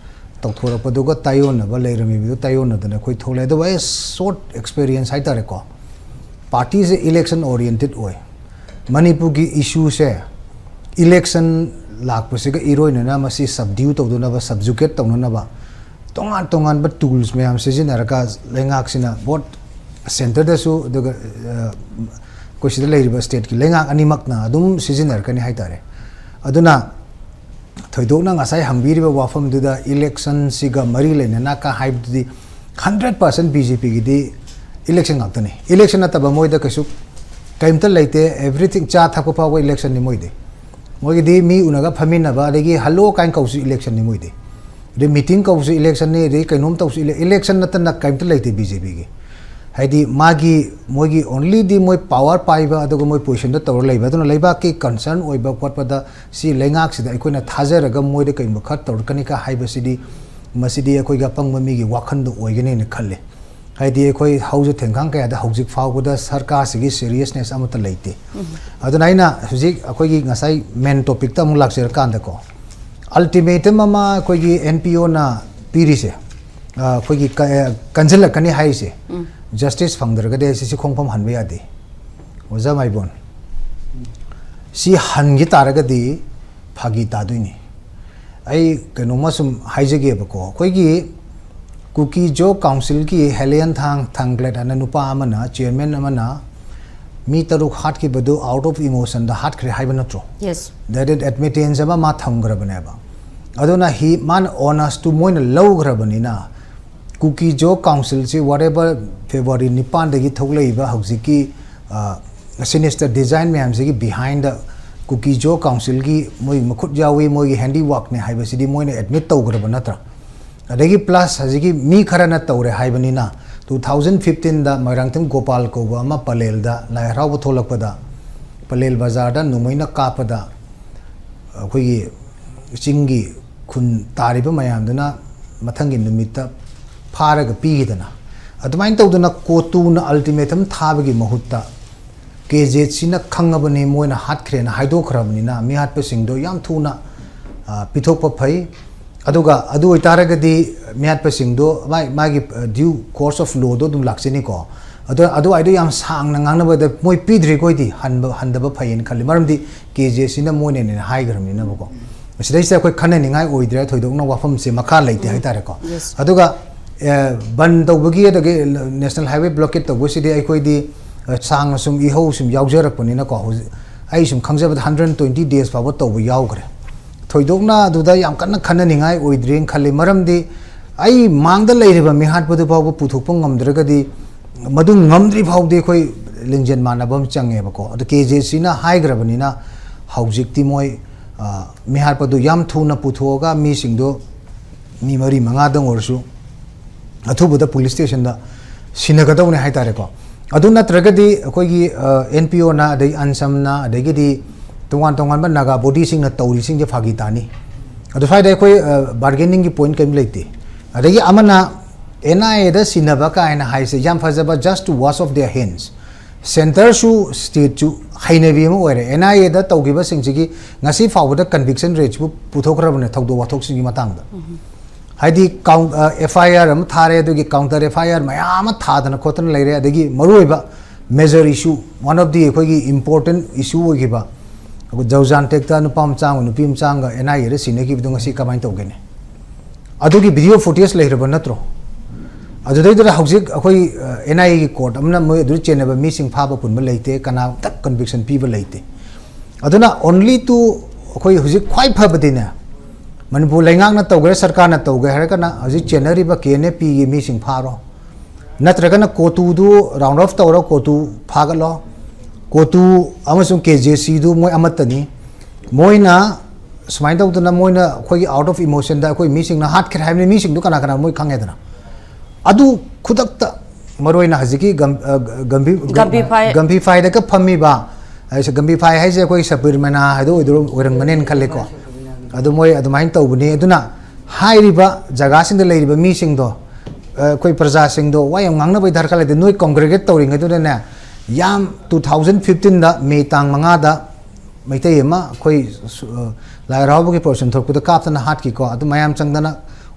ꯇꯧꯊꯣꯔꯛꯄꯗꯨꯒ ꯇꯥꯏꯌꯣꯟꯅꯕ ꯂꯩꯔꯝꯃꯤꯕꯗꯨ ꯇꯥꯏꯌꯣꯟꯅꯗꯅ ꯑꯩꯈꯣꯏ ꯊꯣꯛꯂꯛꯑꯦ꯫ ꯑꯗꯨꯕꯨ ꯑꯩ short experience ꯍꯥꯏꯇꯥꯔꯦꯀꯣ, party ꯁꯦ election oriented ꯑꯣꯏ꯫ ꯃꯅꯤꯄꯨꯔꯒꯤ issue ꯁꯦ election ꯂꯥꯛꯄꯁꯤꯒ ꯏꯔꯣꯏꯅꯅ ꯃꯁꯤ subdue ꯇꯧꯗꯅꯕ, subjugate ꯇꯧꯅꯅꯕ ꯇꯣꯉꯥꯟ ꯇꯣꯉꯥꯟꯕ tools ꯃꯌꯥꯝ ꯁꯤꯖꯤꯟꯅꯔꯒ ꯂꯩꯉꯥꯛꯁꯤꯅ both centre ꯗꯁꯨ ꯑꯗꯨꯒ, ꯑ, ꯑꯩꯈꯣꯏ ꯁꯤꯗ ꯂꯩꯔꯤꯕ state ꯀꯤ ꯂꯩꯉꯥꯛ ꯑꯅꯤꯃꯛꯅ ꯑꯗꯨꯝ ꯁꯤꯖꯤꯟꯅꯔꯛꯀꯅꯤ ꯍꯥꯏꯇꯥꯔꯦ꯫ ꯑꯗꯨꯅ ꯊꯣꯏꯗꯣꯛꯅ ꯉꯁꯥꯏ ꯍꯪꯕꯤꯔꯤꯕ ꯋꯥꯐꯝꯗꯨꯗ election ꯁꯤꯒ ꯃꯔꯤ ꯂꯩꯅꯅ ꯀ ꯍꯥꯏꯕꯗꯨꯗꯤ hundred percent B J P ꯒꯤꯗꯤ election ꯉꯥꯛꯇꯅꯤ꯫ Election ꯅꯠꯇꯕ ꯃꯣꯏꯗ ꯀꯩꯁꯨ ꯀꯔꯤꯝꯇ ꯂꯩꯇꯦ, everything, ꯆꯥ ꯊꯛꯄ ꯐꯥꯎꯕ election ꯅꯤ ꯃꯣꯏꯗꯤ꯫ ꯃꯣꯏꯒꯤꯗꯤ ꯃꯤ ꯎꯅꯒ ꯐꯝꯃꯤꯟꯅꯕ, ꯑꯗꯒꯤ hello ꯀꯥꯏꯅ ꯀꯧꯕꯁꯨ election ꯅꯤ ꯃꯣꯏꯗꯤ꯫ ꯑꯗꯩ meeting ꯀꯧꯕꯁꯨ election ꯅꯤ, ꯑꯗꯩ ꯀꯩꯅꯣꯝ ꯇꯧꯕꯁꯨ ele-, election ꯅꯠꯇꯅ ꯀꯔꯤꯝꯇ ꯂꯩꯇꯦ B J P ꯒꯤ꯫ ꯍꯥꯏꯗꯤ ꯃꯥꯒꯤ, ꯃꯣꯏꯒꯤ only ꯗꯤ ꯃꯣꯏ power ꯄꯥꯏꯕ ꯑꯗꯨꯒ ꯃꯣꯏ position ꯗ ꯇꯧꯔ ꯂꯩꯕ꯫ ꯑꯗꯨꯅ ꯂꯩꯕꯥꯛꯀꯤ concern ꯑꯣꯏꯕ ꯈꯣꯠꯄꯗ ꯁꯤ ꯂꯩꯉꯥꯛꯁꯤꯗ ꯑꯩꯈꯣꯏꯅ ꯊꯥꯖꯔꯒ ꯃꯣꯏꯗ ꯀꯩꯒꯨꯝꯕ ꯈꯔ ꯇꯧꯔꯛꯀꯅꯤ ꯀ ꯍꯥꯏꯕꯁꯤꯗꯤ, ꯃꯁꯤꯗꯤ ꯑꯩꯈꯣꯏꯒꯤ ꯑꯄꯪꯕ ꯃꯤꯒꯤ ꯋꯥꯈꯜꯗ ꯑꯣꯏꯒꯅꯤꯅ ꯈꯜꯂꯤ꯫ ꯍꯥꯏꯗꯤ ꯑꯩꯈꯣꯏ ꯍꯧꯖ ꯊꯦꯡꯈꯥꯡ ꯀꯌꯥꯗ ꯍꯧꯖꯤꯛ ꯐꯥꯎꯕꯗ ꯁꯔꯀꯥꯔꯁꯤꯒꯤ seriousness ꯑꯃꯠꯇ ꯂꯩꯇꯦ꯫ ꯑꯗꯨꯅ ꯑꯩꯅ ꯍꯧꯖꯤꯛ ꯑꯩꯈꯣꯏꯒꯤ ꯉꯁꯥꯏ main topic ꯇ ꯑꯃꯨꯛ ꯂꯥꯛꯆꯔꯀꯥꯟꯗꯀꯣ, ultimatum ꯑꯃ ꯑꯩꯈꯣꯏꯒꯤ N P O ꯅ ꯄꯤꯔꯤꯁꯦ, ꯑꯩꯈꯣꯏꯒꯤ ꯀꯟꯁꯤꯜꯂꯛꯀꯅꯤ ꯍꯥꯏꯔꯤꯁꯦ, ꯖꯁꯇꯤꯁ ꯐꯪꯗ꯭ꯔꯒꯗꯤ ꯑꯩ ꯁꯤ ꯈꯣꯡꯐꯝ ꯍꯟꯕ ꯌꯥꯗꯦ꯫ ꯑꯣꯖꯥ ꯃꯥꯏꯕꯣꯟ, ꯁꯤ ꯍꯟꯈꯤ ꯇꯥꯔꯒꯗꯤ ꯐꯥꯒꯤ ꯇꯥꯗꯣꯏꯅꯤ꯫ ꯑꯩ ꯀꯩꯅꯣꯝꯃ ꯁꯨꯝ ꯍꯥꯏꯖꯒꯦꯕꯀꯣ, ꯑꯩꯈꯣꯏꯒꯤ ꯀꯨꯀꯤ ꯖꯣ ꯀꯥꯎꯟꯁꯤꯜꯒꯤ ꯍꯦꯂꯤꯌꯟ ꯊꯥꯡ ꯊꯥꯡꯒ꯭ꯂꯦꯠ ꯑꯅ ꯅꯨꯄꯥ ꯑꯃꯅ, ꯆꯤꯌꯔꯃꯦꯟ ꯑꯃꯅ, ꯃꯤ ꯇꯔꯨꯛ ꯍꯥꯠꯈꯤꯕꯗꯨ ꯑꯥꯎꯠ ꯑꯣꯐ ꯏꯃꯣꯁꯟꯗ ꯍꯥꯠꯈ꯭ꯔꯦ ꯍꯥꯏꯕ ꯅꯠꯇ꯭ꯔꯣ? ꯌꯦꯁ꯫ That is admittance ꯑꯃ ꯃꯥ ꯊꯝꯈ꯭ꯔꯕꯅꯦꯕ꯫ ꯑꯗꯨꯅ ꯍꯤ ꯃꯥꯅ ꯑꯣꯅꯔꯁꯇꯨ ꯃꯣꯏꯅ ꯂꯧꯈ꯭ꯔꯕꯅꯤꯅ, ꯀꯨꯀꯤ ꯖꯣ ꯀꯥꯎꯟꯁꯤꯜꯁꯤ whatever February ꯅꯤꯄꯥꯟꯗꯒꯤ ꯊꯣꯛꯂꯛꯏꯕ ꯍꯧꯖꯤꯛꯀꯤ ꯁꯤꯅꯤꯁꯇꯔ ꯗꯤꯖꯥꯏꯟ ꯃꯌꯥꯝꯁꯤꯒꯤ ꯕꯤꯍꯥꯏꯟꯗ ꯀꯨꯀꯤ ꯖꯣ ꯀꯥꯎꯟꯁꯤꯜꯒꯤ ꯃꯣꯏ ꯃꯈꯨꯠ ꯌꯥꯎꯏ, ꯃꯣꯏꯒꯤ ꯍꯦꯟꯗꯤꯋꯥꯛꯅꯦ ꯍꯥꯏꯕꯁꯤꯗꯤ ꯃꯣꯏꯅ ꯑꯦꯗꯃꯤꯠ ꯇꯧꯈ꯭ꯔꯕ ꯅꯠꯇ꯭ꯔꯥ? ꯑꯗꯒꯤ ꯄ꯭ꯂꯁ ꯍꯧꯖꯤꯛꯀꯤ ꯃꯤ ꯈꯔꯅ ꯇꯧꯔꯦ ꯍꯥꯏꯕꯅꯤꯅ, ꯇꯨ ꯊꯥꯎꯖꯟ ꯐꯤꯐꯇꯤꯟꯗ ꯃꯣꯏꯔꯥꯡꯊꯦꯝ ꯒꯣꯄꯥꯜ ꯀꯧꯕ ꯑꯃ ꯄꯂꯦꯜꯗ ꯂꯥꯏ ꯍꯔꯥꯎꯕ ꯊꯣꯛꯂꯛꯄꯗ, ꯄꯂꯦꯜ ꯕꯖꯥꯔꯗ ꯅꯣꯡꯃꯩꯅ ꯀꯥꯞꯄꯗ, ꯑꯩꯈꯣꯏꯒꯤ ꯆꯤꯡꯒꯤ ꯈꯨꯟ ꯇꯥꯔꯤꯕ ꯃꯌꯥꯝꯗꯨꯅ ꯃꯊꯪꯒꯤ ꯅꯨꯃꯤꯠꯇ ꯐꯥꯔꯒ ꯄꯤꯈꯤꯗꯅ, ꯑꯗꯨꯃꯥꯏꯅ ꯇꯧꯗꯅ ꯀꯣꯇꯨꯅ ꯑꯜꯇꯤꯃꯦꯇꯝ ꯊꯥꯕꯒꯤ ꯃꯍꯨꯠꯇ, ꯀꯦ ꯖꯦꯠꯁꯤꯅ ꯈꯪꯉꯕꯅꯤ, ꯃꯣꯏꯅ ꯍꯥꯠꯈ꯭ꯔꯦꯅ ꯍꯥꯏꯗꯣꯛꯈ꯭ꯔꯕꯅꯤꯅ, ꯃꯤꯍꯥꯠꯄꯁꯤꯡꯗꯣ ꯌꯥꯝ ꯊꯨꯅ, ꯑ, ꯄꯤꯊꯣꯛꯄ ꯐꯩ꯫ ꯑꯗꯨꯒ ꯑꯗꯨ ꯑꯣꯏꯇꯥꯔꯒꯗꯤ ꯃꯤꯍꯥꯠꯄꯁꯤꯡꯗꯣ ꯃꯥꯏ-, ꯃꯥꯒꯤ, ꯑ, due course of lawꯗꯣ ꯑꯗꯨꯝ ꯂꯥꯛꯆꯅꯤꯀꯣ꯫ ꯑꯗꯣ ꯑꯗꯨꯋꯥꯏꯗꯣ ꯌꯥꯝ ꯁꯥꯡꯅ ꯉꯥꯡꯅꯕꯗ ꯃꯣꯏ ꯄꯤꯗ꯭ꯔꯤꯈꯣꯏꯗꯤ ꯍꯟꯕ, ꯍꯟꯗꯕ ꯐꯩꯌꯦꯅ ꯈꯜꯂꯤ꯫ ꯃꯔꯝꯗꯤ ꯀꯦ ꯖꯦꯠꯁꯤꯅ ꯃꯣꯏꯅꯅꯦꯅ ꯍꯥꯏꯈ꯭ꯔꯕꯅꯤꯅꯕꯀꯣ꯫ ꯁꯤꯗꯩꯁꯤꯗ ꯑꯩꯈꯣꯏ ꯈꯟꯅꯅꯤꯡꯉꯥꯏ ꯑꯣꯏꯗ꯭ꯔꯦ, ꯊꯣꯏꯗꯣꯛꯅ ꯋꯥꯐꯝꯁꯦ ꯃꯈꯥ ꯂꯩꯇꯦ ꯍꯥꯏꯇꯥꯔꯦꯀꯣ꯫ Yes. ꯑꯗꯨꯒ, ꯑꯦ, ꯕꯟ ꯇꯧꯕꯒꯤ, ꯑꯗꯒꯤ ꯅꯦꯁꯅꯦꯜ ꯍꯥꯏꯋꯦ ꯕ꯭ꯂꯣꯀꯦꯠ ꯇꯧꯕꯁꯤꯗꯤ ꯑꯩꯈꯣꯏꯗꯤ, ꯑ, ꯁꯥꯡꯅ ꯁꯨꯝ ꯏꯍꯧ ꯁꯨꯝ ꯌꯥꯎꯖꯔꯛꯄꯅꯤꯅꯀꯣ꯫ ꯍꯧꯖꯤꯛ ꯑꯩ ꯁꯨꯝ ꯈꯪꯖꯕꯗ ꯍꯟꯗ꯭ꯔꯦꯠ ꯇ꯭ꯋꯦꯟꯇꯤ ꯗꯦꯖ ꯐꯥꯎꯕ ꯇꯧꯕ ꯌꯥꯎꯈ꯭ꯔꯦ꯫ ꯊꯣꯏꯗꯣꯛꯅ ꯑꯗꯨꯗ ꯌꯥꯝ ꯀꯟꯅ ꯈꯟꯅꯅꯤꯡꯉꯥꯏ ꯑꯣꯏꯗ꯭ꯔꯦꯅ ꯈꯜꯂꯤ꯫ ꯃꯔꯝꯗꯤ ꯑꯩ ꯃꯥꯡꯗ ꯂꯩꯔꯤꯕ ꯃꯤꯍꯥꯠꯄꯗꯨ ꯐꯥꯎꯕ ꯄꯨꯊꯣꯛꯄ ꯉꯝꯗ꯭ꯔꯒꯗꯤ, ꯃꯗꯨ ꯉꯝꯗ꯭ꯔꯤ ꯐꯥꯎꯗꯤ ꯑꯩꯈꯣꯏ ꯂꯤꯡꯖꯦꯜ ꯃꯥꯟꯅꯕ ꯑꯃ ꯆꯪꯉꯦꯕꯀꯣ꯫ ꯑꯗꯣ ꯀꯦ ꯖꯦꯠꯁꯤꯅ ꯍꯥꯏꯈ꯭ꯔꯕꯅꯤꯅ ꯍꯧꯖꯤꯛꯇꯤ ꯃꯣꯏ, ꯑ, ꯃꯤꯍꯥꯠꯄꯗꯨ ꯌꯥꯝ ꯊꯨꯅ ꯄꯨꯊꯣꯛꯑꯒ ꯃꯤꯁꯤꯡꯗꯣ, ꯃꯤ ꯃꯔꯤ ꯃꯉꯥꯗꯪ ꯑꯣꯏꯔꯁꯨ, ꯑꯊꯨꯕꯗ ꯄꯨꯂꯤꯁ ꯁ꯭ꯇꯦꯁꯟꯗ ꯁꯤꯟꯅꯒꯗꯧꯅꯦ ꯍꯥꯏꯇꯥꯔꯦꯀꯣ꯫ ꯑꯗꯨ ꯅꯠꯇ꯭ꯔꯒꯗꯤ ꯑꯩꯈꯣꯏꯒꯤ, ꯑ, ꯑꯦꯟ ꯄꯤ ꯑꯣꯅ, ꯑꯗꯩ ꯑꯟꯁꯝꯅ, ꯑꯗꯒꯤꯗꯤ ꯇꯣꯉꯥꯟ ꯇꯣꯉꯥꯟꯕ ꯅꯥꯒꯥ ꯕꯣꯗꯤꯁꯤꯡꯅ ꯇꯧꯔꯤꯁꯤꯡꯁꯦ ꯐꯥꯒꯤ ꯇꯥꯅꯤ꯫ ꯑꯗꯨ ꯁ꯭ꯋꯥꯏꯗ ꯑꯩꯈꯣꯏ, ꯑ, ꯕꯥꯔꯒꯦꯅꯤꯡꯒꯤ ꯄꯣꯏꯟꯠ ꯀꯔꯤꯝ ꯂꯩꯇꯦ꯫ ꯑꯗꯒꯤ ꯑꯃꯅ ꯑꯦꯟ ꯑꯥꯏ ꯑꯦꯗ ꯁꯤꯟꯅꯕ ꯀꯥꯏꯅ ꯍꯥꯏꯁꯦ ꯌꯥꯝ ꯐꯖꯕ, just to wash off their hands꯫ ꯁꯦꯟꯇꯔꯁꯨ ꯁ꯭ꯇꯦꯠꯁꯨ ꯍꯩꯅꯕꯤ ꯑꯃ ꯑꯣꯏꯔꯦ꯫ ꯑꯦꯟ ꯑꯥꯏ ꯑꯦꯗ ꯇꯧꯈꯤꯕꯁꯤꯡꯁꯤꯒꯤ ꯉꯁꯤ ꯐꯥꯎꯕꯗ ꯀꯟꯚꯤꯛꯁꯟ ꯔꯦꯠꯁꯤꯕꯨ ꯄꯨꯊꯣꯛꯈ꯭ꯔꯕꯅꯦ ꯊꯧꯗꯣꯛ ꯋꯥꯊꯣꯛꯁꯤꯡꯒꯤ ꯃꯇꯥꯡꯗ꯫ ꯍꯥꯏꯗꯤ ꯑꯦꯐ ꯑꯥꯏ ꯑꯥꯔ ꯑꯃ ꯊꯥꯔꯦ, ꯑꯗꯨꯒꯤ ꯀꯥꯎꯟꯇꯔ ꯑꯦꯐ ꯑꯥꯏ ꯑꯥꯔ ꯃꯌꯥꯝ ꯑꯃ ꯊꯥꯗꯅ ꯈꯣꯠꯇꯅ ꯂꯩꯔꯦ꯫ ꯑꯗꯒꯤ ꯃꯔꯨꯑꯣꯏꯕ ꯃꯦꯖꯔ ꯏꯁꯨ, ꯋꯥꯟ ꯑꯣꯐ ꯗꯤ ꯑꯩꯈꯣꯏꯒꯤ ꯏꯝꯄꯣꯔꯇꯦꯟ ꯏꯁꯨ ꯑꯣꯏꯈꯤꯕ ꯑꯩꯈꯣꯏ ꯖꯧꯖꯥꯟ ꯇꯦꯛꯇ ꯅꯨꯄꯥ ꯃꯆꯥ ꯑꯃꯒ ꯅꯨꯄꯤ ꯃꯆꯥ ꯑꯃꯒ ꯑꯦꯟ ꯑꯥꯏ ꯑꯦꯗ ꯁꯤꯟꯅꯈꯤꯕꯗꯣ ꯉꯁꯤ ꯀꯃꯥꯏꯅ ꯇꯧꯒꯦꯅꯦ? ꯑꯗꯨꯒꯤ ꯚꯤꯗꯤꯑꯣ ꯐꯨꯇꯦꯖ ꯂꯩꯔꯕ ꯅꯠꯇ꯭ꯔꯣ? ꯑꯗꯨꯗꯩꯗꯨꯗ ꯍꯧꯖꯤꯛ ꯑꯩꯈꯣꯏ ꯑꯦꯟ ꯑꯥꯏ ꯑꯦꯒꯤ ꯀꯣꯔꯠ ꯑꯃꯅ ꯃꯣꯏ ꯑꯗꯨꯗ ꯆꯦꯟꯅꯕ ꯃꯤꯁꯤꯡ ꯐꯥꯕ ꯄꯨꯟꯕ ꯂꯩꯇꯦ, ꯀꯅꯥꯝꯇ ꯀꯟꯚꯤꯛꯁꯟ ꯄꯤꯕ ꯂꯩꯇꯦ꯫ ꯑꯗꯨꯅ ꯑꯣꯟꯂꯤ ꯇꯨ ꯑꯩꯈꯣꯏ ꯍꯧꯖꯤꯛ ꯈ꯭ꯋꯥꯏ ꯐꯕꯗꯤꯅꯦ, ꯃꯅꯤꯄꯨꯔ ꯂꯩꯉꯥꯛꯅ ꯇꯧꯒꯦꯔꯥ ꯁꯔꯀꯥꯔꯅ ꯇꯧꯒꯦ ꯍꯥꯏꯔꯒꯅ ꯍꯧꯖꯤꯛ ꯆꯦꯟꯅꯔꯤꯕ ꯀꯦ ꯑꯦꯟ ꯑꯦꯐ ꯄꯤꯒꯤ ꯃꯤꯁꯤꯡ ꯐꯥꯔꯣ, ꯅꯠꯇ꯭ꯔꯒꯅ ꯀꯣꯇꯨꯗꯨ ꯔꯥꯎꯟ ꯑꯣꯐ ꯇꯧꯔꯣ, ꯀꯣꯇꯨ ꯐꯥꯒꯠꯂꯣ꯫ ꯀꯣꯇꯨ ꯑꯃꯁꯨꯡ ꯀꯦ ꯖꯦ ꯁꯤꯗꯨ ꯃꯣꯏ ꯑꯃꯠꯇꯅꯤ꯫ ꯃꯣꯏꯅ ꯁꯨꯃꯥꯏꯅ ꯇꯧꯗꯅ ꯃꯣꯏꯅ ꯑꯩꯈꯣꯏꯒꯤ ꯑꯥꯎꯠ ꯑꯣꯐ ꯏꯃꯣꯁꯟꯗ ꯑꯩꯈꯣꯏ ꯃꯤꯁꯤꯡꯅ ꯍꯥꯠꯈ꯭ꯔꯦ ꯍꯥꯏꯕꯅꯤ, ꯃꯤꯁꯤꯡꯗꯨ ꯀꯅꯥ ꯀꯅꯥ ꯃꯣꯏ ꯈꯪꯉꯦꯗꯅ꯫ ꯑꯗꯨ ꯈꯨꯗꯛꯇ ꯃꯔꯨꯑꯣꯏꯅ ꯍꯧꯖꯤꯛꯀꯤ ꯒꯝ-, ꯑ, ꯒꯝꯚꯤ-, ꯒꯝ-, ꯒꯝꯚꯤ ꯐꯥꯏ꯫ ꯒꯝꯚꯤ ꯐꯥꯏꯗꯒ ꯐꯝꯃꯤꯕ, ꯑꯩꯁꯦ ꯒꯝꯚꯤ ꯐꯥꯏ ꯍꯥꯏꯁꯦ ꯑꯩꯈꯣꯏ ꯁꯕꯔꯤꯃꯅꯥ ꯍꯥꯏꯗꯣ ꯑꯣꯏꯗꯣꯏꯔ-, ꯑꯣꯏꯔꯝꯒꯅꯦꯅ ꯈꯜꯂꯦꯀꯣ꯫ ꯑꯗꯨ ꯃꯣꯏ ꯑꯗꯨꯃꯥꯏꯅ ꯇꯧꯕꯅꯤ꯫ ꯑꯗꯨꯅ ꯍꯥꯏꯔꯤꯕ ꯖꯒꯥꯁꯤꯡꯗ ꯂꯩꯔꯤꯕ ꯃꯤꯁꯤꯡꯗꯣ, ꯑ, ꯑꯩꯈꯣꯏ ꯄ꯭ꯔꯖꯥꯁꯤꯡꯗꯣ ꯋꯥ ꯌꯥꯝ ꯉꯥꯡꯅꯕꯒꯤ ꯗꯔꯀꯥꯔ ꯂꯩꯇꯦ꯫ ꯅꯣꯏ ꯀꯣꯡꯒ꯭ꯔꯦꯒꯦꯠ ꯇꯧꯔꯤꯉꯩꯗꯨꯗꯅꯦ, ꯌꯥꯝ ꯇꯨ ꯊꯥꯎꯖꯟ ꯐꯤꯐꯇꯤꯟꯗ ꯃꯦ ꯇꯥꯡ ꯃꯉꯥꯗ ꯃꯩꯇꯩ ꯑꯃ ꯑꯩꯈꯣꯏ ꯁꯨ-, ꯑ, ꯂꯥꯏ ꯍꯔꯥꯎꯕꯒꯤ ꯄ꯭ꯔꯣꯁꯦꯁꯟ ꯊꯣꯛꯄꯗ ꯀꯥꯞꯇꯅ ꯍꯥꯠꯈꯤꯀꯣ꯫ ꯑꯗꯨ ꯃꯌꯥꯝ ꯆꯪꯗꯅ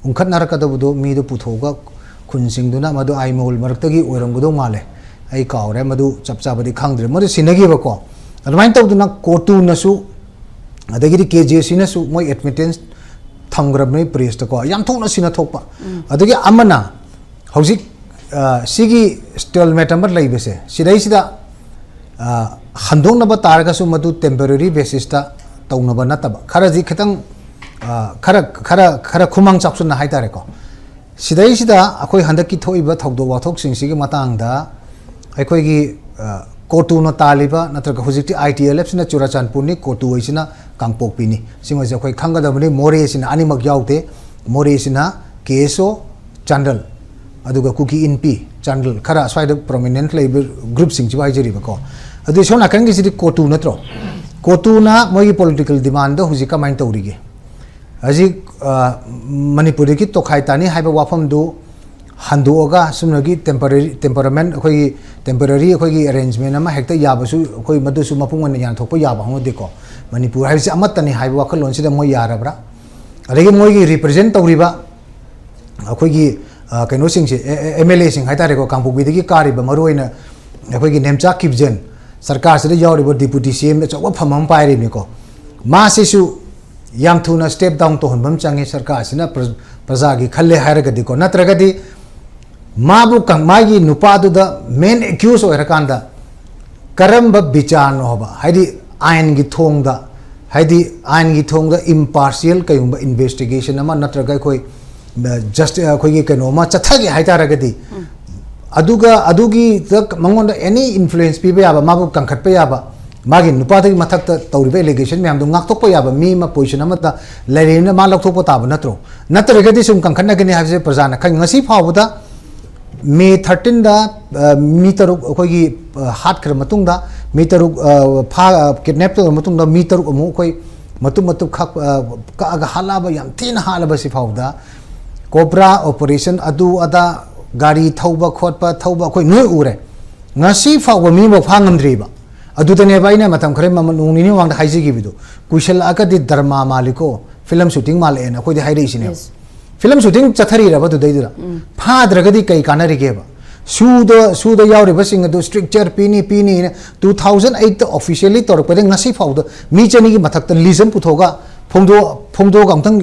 ꯎꯪꯈꯠꯅꯔꯛꯀꯗꯕꯗꯣ ꯃꯤꯗꯣ ꯄꯨꯊꯣꯛꯑꯒ ꯈꯨꯟꯁꯤꯡꯗꯨꯅ ꯃꯗꯨ ꯑꯥꯏꯃꯣꯜ ꯃꯔꯛꯇꯒꯤ ꯑꯣꯏꯔꯝꯒꯗꯧ ꯃꯥꯜꯂꯦ꯫ ꯑꯩ ꯀꯥꯎꯔꯦ, ꯃꯗꯨ ꯆꯞ ꯆꯥꯕꯗꯤ ꯈꯪꯗ꯭ꯔꯦ꯫ ꯃꯗꯨ ꯁꯤꯟꯅꯈꯤꯕꯀꯣ꯫ ꯑꯗꯨꯃꯥꯏꯅ ꯇꯧꯗꯅ ꯀꯣꯇꯨꯅꯁꯨ, ꯑꯗꯒꯤꯗꯤ ꯀꯦ ꯖꯦ ꯁꯤꯅꯁꯨ ꯃꯣꯏ ꯑꯦꯗꯃꯤꯇꯦꯟꯁ ꯊꯝꯈ꯭ꯔꯕꯅꯤ ꯄ꯭ꯔꯦꯁꯇꯀꯣ꯫ ꯌꯥꯝ ꯊꯣꯛꯅ ꯁꯤꯟꯅ ꯊꯣꯛꯄ꯫ ꯑꯗꯒꯤ ꯑꯃꯅ ꯍꯧꯖꯤꯛ, ꯑ, ꯁꯤꯒꯤ ꯁ꯭ꯇꯦꯜꯃꯦꯠ ꯑꯃ ꯂꯩꯕꯁꯦ, ꯁꯤꯗꯩꯁꯤꯗ, ꯑ, ꯍꯟꯗꯣꯛꯅꯕ ꯇꯥꯔꯒꯁꯨ ꯃꯗꯨ ꯇꯦꯝꯄꯔꯔꯤ ꯕꯦꯁꯤꯁꯇ ꯇꯧꯅꯕ ꯅꯠꯇꯕ, ꯈꯔꯗꯤ ꯈꯤꯇꯪ, ꯑ, ꯈꯔ, ꯈꯔ, ꯈꯔ ꯈꯨꯃꯥꯡ ꯆꯥꯎꯁꯤꯟꯅ ꯍꯥꯏꯇꯥꯔꯦꯀꯣ꯫ ꯁꯤꯗꯩꯁꯤꯗ ꯑꯩꯈꯣꯏ ꯍꯟꯗꯛꯀꯤ ꯊꯣꯛꯏꯕ ꯊꯧꯗꯣꯛ ꯋꯥꯊꯣꯛꯁꯤꯡꯁꯤꯒꯤ ꯃꯇꯥꯡꯗ ꯑꯩꯈꯣꯏꯒꯤ, ꯑ, ꯀꯣꯇꯨꯅ ꯇꯥꯜꯂꯤꯕ, ꯅꯠꯇ꯭ꯔꯒ ꯍꯧꯖꯤꯛꯇꯤ ꯑꯥꯏ ꯇꯤ ꯑꯦꯜ ꯑꯦꯐꯁꯤꯅ ꯆꯨꯔꯥꯆꯥꯟꯄꯨꯔꯅꯤ, ꯀꯣꯇꯨ ꯍꯥꯏꯁꯤꯅ ꯀꯥꯡꯄꯣꯛꯄꯤꯅꯤ꯫ ꯁꯤꯃꯁꯦ ꯑꯩꯈꯣꯏ ꯈꯪꯒꯗꯕꯅꯤ꯫ ꯃꯣꯔꯦꯁꯤꯅ ꯑꯅꯤꯃꯛ ꯌꯥꯎꯗꯦ꯫ ꯃꯣꯔꯦꯁꯤꯅ ꯀꯦ ꯑꯦꯁ ꯑꯣ, ꯆꯥꯟꯗꯦꯜ, ꯑꯗꯨꯒ ꯀꯨꯀꯤ ꯏꯟꯄꯤ, ꯆꯥꯟꯗꯦꯜ, ꯈꯔ ꯑꯁ꯭ꯋꯥꯏꯗ ꯄ꯭ꯔꯣꯃꯤꯅꯦꯟꯠ ꯂꯩꯕ ꯒ꯭ꯔꯨꯞꯁꯤꯡꯁꯤꯕꯨ ꯍꯥꯏꯖꯔꯤꯕꯀꯣ꯫ ꯑꯗꯨ ꯁꯣꯝ ꯅꯥꯀꯟꯒꯤꯁꯤꯗꯤ ꯀꯣꯇꯨ ꯅꯠꯇ꯭ꯔꯣ? ꯀꯣꯇꯨꯅ ꯃꯣꯏꯒꯤ ꯄꯣꯂꯤꯇꯤꯀꯦꯜ ꯗꯤꯃꯥꯟꯗꯣ ꯍꯧꯖꯤꯛ ꯀꯃꯥꯏꯅ ꯇꯧꯔꯤꯒꯦ? ꯍꯧꯖꯤꯛ, ꯑ, ꯃꯅꯤꯄꯨꯔꯗꯒꯤ ꯇꯣꯈꯥꯏ ꯇꯥꯅꯤ ꯍꯥꯏꯕ ꯋꯥꯐꯝꯗꯨ ꯍꯟꯗꯣꯛꯑꯒ ꯁꯨꯝꯅꯒꯤ ꯇꯦꯝꯄꯔꯔꯤ, ꯇꯦꯝꯄꯔꯥꯃꯦꯟ, ꯑꯩꯈꯣꯏꯒꯤ ꯇꯦꯝꯄꯔꯔꯤ ꯑꯩꯈꯣꯏꯒꯤ ꯑꯦꯔꯦꯟꯖꯃꯦꯟ ꯑꯃ ꯍꯦꯛꯇ ꯌꯥꯕꯁꯨ, ꯑꯩꯈꯣꯏ ꯃꯗꯨꯁꯨ ꯃꯄꯨꯡ ꯑꯣꯏꯅ ꯌꯥꯟꯊꯣꯛꯄ ꯌꯥꯕ ꯍꯧꯅꯗꯦꯀꯣ꯫ ꯃꯅꯤꯄꯨꯔ ꯍꯥꯏꯕꯁꯤ ꯑꯃꯠꯇꯅꯤ ꯍꯥꯏꯕ ꯋꯥꯈꯜꯂꯣꯟꯁꯤꯗ ꯃꯣꯏ ꯌꯥꯔꯕ꯭ꯔꯥ? ꯑꯗꯒꯤ ꯃꯣꯏꯒꯤ ꯔꯤꯄ꯭ꯔꯖꯦꯟ ꯇꯧꯔꯤꯕ ꯑꯩꯈꯣꯏꯒꯤ ꯑ, ꯀꯩꯅꯣꯁꯤꯡꯁꯦ, ꯑꯦꯝ ꯑꯦꯜ ꯑꯦꯁꯤꯡ ꯍꯥꯏꯇꯥꯔꯦꯀꯣ, ꯀꯥꯡꯄꯣꯛꯄꯤꯗꯒꯤ ꯀꯥꯔꯤꯕ ꯃꯔꯨꯑꯣꯏꯅ ꯑꯩꯈꯣꯏꯒꯤ ꯅꯦꯝꯆꯥ ꯀꯤꯞꯖꯦꯟ, ꯁꯔꯀꯥꯔꯁꯤꯗ ꯌꯥꯎꯔꯤꯕ ꯗꯤꯄꯨꯇꯤ ꯁꯤ ꯑꯦꯝ ꯑꯆꯧꯕ ꯐꯝ ꯑꯃ ꯄꯥꯏꯔꯤꯕꯅꯤꯀꯣ, ꯃꯥꯁꯤꯁꯨ ꯌꯥꯝ ꯊꯨꯅ ꯁ꯭ꯇꯦꯞ ꯗꯥꯎꯟ ꯇꯧꯍꯟꯕ ꯑꯃ ꯆꯪꯉꯤ ꯁꯔꯀꯥꯔꯁꯤꯅ ꯄ꯭ꯔ- ꯄ꯭ꯔꯖꯥꯒꯤ ꯈꯜꯂꯦ ꯍꯥꯏꯔꯒꯗꯤꯀꯣ꯫ ꯅꯠꯇ꯭ꯔꯒꯗꯤ ꯃꯥꯕꯨ ꯀꯪ- ꯃꯥꯒꯤ ꯅꯨꯄꯥꯗꯨꯗ ꯃꯦꯟ ꯑꯦꯀ꯭ꯌꯨꯁ ꯑꯣꯏꯔꯀꯥꯟꯗ ꯀꯔꯝꯕ ꯕꯤꯆꯥꯔꯅꯣ ꯍꯥꯏꯕ, ꯍꯥꯏꯗꯤ ꯑꯥꯏꯟꯒꯤ ꯊꯣꯡꯗ, ꯍꯥꯏꯗꯤ ꯑꯥꯏꯟꯒꯤ ꯊꯣꯡꯗ ꯏꯝꯄꯥꯔꯁꯤꯌꯦꯜ ꯀꯩꯒꯨꯝꯕ ꯏꯟꯚꯦꯁꯇꯤꯒꯦꯁꯟ ꯑꯃ ꯅꯠꯇ꯭ꯔꯒ ꯑꯩꯈꯣꯏ ꯖꯁ ꯑꯩꯈꯣꯏꯒꯤ ꯀꯩꯅꯣ ꯑꯃ ꯆꯠꯊꯒꯦ ꯍꯥꯏꯇꯥꯔꯒꯗꯤ, ꯑꯗꯨꯒ ꯑꯗꯨꯒꯤꯗ ꯃꯉꯣꯟꯗ ꯑꯦꯅꯤ ꯏꯟꯐ꯭ꯂꯨꯌꯦꯟꯁ ꯄꯤꯕ ꯌꯥꯕ, ꯃꯥꯕꯨ ꯀꯟꯈꯠꯄ ꯌꯥꯕ, ꯃꯥꯒꯤ ꯅꯨꯄꯥꯗꯨꯒꯤ ꯃꯊꯛꯇ ꯇꯧꯔꯤꯕ ꯑꯦꯂꯤꯒꯦꯁꯟ ꯃꯌꯥꯝꯗꯣ ꯉꯥꯛꯊꯣꯛꯄ ꯌꯥꯕ ꯃꯤ ꯑꯃ ꯄꯣꯖꯤꯁꯟ ꯑꯃꯗ ꯂꯩꯔꯦꯅ ꯃꯥ ꯂꯧꯊꯣꯛꯄ ꯇꯥꯕ ꯅꯠꯇ꯭ꯔꯣ? ꯅꯠꯇ꯭ꯔꯒꯗꯤ ꯁꯨꯝ ꯀꯟꯈꯠꯅꯒꯅꯤ ꯍꯥꯏꯕꯁꯦ ꯄ꯭ꯔꯖꯥꯅ ꯈꯪꯉꯤ꯫ ꯉꯁꯤ ꯐꯥꯎꯕꯗ ꯃꯦ ꯊꯥꯔꯇꯤꯟꯗ ꯃꯤ ꯇꯔꯨꯛ ꯑꯩꯈꯣꯏꯒꯤ ꯑ, ꯍꯥꯠꯈ꯭ꯔ ꯃꯇꯨꯡꯗ, ꯃꯤ ꯇꯔꯨꯛ ꯑ, ꯐꯥ ꯀꯤꯗꯅꯦꯞ ꯇꯧꯔ ꯃꯇꯨꯡꯗ ꯃꯤ ꯇꯔꯨꯛ ꯑꯃꯨꯛ ꯑꯩꯈꯣꯏ ꯃꯇꯨꯝ ꯃꯇꯨꯝ ꯈꯛ ꯑ, ꯀꯛꯑꯒ ꯍꯥꯠꯂꯛꯑꯕ, ꯌꯥꯝ ꯊꯤꯅ ꯍꯥꯠꯂꯕ꯫ ꯁꯤ ꯐꯥꯎꯕꯗ ꯀꯣꯕ꯭ꯔꯥ ꯑꯣꯄꯔꯦꯁꯟ, ꯑꯗꯨ ꯑꯗꯥ, ꯒꯥꯔꯤ ꯊꯧꯕ ꯈꯣꯠꯄ, ꯊꯧꯕ ꯑꯩꯈꯣꯏ ꯅꯣꯏ ꯎꯔꯦ꯫ ꯉꯁꯤ ꯐꯥꯎꯕ ꯃꯤ ꯑꯃꯐꯥꯎ ꯐꯥ ꯉꯝꯗ꯭ꯔꯤꯕ꯫ ꯑꯗꯨꯗꯅꯦꯕ ꯑꯩꯅ ꯃꯇꯝ ꯈꯔ ꯃꯃꯜ ꯅꯣꯡ ꯅꯤꯅꯤ ꯃꯃꯥꯡꯗ ꯍꯥꯏꯖꯈꯤꯕꯗꯣ, ꯀꯨꯏꯁꯜꯂꯛꯑꯒꯗꯤ ꯗ꯭ꯔꯃꯥ ꯃꯥꯜꯂꯤꯀꯣ, ꯐꯤꯂꯝ ꯁꯨꯇꯤꯡ ꯃꯥꯜꯂꯛꯑꯦꯅ ꯑꯩꯈꯣꯏꯗꯤ ꯍꯥꯏꯔꯛꯏꯁꯤꯅꯦꯕ꯫ Yes. ꯐꯤꯂꯝ ꯁꯨꯇꯤꯡ ꯆꯠꯊꯔꯤꯔꯕ ꯑꯗꯨꯗꯩꯗꯨꯗ? ꯐꯥꯗ꯭ꯔꯒꯗꯤ ꯀꯩ ꯀꯥꯟꯅꯔꯤꯒꯦꯕ? ꯁꯨꯗ ꯁꯨꯗ ꯌꯥꯎꯔꯤꯕꯁꯤꯡ ꯑꯗꯨ ꯁ꯭ꯇꯔꯤꯛꯆꯔ ꯄꯤꯅꯤ ꯄꯤꯅꯤꯅ ꯇꯨ ꯊꯥꯎꯖꯟ ꯑꯩꯠꯇ ꯑꯣꯐꯤꯁꯤꯌꯦꯜꯂꯤ ꯇꯧꯔꯛꯄꯗꯒꯤ ꯉꯁꯤ ꯐꯥꯎꯗ ꯃꯤ ꯆꯅꯤꯒꯤ ꯃꯊꯛꯇ ꯂꯤꯁ ꯑꯃ ꯄꯨꯊꯣꯛꯑꯒ ꯐꯣꯡꯗꯣꯛ ꯐꯣꯡꯗꯣꯛꯑꯒ ꯑꯃꯨꯛꯇꯪ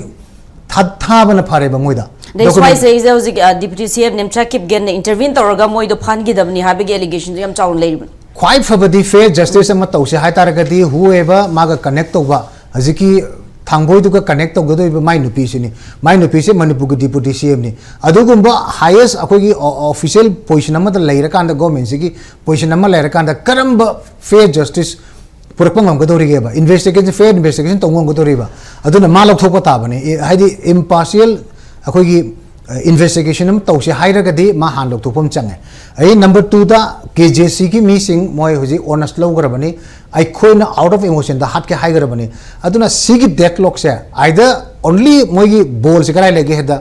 ꯊꯥ- ꯊꯥꯕꯅ ꯐꯔꯦꯕ ꯃꯣꯏꯗ꯫ That's why document ꯁꯤꯗꯩꯁꯤꯗ ꯍꯧꯖꯤꯛ ꯗꯤꯄꯨꯇꯤ ꯁꯤ ꯑꯦꯝ ꯅꯦꯝꯆꯥ ꯀꯤꯞꯒꯦꯟꯅ ꯏꯟꯇꯔꯚꯤꯟ ꯇꯧꯔꯒ ꯃꯣꯏꯗꯣ ꯐꯥꯍꯟꯈꯤꯗꯕꯅꯤ ꯍꯥꯏꯕꯒꯤ ꯑꯦꯂꯤꯒꯦꯁꯟꯁꯨ ꯌꯥꯝ ꯆꯥꯎꯅ ꯂꯩꯔꯤꯕꯅꯤ꯫ ꯈ꯭ꯋꯥꯏ ꯐꯕꯗꯤ ꯐꯦꯌꯔ ꯖꯁꯇꯤꯁ ꯑꯃ ꯇꯧꯁꯦ ꯍꯥꯏꯇꯥꯔꯒꯗꯤ whoever ꯃꯥꯒ ꯀꯅꯦꯛ ꯇꯧꯕ, ꯍꯧꯖꯤꯛꯀꯤ ꯊꯥꯡꯕꯣꯏꯗꯨꯒ ꯀꯅꯦꯛ ꯇꯧꯒꯗꯧꯔꯤꯕ ꯃꯥꯏ ꯅꯨꯄꯤꯁꯤꯅꯤ꯫ ꯃꯥꯏ ꯅꯨꯄꯤꯁꯦ ꯃꯅꯤꯄꯨꯔꯒꯤ ꯗꯤꯄꯨꯇꯤ ꯁꯤ ꯑꯦꯝꯅꯤ꯫ ꯑꯗꯨꯒꯨꯝꯕ ꯍꯥꯏꯌꯦꯁ ꯑꯩꯈꯣꯏꯒꯤ ꯑꯣꯐꯤꯁꯤꯌꯦꯜ ꯄꯣꯖꯤꯁꯟ ꯑꯃꯗ ꯂꯩꯔꯀꯥꯟꯗ, ꯒꯣꯔꯃꯦꯟꯁꯤꯒꯤ ꯄꯣꯖꯤꯁꯟ ꯑꯃ ꯂꯩꯔꯀꯥꯟꯗ ꯀꯔꯝꯕ ꯐꯦꯌꯔ ꯖꯁꯇꯤꯁ ꯄꯨꯔꯛꯄ ꯉꯝꯒꯗꯧꯔꯤꯒꯦꯕ? ꯏꯟꯚꯦꯁꯇꯤꯒꯦꯁꯟ, ꯐꯦꯌꯔ ꯏꯟꯚꯦꯁꯇꯤꯒꯦꯁꯟ ꯇꯧꯕ ꯉꯝꯒꯗꯧꯔꯤꯕ? ꯑꯗꯨꯅ ꯃꯥ ꯂꯧꯊꯣꯛꯄ ꯇꯥꯕꯅꯤ꯫ ꯑꯦ, ꯍꯥꯏꯗꯤ ꯏꯝꯄꯥꯔꯁꯤꯌꯦꯜ ꯑꯩꯈꯣꯏꯒꯤ ꯏꯟꯚꯦꯁꯇꯤꯒꯦꯁꯟ ꯑꯃ ꯇꯧꯁꯦ ꯍꯥꯏꯔꯒꯗꯤ ꯃꯥ ꯍꯥꯟꯅ ꯂꯧꯊꯣꯛꯄ ꯑꯃ ꯆꯪꯉꯦ꯫ ꯑꯩ ꯅꯝꯕꯔ ꯇꯨꯗ ꯀꯦ ꯖꯦ ꯁꯤꯒꯤ ꯃꯤꯁꯤꯡ ꯃꯣꯏ ꯍꯧꯖꯤꯛ ꯑꯣꯅꯔꯁ ꯂꯧꯈ꯭ꯔꯕꯅꯤ꯫ ꯑꯩꯈꯣꯏꯅ ꯑꯥꯎꯠ ꯑꯣꯐ ꯏꯃꯣꯁꯟꯗ ꯍꯥꯠꯀꯦ ꯍꯥꯏꯈ꯭ꯔꯕꯅꯤ꯫ ꯑꯗꯨꯅ ꯁꯤꯒꯤ ꯗꯦꯠ ꯂꯣꯛꯁꯦ either only ꯃꯣꯏꯒꯤ ꯕꯣꯜꯁꯦ ꯀꯗꯥꯏ ꯂꯩꯒꯦ ꯍꯥꯏꯗ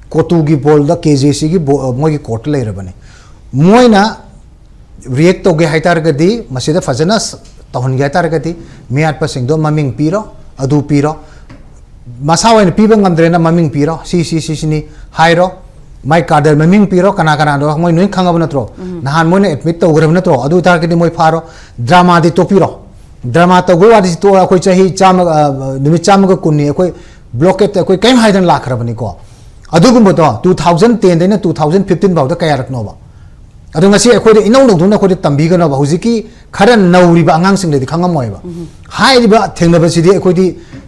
ꯀꯣꯇꯨꯒꯤ ꯕꯣꯜꯗ ꯀꯦ ꯖꯦ ꯁꯤꯒꯤ ꯃꯣꯏꯒꯤ ꯀꯣꯔꯠꯇ ꯂꯩꯔꯕꯅꯤ꯫ ꯃꯣꯏꯅ ꯔꯤꯌꯦꯛ ꯇꯧꯒꯦ ꯍꯥꯏꯇꯥꯔꯒꯗꯤ, ꯃꯁꯤꯗ ꯐꯖꯅ ꯇꯧꯍꯟꯒꯦ ꯍꯥꯏꯇꯥꯔꯒꯗꯤ, ꯃꯤꯌꯥꯠꯄꯁꯤꯡꯗꯣ ꯃꯃꯤꯡ ꯄꯤꯔꯣ, ꯑꯗꯨ ꯄꯤꯔꯣ, ꯃꯁꯥ ꯑꯣꯏꯅ ꯄꯤꯕ ꯉꯝꯗ꯭ꯔꯦꯅ ꯃꯃꯤꯡ ꯄꯤꯔꯣ, ꯁꯤ ꯁꯤ ꯁꯤ ꯁꯤꯅꯤ ꯍꯥꯏꯔꯣ, ꯃꯥꯏ ꯀꯥꯗꯔ ꯃꯃꯤꯡ ꯄꯤꯔꯣ, ꯀꯅꯥ ꯀꯅꯥꯅꯣ ꯃꯣꯏ ꯂꯣꯏ ꯈꯪꯉꯕ ꯅꯠꯇ꯭ꯔꯣ? ꯅꯍꯥꯟ ꯃꯣꯏꯅ ꯑꯦꯗꯃꯤꯠ ꯇꯧꯈ꯭ꯔꯕ ꯅꯠꯇ꯭ꯔꯣ? ꯑꯗꯨ ꯑꯣꯏꯇꯥꯔꯒꯗꯤ ꯃꯣꯏ ꯐꯥꯔꯣ, ꯗ꯭ꯔꯃꯥꯗꯤ ꯇꯣꯛꯄꯤꯔꯣ꯫ ꯗ꯭ꯔꯃꯥ ꯇꯧꯕꯒꯤ ꯋꯥꯗꯤ ꯇꯣꯛꯑꯣ, ꯑꯩꯈꯣꯏ ꯆꯍꯤ ꯆꯥꯝꯃ, ꯑ, ꯅꯨꯃꯤꯠ ꯆꯥꯝꯃꯒ ꯀꯨꯟꯅꯤ ꯑꯩꯈꯣꯏ ꯕ꯭ꯂꯣꯀꯦꯠꯇ ꯑꯩꯈꯣꯏ ꯀꯔꯤꯝ ꯍꯥꯏꯗꯅ ꯂꯥꯛꯈ꯭ꯔꯕꯅꯤꯀꯣ꯫ ꯑꯗꯨꯒꯨꯝꯕꯗꯣ two thousand ten ꯗꯩꯅ two thousand fifteen ꯐꯥꯎꯗ ꯀꯌꯥꯔꯛꯅꯣꯕ? ꯑꯗꯣ ꯉꯁꯤ ꯑꯩꯈꯣꯏꯗ ꯏꯅꯧ ꯅꯧꯗꯨꯅ ꯑꯩꯈꯣꯏꯗ ꯇꯝꯕꯤꯒꯅꯣꯕ, ꯍꯧꯖꯤꯛꯀꯤ ꯈꯔ ꯅꯧꯔꯤꯕ ꯑꯉꯥꯡꯁꯤꯡꯗꯗꯤ ꯈꯪꯉꯝꯃꯣꯏꯕ꯫ ꯍꯥꯏꯔꯤꯕ ꯊꯦꯡꯅꯕꯁꯤꯗꯤ ꯑꯩꯈꯣꯏꯗꯤ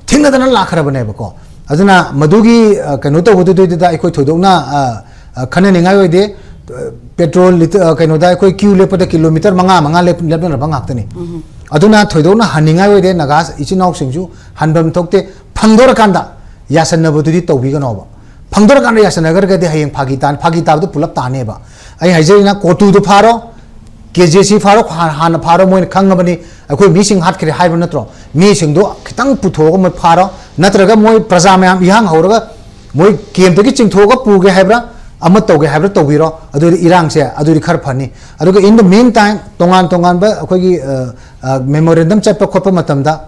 ꯊꯦꯡꯅꯗꯅ ꯂꯥꯛꯈ꯭ꯔꯕꯅꯦꯕꯀꯣ꯫ ꯑꯗꯨꯅ ꯃꯗꯨꯒꯤ, ꯑ, ꯀꯩꯅꯣ ꯇꯧꯕꯗꯨꯗꯩꯗꯨꯗ ꯑꯩꯈꯣꯏ ꯊꯣꯏꯗꯣꯛꯅ, ꯑ, ꯑ, ꯈꯟꯅꯅꯤꯡꯉꯥꯏ ꯑꯣꯏꯗꯦ꯫ ꯑ, ꯄꯦꯇ꯭ꯔꯣꯜ ꯂꯤꯇ-, ꯑ, ꯀꯩꯅꯣꯗ ꯑꯩꯈꯣꯏ ꯀ꯭ꯌꯨ ꯂꯦꯞꯄꯗ ꯀꯤꯂꯣꯃꯤꯇꯔ ꯃꯉꯥ, ꯃꯉꯥ ꯂꯦꯞ-, ꯂꯦꯞꯅꯔꯕ ꯉꯥꯛꯇꯅꯤ꯫ ꯑꯗꯨꯅ ꯊꯣꯏꯗꯣꯛꯅ ꯍꯟꯅꯤꯡꯉꯥꯏ ꯑꯣꯏꯗꯦ꯫ ꯅꯥꯒꯥ ꯏꯆꯤꯟ ꯏꯅꯥꯎꯁꯤꯡꯁꯨ ꯍꯟꯐꯝ ꯊꯣꯛꯇꯦ꯫ ꯐꯪꯗꯣꯔꯀꯥꯟꯗ ꯌꯥꯁꯟꯅꯕꯗꯨꯗꯤ ꯇꯧꯕꯤꯒꯅꯣꯕ꯫ ꯐꯪꯗꯣꯔꯀꯥꯟꯗ ꯌꯥꯁꯟꯅꯈ꯭ꯔꯒꯗꯤ ꯍꯌꯦꯡ ꯐꯥꯒꯤ ꯇꯥꯅꯤ, ꯐꯥꯒꯤ ꯇꯥꯕꯗꯨ ꯄꯨꯂꯞ ꯇꯥꯅꯦꯕ꯫ ꯑꯩ ꯍꯥꯏꯖꯔꯤꯅ, ꯀꯣꯇꯨꯗꯨ ꯐꯥꯔꯣ, ꯀꯦ ꯖꯦ ꯁꯤ ꯐꯥꯔꯣ, ꯍꯥꯟ-, ꯍꯥꯟꯅ ꯐꯥꯔꯣ, ꯃꯣꯏꯅ ꯈꯪꯉꯕꯅꯤ ꯑꯩꯈꯣꯏ ꯃꯤꯁꯤꯡ ꯍꯥꯠꯈ꯭ꯔꯦ ꯍꯥꯏꯕ ꯅꯠꯇ꯭ꯔꯣ? ꯃꯤꯁꯤꯡꯗꯣ ꯈꯤꯇꯪ ꯄꯨꯊꯣꯛꯑꯒ ꯃꯣꯏ ꯐꯥꯔꯣ, ꯅꯠꯇ꯭ꯔꯒ ꯃꯣꯏ ꯄ꯭ꯔꯖꯥ ꯃꯌꯥꯝ ꯏꯍꯥꯡ ꯍꯧꯔꯒ ꯃꯣꯏ ꯀꯦꯝꯞꯇꯒꯤ ꯆꯤꯡꯊꯣꯛꯑꯒ ꯄꯨꯒꯦ ꯍꯥꯏꯕ꯭ꯔꯥ, ꯑꯃ ꯇꯧꯒꯦ ꯍꯥꯏꯕ꯭ꯔꯥ ꯇꯧꯕꯤꯔꯣ, ꯑꯗꯨꯗꯤ ꯏꯔꯥꯡꯁꯦ ꯑꯗꯨꯗꯤ ꯈꯔ ꯐꯅꯤ꯫ ꯑꯗꯨꯒ in the meantime ꯇꯣꯉꯥꯟ ꯇꯣꯉꯥꯟꯕ ꯑꯩꯈꯣꯏꯒꯤ, ꯑ, ꯑ, ꯃꯦꯃꯣꯔꯦꯟꯗꯝ ꯆꯠꯄ ꯈꯣꯠꯄ ꯃꯇꯝꯗ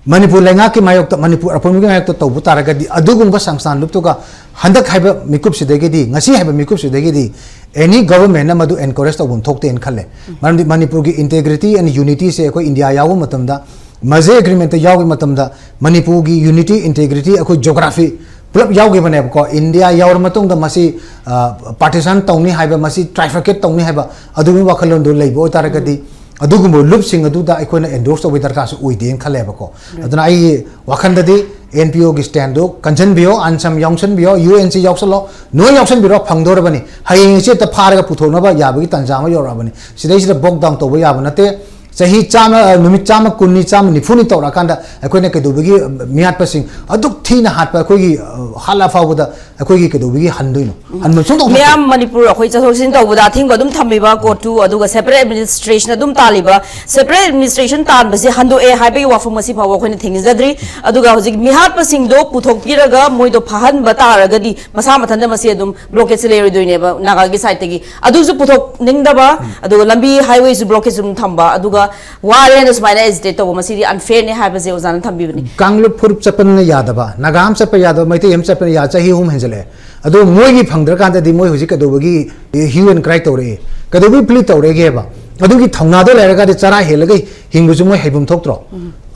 ꯃꯅꯤꯄꯨꯔ ꯂꯩꯉꯥꯛꯀꯤ ꯃꯥꯌꯣꯛꯇ, ꯃꯅꯤꯄꯨꯔ ꯑꯄꯨꯟꯕꯒꯤ ꯃꯥꯌꯣꯛꯇ ꯇꯧꯕ ꯇꯥꯔꯒꯗꯤ, ꯑꯗꯨꯒꯨꯝꯕ ꯁꯪꯁꯊꯥꯟ ꯂꯨꯞꯇꯨꯒ ꯍꯟꯗꯛ ꯍꯥꯏꯕ ꯃꯤꯀꯨꯞꯁꯤꯗꯒꯤꯗꯤ, ꯉꯁꯤ ꯍꯥꯏꯕ ꯃꯤꯀꯨꯞꯁꯤꯗꯒꯤꯗꯤ any government ꯅ ꯃꯗꯨ encourage ꯇꯧꯐꯝ ꯊꯣꯛꯇꯦꯅ ꯈꯜꯂꯦ꯫ ꯃꯔꯝꯗꯤ ꯃꯅꯤꯄꯨꯔꯒꯤ integrity and unity ꯁꯦ ꯑꯩꯈꯣꯏ ꯏꯟꯗꯤꯌꯥ ꯌꯥꯎꯕ ꯃꯇꯝꯗ, ꯃꯖꯦ ꯑꯦꯒ꯭ꯔꯤꯃꯦꯟꯠꯇ ꯌꯥꯎꯕ ꯃꯇꯝꯗ, ꯃꯅꯤꯄꯨꯔꯒꯤ unity, integrity, ꯑꯩꯈꯣꯏ geography ꯄꯨꯂꯞ ꯌꯥꯎꯈꯤꯕꯅꯦꯕꯀꯣ꯫ ꯏꯟꯗꯤꯌꯥ ꯌꯥꯎꯔ ꯃꯇꯨꯡꯗ ꯃꯁꯤ, ꯑ, partition ꯇꯧꯅꯤ ꯍꯥꯏꯕ, ꯃꯁꯤ trifurcate ꯇꯧꯅꯤ ꯍꯥꯏꯕ ꯑꯗꯨꯒꯤ ꯋꯥꯈꯜꯂꯣꯟꯗꯨ ꯂꯩꯕ ꯑꯣꯏꯇꯥꯔꯒꯗꯤ, ꯑꯗꯨꯒꯨꯝꯕ ꯂꯨꯞꯁꯤꯡ ꯑꯗꯨꯗ ꯑꯩꯈꯣꯏꯅ endorse ꯇꯧꯕꯒꯤ ꯗꯔꯀꯥꯔꯁꯨ ꯑꯣꯏꯗꯦꯅ ꯈꯜꯂꯦꯕꯀꯣ꯫ ꯑꯗꯨꯅ ꯑꯩꯒꯤ ꯋꯥꯈꯜꯗꯗꯤ ꯑꯦꯟ ꯄꯤ ꯑꯣꯒꯤ stand ꯗꯨ ꯀꯟꯁꯤꯟꯕꯤꯌꯣ, ꯑꯟꯁꯝ ꯌꯥꯎꯁꯟꯕꯤꯌꯣ, ꯌꯨ ꯑꯦꯟ ꯁꯤ ꯌꯥꯎꯁꯜꯂꯣ, ꯅꯣꯏ ꯌꯥꯎꯁꯟꯕꯤꯔꯣ, ꯐꯪꯗꯣꯔꯕꯅꯤ꯫ ꯍꯌꯦꯡ ꯏꯆꯦꯠꯇ ꯐꯥꯔꯒ ꯄꯨꯊꯣꯛꯅꯕ ꯌꯥꯕꯒꯤ ꯇꯥꯟꯖꯥ ꯑꯃ ꯌꯧꯔꯛꯑꯕꯅꯤ꯫ ꯁꯤꯗꯩꯁꯤꯗ back down ꯇꯧꯕ ꯌꯥꯕ ꯅꯠꯇꯦ꯫ ꯆꯍꯤ ꯆꯥꯝꯃ, ꯑ, ꯅꯨꯃꯤꯠ ꯆꯥꯝꯃ ꯀꯨꯟꯅꯤ, ꯆꯥꯝꯃ ꯅꯤꯐꯨꯅꯤ ꯇꯧꯔꯛꯑꯀꯥꯟꯗ ꯑꯩꯈꯣꯏꯅ ꯀꯩꯗꯧꯕꯒꯤ, ꯑ, ꯃꯤꯍꯥꯠꯄꯁꯤꯡ ꯑꯗꯨꯛ ꯊꯤꯅ ꯍꯥꯠꯄ ꯑꯩꯈꯣꯏꯒꯤ, ꯑ, ꯍꯥꯠꯂ ꯐꯥꯎꯕꯗ ꯑꯩꯈꯣꯏꯒꯤ ꯀꯩꯗꯧꯕꯒꯤ ꯍꯟꯗꯣꯏꯅꯣ? ꯍꯟꯕ ꯁꯨꯡꯇꯧ ꯊꯣꯛꯇꯦ꯫ ꯃꯤꯌꯥꯝ ꯃꯅꯤꯄꯨꯔ ꯑꯩꯈꯣꯏ ꯆꯠꯊꯣꯛ ꯆꯠꯁꯤꯟ ꯇꯧꯕꯗ ꯑꯊꯤꯡꯕ ꯑꯗꯨꯝ ꯊꯝꯃꯤꯕ ꯀꯣꯔꯠꯇꯨ, ꯑꯗꯨꯒ separate administration ꯑꯗꯨꯝ ꯇꯥꯜꯂꯤꯕ, separate administration ꯇꯥꯟꯕꯁꯦ ꯍꯟꯗꯣꯛꯑꯦ ꯍꯥꯏꯕꯒꯤ ꯋꯥꯐꯝ ꯉꯁꯤ ꯐꯥꯎꯕ ꯑꯩꯈꯣꯏꯅ ꯊꯦꯡꯅꯖꯗ꯭ꯔꯤ꯫ ꯑꯗꯨꯒ ꯍꯧꯖꯤꯛ ꯃꯤꯍꯥꯠꯄꯁꯤꯡꯗꯣ ꯄꯨꯊꯣꯛꯄꯤꯔꯒ ꯃꯣꯏꯗꯣ ꯐꯥꯍꯟꯕ ꯇꯥꯔꯒꯗꯤ ꯃꯁꯥ ꯃꯊꯟꯇ ꯃꯁꯤ ꯑꯗꯨꯝ ꯕ꯭ꯂꯣꯀꯦꯠꯁꯦ ꯂꯩꯔꯣꯏꯗꯣꯏꯅꯦꯕ ꯅꯥꯒꯥꯒꯤ ꯁꯥꯏꯠꯇꯒꯤ꯫ ꯑꯗꯨꯁꯨ ꯄꯨꯊꯣꯛꯅꯤꯡꯗꯕ, ꯑꯗꯨꯒ ꯂꯝꯕꯤ highway ꯁꯨ ꯕ꯭ꯂꯣꯀꯦꯠꯁ ꯑꯗꯨꯝ ꯊꯝꯕ, ꯑꯗꯨꯒ ꯋꯥꯔꯦꯅ ꯁꯨꯃꯥꯏꯅ ꯑꯦꯖꯤꯇꯦꯠ ꯇꯧꯕ, ꯃꯁꯤꯗꯤ ꯑꯟꯐꯦꯌꯔꯅꯤ ꯍꯥꯏꯕꯁꯦ ꯑꯣꯖꯥꯅ ꯊꯝꯕꯤꯕꯅꯤ꯫ ꯀꯥꯡꯂꯨꯞ ꯐꯨꯔꯨꯞ ꯆꯠꯄꯅ ꯌꯥꯗꯕ, ꯅꯥꯒꯥ ꯑꯃ ꯆꯠꯄ ꯌꯥꯗꯕ, ꯃꯩꯇꯩ ꯑꯃ ꯆꯠꯄꯅ ꯌꯥ ꯆꯍꯤ ꯑꯍꯨꯝ ꯍꯦꯟꯖꯜꯂꯛꯑꯦ꯫ ꯑꯗꯣ ꯃꯣꯏꯒꯤ ꯐꯪꯗ꯭ꯔꯀꯥꯟꯗꯗꯤ ꯃꯣꯏ ꯍꯧꯖꯤꯛ ꯀꯩꯗꯧꯕꯒꯤ ꯍ꯭ꯌꯨ ꯑꯦꯟ ꯀ꯭ꯔꯥꯏ ꯇꯧꯔꯛꯏ, ꯀꯩꯗꯧꯕꯒꯤ ꯄ꯭ꯂꯤꯠ ꯇꯧꯔꯛꯏꯒꯦꯕ? ꯑꯗꯨꯒꯤ ꯊꯧꯅꯥꯗꯣ ꯂꯩꯔꯒꯗꯤ ꯆꯔꯥ ꯍꯦꯜꯂꯒ ꯍꯤꯡꯕꯁꯨ ꯃꯣꯏ ꯍꯩꯐꯝ ꯊꯣꯛꯇ꯭ꯔꯣ?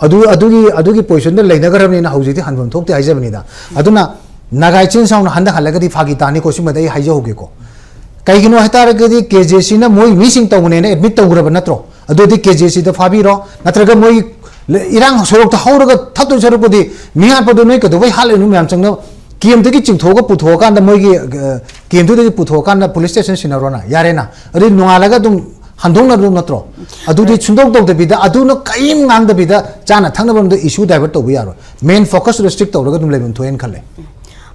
ꯑꯗꯨ ꯑꯗꯨꯒꯤ ꯑꯗꯨꯒꯤ ꯄꯣꯖꯤꯁꯟꯗ ꯂꯩꯅꯈ꯭ꯔꯕꯅꯤꯅ ꯍꯧꯖꯤꯛꯇꯤ ꯍꯟꯐꯝ ꯊꯣꯛꯇꯦ ꯍꯥꯏꯖꯕꯅꯤꯗ꯫ ꯑꯗꯨꯅ ꯅꯥꯒꯥ ꯏꯆꯤꯟ ꯏꯆꯥꯎꯅ ꯍꯟꯗ ꯍꯜꯂꯒꯗꯤ ꯐꯥꯒꯤ ꯇꯥꯅꯤꯀꯣ, ꯁꯤꯃꯗꯤ ꯑꯩ ꯍꯥꯏꯖꯍꯧꯒꯦꯀꯣ꯫ ꯀꯩꯒꯤꯅꯣ ꯍꯥꯏꯇꯥꯔꯒꯗꯤ ꯀꯦ ꯖꯦ ꯁꯤꯅ ꯃꯣꯏ ꯃꯤꯁꯤꯡ ꯇꯧꯕꯅꯦꯅ ꯑꯦꯗꯃꯤꯠ ꯇꯧꯈ꯭ꯔꯕ ꯅꯠꯇ꯭ꯔꯣ? ꯑꯗꯨꯗꯤ ꯀꯦ ꯖꯦ ꯁꯤꯗ ꯐꯥꯕꯤꯔꯣ, ꯅꯠꯇ꯭ꯔꯒ ꯃꯣꯏ ꯏꯔꯥꯡ ꯁꯣꯔꯣꯛꯇ ꯍꯧꯔꯒ ꯊꯠꯇꯣꯏ ꯁꯔꯨꯛꯄꯨꯗꯤ ꯃꯤꯍꯥꯠꯄꯗꯣ ꯅꯣꯏ ꯀꯩꯗꯧꯕꯩ ꯍꯥꯠꯂꯤꯅꯣ? ꯃꯌꯥꯝ ꯆꯪꯅ ꯀꯦꯝꯇꯒꯤ ꯆꯤꯡꯊꯣꯛꯑꯒ ꯄꯨꯊꯣꯛꯑꯀꯥꯟꯗ ꯃꯣꯏꯒꯤ, ꯑ, ꯀꯦꯝꯇꯨꯗꯒꯤ ꯄꯨꯊꯣꯛꯑꯀꯥꯟꯗ ꯄꯨꯂꯤꯁ ꯁ꯭ꯇꯦꯁꯟ ꯁꯤꯟꯅꯔꯣꯅ, ꯌꯥꯔꯦꯅ꯫ ꯑꯗꯨꯗꯤ ꯅꯣꯡꯉꯥꯜꯂꯒ ꯑꯗꯨꯝ ꯍꯟꯗꯣꯛꯅꯔꯣ ꯅꯠꯇ꯭ꯔꯣ? ꯑꯗꯨꯗꯤ ꯁꯨꯡꯇꯧ ꯇꯧꯗꯕꯤꯗ, ꯑꯗꯨꯅ ꯀꯔꯤꯝ ꯉꯥꯡꯗꯕꯤꯗ ꯆꯥꯅ ꯊꯛꯅꯕ ꯂꯝꯗ ꯏꯁꯨ ꯗꯥꯏꯚꯔꯠ ꯇꯧꯕ ꯌꯥꯔꯣꯏ꯫ ꯃꯦꯟ ꯐꯣꯀꯁꯇꯨꯗ ꯁ꯭ꯇꯤꯛ ꯇꯧꯔꯒ ꯑꯗꯨꯝ ꯂꯩꯐꯝ ꯊꯣꯛꯑꯦꯅ ꯈꯜꯂꯦ꯫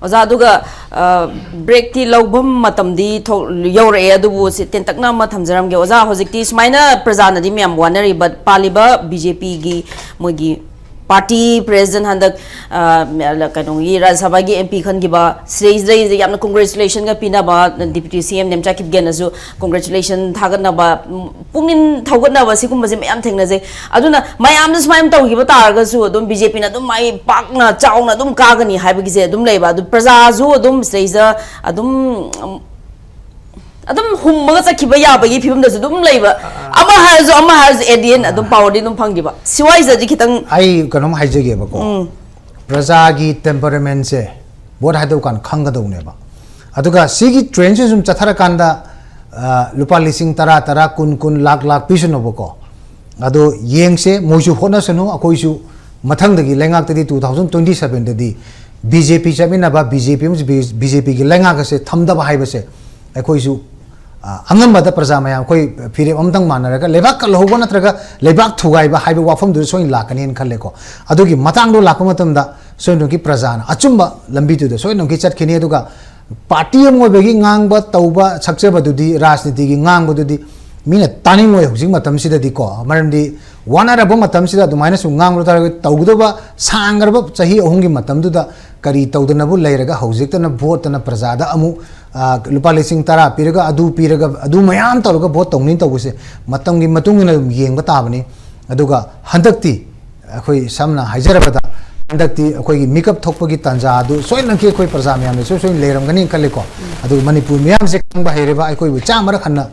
ꯑꯣꯖꯥ, ꯑꯗꯨꯒ, ꯑ, ꯕ꯭ꯔꯦꯛꯇꯤ ꯂꯧꯐꯝ ꯃꯇꯝꯗꯤ ꯊꯣꯛ-, ꯌꯧꯔꯛꯑꯦ, ꯑꯗꯨꯕꯨ ꯁꯤ ꯇꯦꯟꯇꯛꯅ ꯑꯃ ꯊꯝꯖꯔꯝꯒꯦ꯫ ꯑꯣꯖꯥ, ꯍꯧꯖꯤꯛꯇꯤ ꯁꯨꯃꯥꯏꯅ ꯄ꯭ꯔꯖꯥꯅꯗꯤ ꯃꯌꯥꯝ ꯋꯥꯅꯔꯤꯕ, ꯄꯥꯜꯂꯤꯕ ꯕꯤ ꯖꯦ ꯄꯤꯒꯤ ꯃꯣꯏꯒꯤ ꯄꯥꯔꯇꯤ ꯄ꯭ꯔꯦꯁꯤꯗꯦꯟ ꯍꯟꯗꯛ, ꯑ, ꯀꯩꯅꯣꯒꯤ ꯔꯥꯖ꯭ꯌ ꯁꯚꯥꯒꯤ ꯑꯦꯝ ꯄꯤ ꯈꯟꯈꯤꯕ ꯁꯤꯗꯩꯁꯤꯗ ꯌꯥꯝꯅ ꯀꯣꯡꯒ꯭ꯔꯦꯆꯨꯂꯦꯁꯟꯒ ꯄꯤꯅꯕ, ꯗꯤꯄ꯭ꯌꯨꯇꯤ ꯁꯤ ꯑꯦꯝ ꯅꯦꯝꯆꯥ ꯀꯤꯞꯒꯦꯟꯅꯁꯨ ꯀꯣꯡꯒ꯭ꯔꯦꯆꯨꯂꯦꯁꯟ ꯊꯥꯒꯠꯅꯕ, ꯎꯝ, ꯄꯨꯛꯅꯤꯡ ꯊꯧꯒꯠꯅꯕ, ꯁꯤꯒꯨꯝꯕꯁꯦ ꯃꯌꯥꯝ ꯊꯦꯡꯅꯖꯩ꯫ ꯑꯗꯨꯅ ꯃꯌꯥꯝꯅ ꯁꯨꯃꯥꯏꯅ ꯇꯧꯈꯤꯕ ꯇꯥꯔꯒꯁꯨ ꯑꯗꯨꯝ ꯕꯤ ꯖꯦ ꯄꯤꯅ ꯑꯗꯨꯝ ꯃꯥꯏ ꯄꯥꯛꯅ ꯆꯥꯎꯅ ꯑꯗꯨꯝ ꯀꯥꯒꯅꯤ ꯍꯥꯏꯕꯒꯤꯁꯦ ꯑꯗꯨꯝ ꯂꯩꯕ꯫ ꯑꯗꯨ ꯄ꯭ꯔꯖꯥꯁꯨ ꯑꯗꯨꯝ ꯁꯤꯗꯩꯁꯤꯗ ꯑꯗꯨꯝ, ꯎꯝ, ꯑꯗꯨꯝ ꯍꯨꯝꯃꯒ ꯆꯠꯈꯤꯕ ꯌꯥꯕꯒꯤ ꯐꯤꯕꯝꯗꯁꯨ ꯑꯗꯨꯝ ꯂꯩꯕ꯫ ꯑꯃ ꯍꯥꯏꯔꯁꯨ, ꯑꯃ ꯍꯥꯏꯔꯁꯨ, ꯑꯦꯠ ꯗꯤ ꯑꯦꯟ ꯑꯗꯨꯝ ꯄꯥꯋꯔꯗꯤ ꯑꯗꯨꯝ ꯐꯪꯈꯤꯕ꯫ ꯁꯤ ꯋꯥꯏꯁꯤꯗꯗꯤ ꯈꯤꯇꯪ ꯑꯩ ꯀꯩꯅꯣꯝ ꯍꯥꯏꯖꯒꯦꯕꯀꯣ꯫ ꯎꯝ꯫ ꯄ꯭ꯔꯖꯥꯒꯤ ꯇꯦꯝꯄꯔꯃꯦꯟꯁꯦ ꯚꯣꯠ ꯍꯥꯏꯗꯣꯛ ꯀꯥꯟꯗ ꯈꯪꯒꯗꯧꯅꯦꯕ꯫ ꯑꯗꯨꯒ ꯁꯤꯒꯤ ꯇ꯭ꯔꯦꯟꯁꯦ ꯁꯨꯝ ꯆꯠꯊꯔꯀꯥꯟꯗ, ꯑ, ꯂꯨꯄꯥ ꯂꯤꯁꯤꯡ ꯇꯔꯥ, ꯇꯔꯥ, ꯀꯨꯟ, ꯀꯨꯟ, ꯂꯥꯛ, ꯂꯥꯛ ꯄꯤꯁꯅꯨꯕꯀꯣ꯫ ꯑꯗꯣ ꯌꯦꯡꯁꯦ, ꯃꯣꯏꯁꯨ ꯍꯣꯠꯅꯁꯅꯨ, ꯑꯩꯈꯣꯏꯁꯨ ꯃꯊꯪꯗꯒꯤ ꯂꯩꯉꯥꯛꯇꯗꯤ two thousand twenty sevenꯗꯗꯤ ꯕꯤ ꯖꯦ ꯄꯤ ꯆꯠꯃꯤꯟꯅꯕ, ꯕꯤ ꯖꯦ ꯄꯤ ꯑꯃꯁꯨꯡ ꯕꯤ ꯖꯦ ꯄꯤꯒꯤ ꯂꯩꯉꯥꯛ ꯑꯁꯦ ꯊꯝꯗꯕ ꯍꯥꯏꯕꯁꯦ ꯑꯩꯈꯣꯏꯁꯨ, ꯑ, ꯑꯉꯝꯕꯗ ꯄ꯭ꯔꯖꯥ ꯃꯌꯥꯝ ꯑꯩꯈꯣꯏ ꯐꯤꯔꯦꯞ ꯑꯃꯇꯪ ꯃꯥꯟꯅꯔꯒ ꯂꯩꯕꯥꯛ ꯀꯜꯍꯧꯕ ꯅꯠꯇ꯭ꯔꯒ ꯂꯩꯕꯥꯛ ꯊꯨꯒꯥꯏꯕ ꯍꯥꯏꯕ ꯋꯥꯐꯝꯗꯨꯗ ꯁꯣꯏꯅ ꯂꯥꯛꯀꯅꯤꯅ ꯈꯜꯂꯦꯀꯣ꯫ ꯑꯗꯨꯒꯤ ꯃꯇꯥꯡꯗꯣ ꯂꯥꯛꯄ ꯃꯇꯝꯗ ꯁꯣꯏꯗꯅꯀꯤ ꯄ꯭ꯔꯖꯥꯅ ꯑꯆꯨꯝꯕ ꯂꯝꯕꯤꯗꯨꯗ ꯁꯣꯏꯗꯅꯀꯤ ꯆꯠꯈꯤꯅꯤ꯫ ꯑꯗꯨꯒ ꯄꯥꯔꯇꯤ ꯑꯃ ꯑꯣꯏꯕꯒꯤ ꯉꯥꯡꯕ ꯇꯧꯕ ꯁꯛꯆꯕꯗꯨꯗꯤ, ꯔꯥꯖꯅꯤꯇꯤꯒꯤ ꯉꯥꯡꯕꯗꯨꯗꯤ ꯃꯤꯅ ꯇꯥꯅꯤꯡꯉꯣꯏ ꯍꯧꯖꯤꯛ ꯃꯇꯝꯁꯤꯗꯗꯤꯀꯣ꯫ ꯃꯔꯝꯗꯤ ꯋꯥꯅꯔꯕ ꯃꯇꯝꯁꯤꯗ ꯑꯗꯨꯃꯥꯏꯅꯁꯨ ꯉꯥꯡꯕ ꯇꯥꯔꯒꯗꯤ ꯇꯧꯒꯗꯕ ꯁꯥꯡꯈ꯭ꯔꯕ ꯆꯍꯤ ꯑꯍꯨꯝꯒꯤ ꯃꯇꯝꯗꯨꯗ ꯀꯔꯤ ꯇꯧꯗꯅꯕꯨ ꯂꯩꯔꯒ ꯍꯧꯖꯤꯛꯇꯅ ꯚꯣꯠꯇꯅ ꯄ꯭ꯔꯖꯥꯗ ꯑꯃꯨꯛ ꯑ, ꯂꯨꯄꯥ ꯂꯤꯁꯤꯡ ꯇꯔꯥ ꯄꯤꯔꯒ, ꯑꯗꯨ ꯄꯤꯔꯒ, ꯑꯗꯨ ꯃꯌꯥꯝ ꯇꯧꯔꯒ ꯚꯣꯠ ꯇꯧꯅꯤ ꯇꯧꯕꯁꯦ ꯃꯇꯝꯒꯤ ꯃꯇꯨꯡ ꯏꯟꯅ ꯑꯗꯨꯝ ꯌꯦꯡꯕ ꯇꯥꯕꯅꯤ꯫ ꯑꯗꯨꯒ ꯍꯟꯗꯛꯇꯤ ꯑꯩꯈꯣꯏ ꯁꯝꯅ ꯍꯥꯏꯖꯔꯕꯗ, ꯍꯟꯗꯛꯇꯤ ꯑꯩꯈꯣꯏꯒꯤ ꯃꯤꯀꯞ ꯊꯣꯛꯄꯒꯤ ꯇꯥꯟꯖꯥ ꯑꯗꯨ ꯁꯣꯏꯗꯅꯀꯤ ꯑꯩꯈꯣꯏ ꯄ꯭ꯔꯖꯥ ꯃꯌꯥꯝꯅꯁꯨ ꯁꯣꯏꯅ ꯂꯩꯔꯝꯒꯅꯤ ꯈꯜꯂꯤꯀꯣ꯫ ꯑꯗꯨꯒ ꯃꯅꯤꯄꯨꯔ ꯃꯤꯌꯥꯝꯁꯦ ꯈꯪꯕ ꯍꯩꯔꯕ, ꯑꯩꯈꯣꯏꯕꯨ ꯆꯥꯝꯃꯔꯛ ꯍꯟꯅ,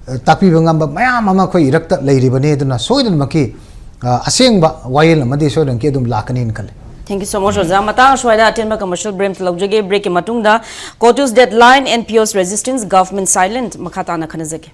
ꯑ, ꯇꯥꯛꯄꯤꯕ ꯉꯝꯕ ꯃꯌꯥꯝ ꯑꯃ ꯑꯩꯈꯣꯏ ꯏꯔꯛꯇ ꯂꯩꯔꯤꯕꯅꯤ꯫ ꯑꯗꯨꯅ ꯁꯣꯏꯗꯅꯃꯛꯀꯤ, ꯑ, ꯑꯁꯦꯡꯕ ꯋꯥꯌꯦꯜ ꯑꯃꯗꯤ ꯁꯣꯏꯗꯅꯃꯛꯀꯤ ꯑꯗꯨꯝ ꯂꯥꯛꯀꯅꯤꯅ ꯈꯜꯂꯤ꯫ Thank you so much, ꯑꯣꯖꯥ꯫ ꯃꯇꯥꯡ ꯑꯁ꯭ꯋꯥꯏꯗ ꯑꯇꯦꯟꯕ commercial break ꯑꯃꯇ ꯂꯧꯖꯒꯦ꯫ Break ꯀꯤ ꯃꯇꯨꯡꯗ COTUS deadline, N P O's resistance, government silent ꯃꯈꯥ ꯇꯥꯅ ꯈꯟꯅꯖꯒꯦ꯫